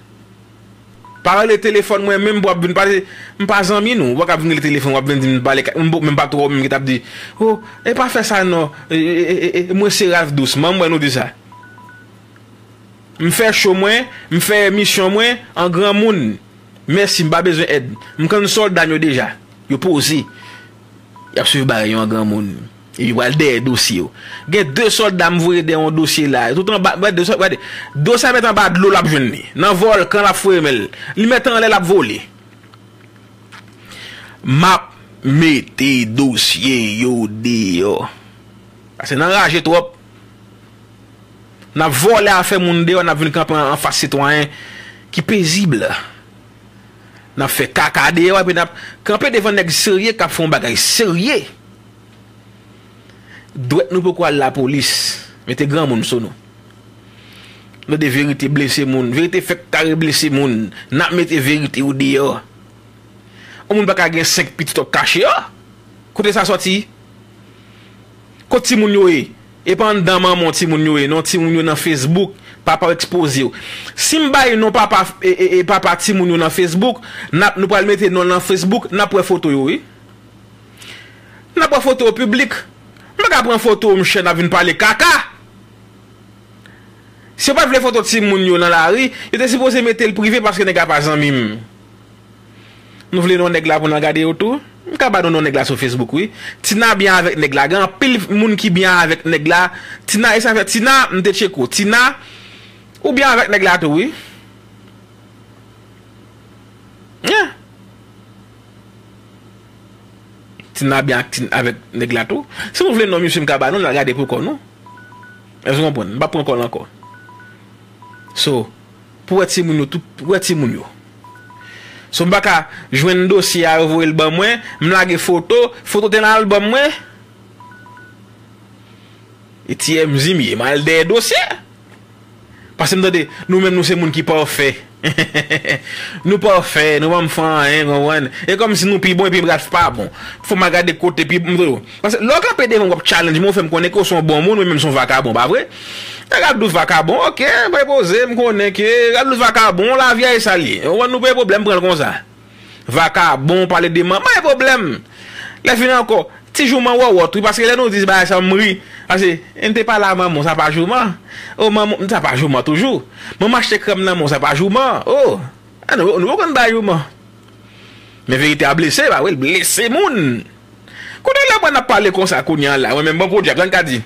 Pa rele telefòn mwen menm pou ap vin pale, m pa zanmi nou. Ou pa ka vin rele telefòn, w ap vin di m pale kaka. M, m pa twò menm ki t ap di, "Oh, e pa fè sa non. E, e, e, e, mwen se Ralph Douce." M wè nou di sa. M fè show mwen, m fè emisyon mwen an granmoun. Mèsi, m pa bezwen èd. M konn sòlda m yo deja. Yo poze. Y ap swiv bagay yo an granmoun. Epi pral dèyè dosye yo. Gen de sòlda m voye dèyè yon dosye la. Tout anba, gade, dosye, gade. Dosye a mèt anba dlo, l ap jwenn li. Nan vòlkan, l ap foure men l. Li mèt anlè, l ap vole. M ap mete dosye yo deyò. Paske n anraje twòp. N ap vòlè afè moun deyò, n ap vin kanpe an, anfas sitwayen ki pezib. N ap fè kaka deyò, epi n ap kanpe devan nèg serye k ap fè yon bagay serye. Dwèt nou poko al lapolis. Mete granmoun sou nou. Nou de verite blese moun. Verite fèk kare blese moun. N ap mete verite yo deyò. Yon moun pa ka gen senk pitit w ap kache yo. Kote sa sòti? Kot timoun yo ye? E pa anndan manman w timoun yo ye, non, timoun yo nan Facebook, papa w ekspoze yo. Si m bay non papa, e, e, e papa timoun yo nan Facebook, n ap, nou pral mete non nan Facebook, n ap wè foto yo, wi. N ap wè foto yo piblik. M pa ka pran foto w, monchè, n ap vin pale kaka. Si yo pa t vle foto timoun yo nan lari, yo te sipoze mete l prive paske nèg la pa zanmi m. Nou vle non nèg la pou n al gade yo tou? M ka ba nou non nèg la sou Facebook, wi. Tina byen avèk nèg la. Gen anpil moun ki byen avèk nèg la. Tina, e sa fè Tina, m te tcheke w. Tina, ou byen avèk nèg la tou, wi. Yeah. Tina byen ak Tin-, avèk nèg la tou. Si nou vle non misye, m ka ba nou, n al gade pou kò nou. Èske w konprann? M p ap pran kò l ankò. So, pou wè timoun yo, tout, pou wè timoun yo. So, m pa ka jwenn dosye a, yo voye l ban mwen, m lage foto, foto te nan albòm mwen. E T M Z m ye, m al dèyè dosye. Paske m tande, nou menm nou se moun ki pafè. Nou pafè, nou pa m fè anyen, konprann? E kòmsi nou pi bon epi Ralph pa bon. Fò m al gade kote pi, m tande. Paske lè w kanpe devan m w ap challenge mwen, w fè m konnen ke w se yon bon moun, mwen menm se yon vakabon, pa vre? Ralph Douce vakabon, oke, mwen poze, m konnen ke Ralph Douce vakabon, lavi a e sa l ye. Ou konprann, nou pa gen pwoblèm, pran l konsa. Vakabon, pale de manman, e pwoblèm. Lè fini ankò, ti jouman wòwòt, wi, paske lè nou di bagay sa, m ri. Paske, e m te pale a manman w, sa pa jouman. O, manman, sa pa jouman toujou. Manman achte krèm nan men w, sa pa jouman. O, a, nou, nou pa konn bay jouman. Men verite a blese, pa vre, l blese moun. Kounye a lè mwen ap pale konsa kounye a la, mwen menm bon pwodui a, sa n ka di?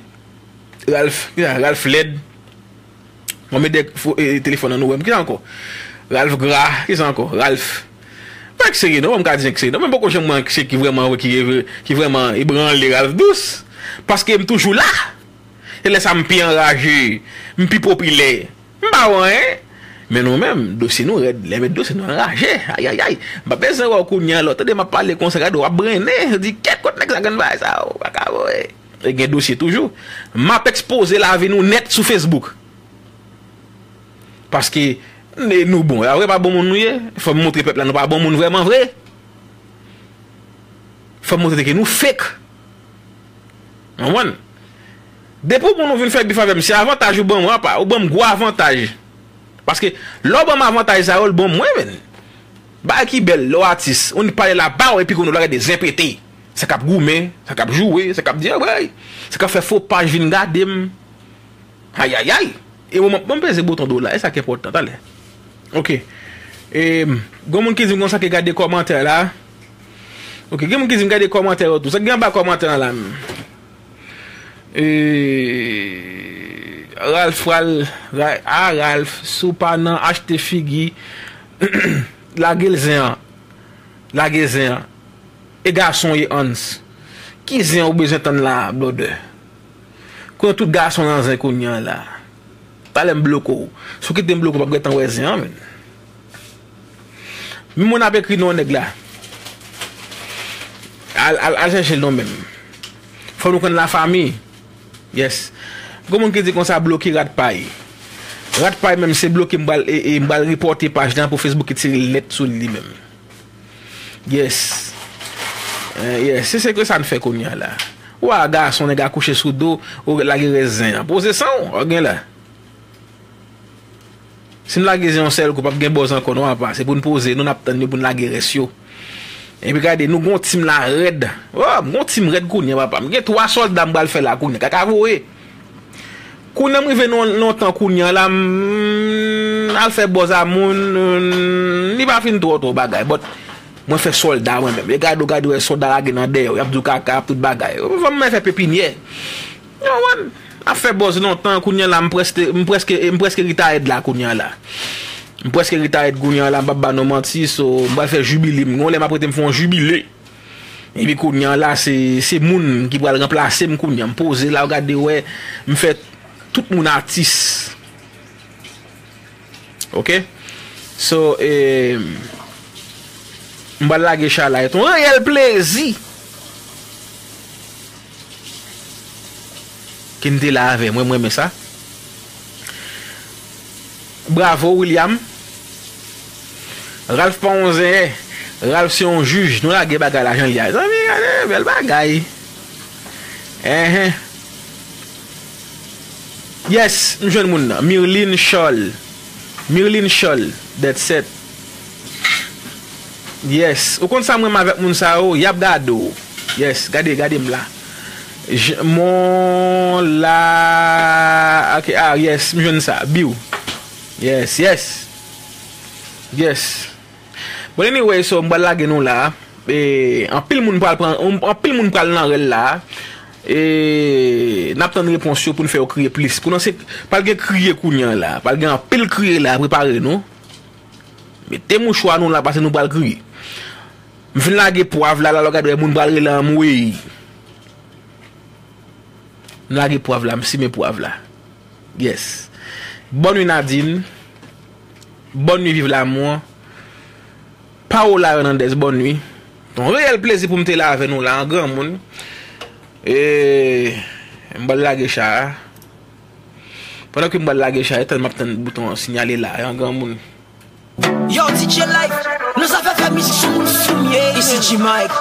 Ralph, kisa, Ralph lèd. Mwen met de fo-, e, telefòn nan nou wè m. Kisa ankò? Ralph gra, kisa ankò? Ralph. Pa anksye non, mwen m ka di anksye non, men poko janm mwen anksye ki vrèman, ki, ki vrèman ebranle Ralph Douce. Paske m toujou la. E lè sa m pi anraje, m pi popilè. M pa wè anyen. Men nou menm, dosye nou rèd. Lè met dosye nou anraje. Ayayay. M pa bezwen wè w kounye a, lè w tande m ap pale konsa, gade w ap brennen. Di, kèt kot nèg sa konn bagay sa, w pa ka voye. E gen dosye toujou. M ap ekspoze lavi nou nèt sou Facebook. Paske n-, nou bon. A vre pa bon moun nou ye. Fò m montre pèp la nou pa bon moun vrèman vre. Fò m montre ke nou fake. Ou konprann? Depi w bon nou vin fè bif avè m, se avantaj ou ban mwen, apa, ou ban m gwo avantaj. Paske lè w ban m avantaj sa yo, l ban m mwen menm. Bagay ki bèl, lè w atis, ou ni pale la ba w epi kounye w la gade zen pete. Sa k ap goumen, sa k ap joure, sa k ap di, "Anmwey!" Sa k ap fè fo paj vin gade m. Ayayay! E mwen, mwen peze bouton do la, e sa ki enpòtan, talè. Oke. E, gen moun ki di m konsa ke gade kòmantè la. Oke, gen moun ki di m gade kòmantè yo tou. Sa k gen anba kòmantè an la menm? E, Ralph pral, Ra-, a Ralph, si w pa nan achte figi, lage l zen an. Lage zen an. E gason w ye Hans. Ki zen ou bezwen tann la a, blòdè? Konnen tout gason nan zen kounye a la. Talè m bloke w. Si w kite m bloke w, w p ap gentan wè zen an, menn. Menm moun ap ekri non nèg la. Al, al, al chèche l non menm. Fò nou konn lafanmi. Yes. Gon moun ki di konsa bloke Rat Pay. Rat Pay menm se bloke m pral, e, e, m pral repòte paj lan pou Facebook retire l nèt sou li menm. Yes. Eh, yes. Se, se ke sa n fè kounye a la. Ou a gason nèg akouche sou do, ou lage rès zen an. Poze san w, ou gen la. Si n lage zen yon sèl kou, p ap gen bòz ankò non, apa. Se pou n poze, nou n ap tann yo pou n lage rès yo. Epi gade, nou gon tim la rèd. Oh, m gon tim rèd kounye a, papa. M gen twa sòlda m pral fè la kounye a. Kaka voye. Kounye a m rive nan, nan tan kounye a la, m al fè bòz a moun, li pa fin twò twò bagay, but mwen fè sòlda mwen menm. E gade w, gade w, sòlda lage nan dèyè w, y ap di w kaka, y ap tout bagay. Fò m fè pepinyè. Yo, man, ap fè bòz lontan, kounye a la, m prèske, m prèske, m prèske retayèd la kounye a la. M prèske retayèd kounye a la, m p ap ba nou manti, so, m pral fè jibile, m gon lè m ap rete m fè yon jibile. Epi kounye a la, se, se moun ki pral ranplase m kounye a. M poze la, w gade wè, m fè tout moun atis. Oke? So, eh, m pral lage chalay. Se yon reyèl plezi. Ke n te la avè mwen, mwen renmen sa. Bravo, William. Ralph pa yon zenyè. Ralph se yon jij. Nou lage bagay la jan l ye a. Zanmi, gade, bèl bagay. Enhen. Yes, m jwenn moun nan. Mirlin Charles. Mirlin Charles, that's it. Yes. Ou konn sa m renmen avèk moun sa yo? Y ap gade w. Yes, gade, gade m la. J- Mon la. Ok, ah, yes, m jwenn sa. Biw. Yes, yes. Yes. Bon, anyway, so, m pral lage nou la. E, anpil moun pral pran, anpil moun pral nan rèl la. E, n ap tann repons yo pou n fè yo kriye plis. Pou nan se, pral gen kriye kounye a la. Pral gen anpil kriye la, prepare nou. Mete mouchwa nou la, paske nou pral kriye. M fin lage pwav la, la, lè w gade moun pral rele anmwey. M lage pwav la, m simen pwav la. Yes. Bonne nuit, Nadine. Bonne nuit, Vive l'amour. Paola Hernandez, bonne nuit. Yon reyèl plezi pou m te la avè nou la, an granmoun. E, m pral lage cha a. Pandan ke m pral lage cha a, e tann m ap tann bouton an sinyale la, an granmoun. Yo, D J Life, nou sa fè fè mizik sou moun fimye. Isi G Mike.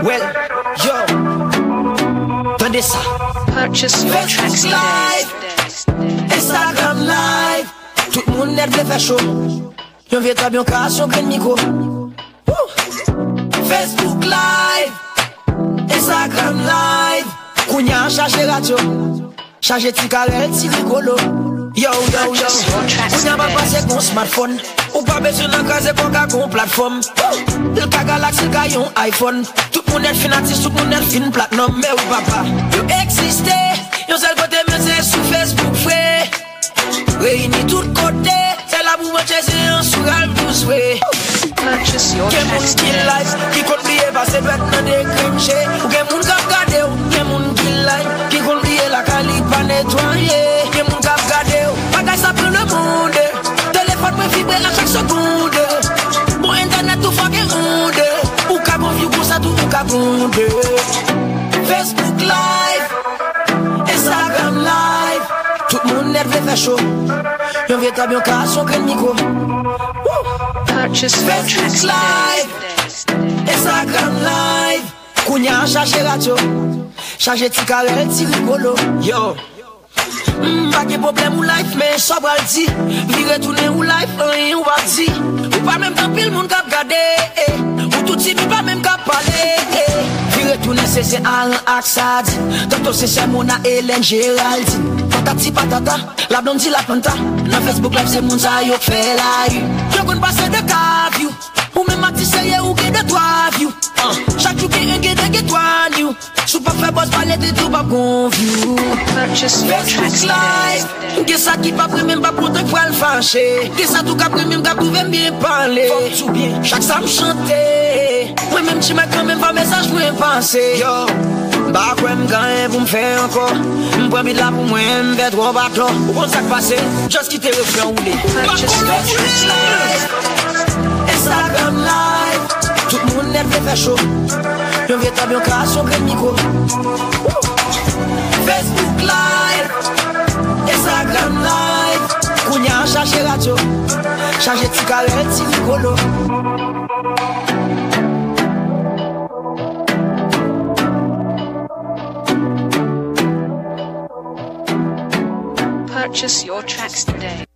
Well, yo. Tande sa. Purchase your tracks today. Facebook Live, Instagram Live. Tout moun nèt vle fè cho. Yon vye tab, yon kas, yon grenn mikwo. Woo! Facebook Live, Instagram Live. Kounye a chaje radyo. Chaje ti karèl, ti rigolo. Yo, yo, yo. Kounye a pa pase gon smartphone. Ou pa bezwen nan kraze kò ka gon platfòm. L ka Galaxy, l ka yon iPhone. Tout moun nèt fin atis, tout moun nèt fin platinum. Men wi papa, yo egziste. Yon sèl kote men se sou Facebook vre. Reyini tout kote. Se la pou mwen chèche yon sou Ralph Douce vre. Gen moun ki live, ki konn bliye pase dwèt nan de grenn je. Ou gen moun k ap gade w, gen moun ki live, ki konn bliye lakay li pa netwaye. Gen moun k ap gade w, bagay sa pran lemonn. Telefòn mwen vibre a chak segonn. Bon entènèt tou fò gen onn. Ou ka gon view konsa tou ou ka gon de. Facebook Live, Instagram Live. Tout moun nèt vle fè cho. Yon vye tab, yon kas, yon grenn mikwo. Woo! Purchase your tracks today. Facebook Live, Instagram Live. Kounye a chaje radyo. Chaje ti karèl, ti rigolo. Yo. M pa gen pwoblèm ou live, men sa w pral di. Vire tounen ou live, anyen ou p ap di. Ou pa menm gen anpil moun k ap gade, eh. Ou tou timid, pa menm k ap pale, eh. Vire tounen se sè Alan ak Sadi. Tanto se sè Mona, Hélène, Géraldine. Patati patata, la Blondie, la Planta. Nan Facebook live se moun sa yo k fè la ui. Yo konn pase de ka view. Ou menm atis serye ou gen de twa view. Ah, chak jou gen en, gen de, gen twa new. Si w p ap fè buzz, pale de tou p ap gon view. Facebook Live. Gen sa ki p ap renmen m p ap kontan k pral fache. Gen sa tou k ap renmen m k ap twouve m byen pale. Fò m di w byen, chak sa m chante, mwen menm G Mike kanmenm fè mesaj mwen pase. Yo, m pa kwè m gen anyen pou m fè ankò. M pran beat la pou mwen, m fè twòp atò. Ou konn sa k pase? Just kite refren an woule. Purchase your tracks today. Instagram Live. Tout moun nèt vle fè cho. Yon vye tab, yon kas, yon grenn mikwo. Woo! Facebook Live, Instagram Live. Kounye a chaje radyo. Chaje ti karèl, ti rigolo. Purchase your tracks today.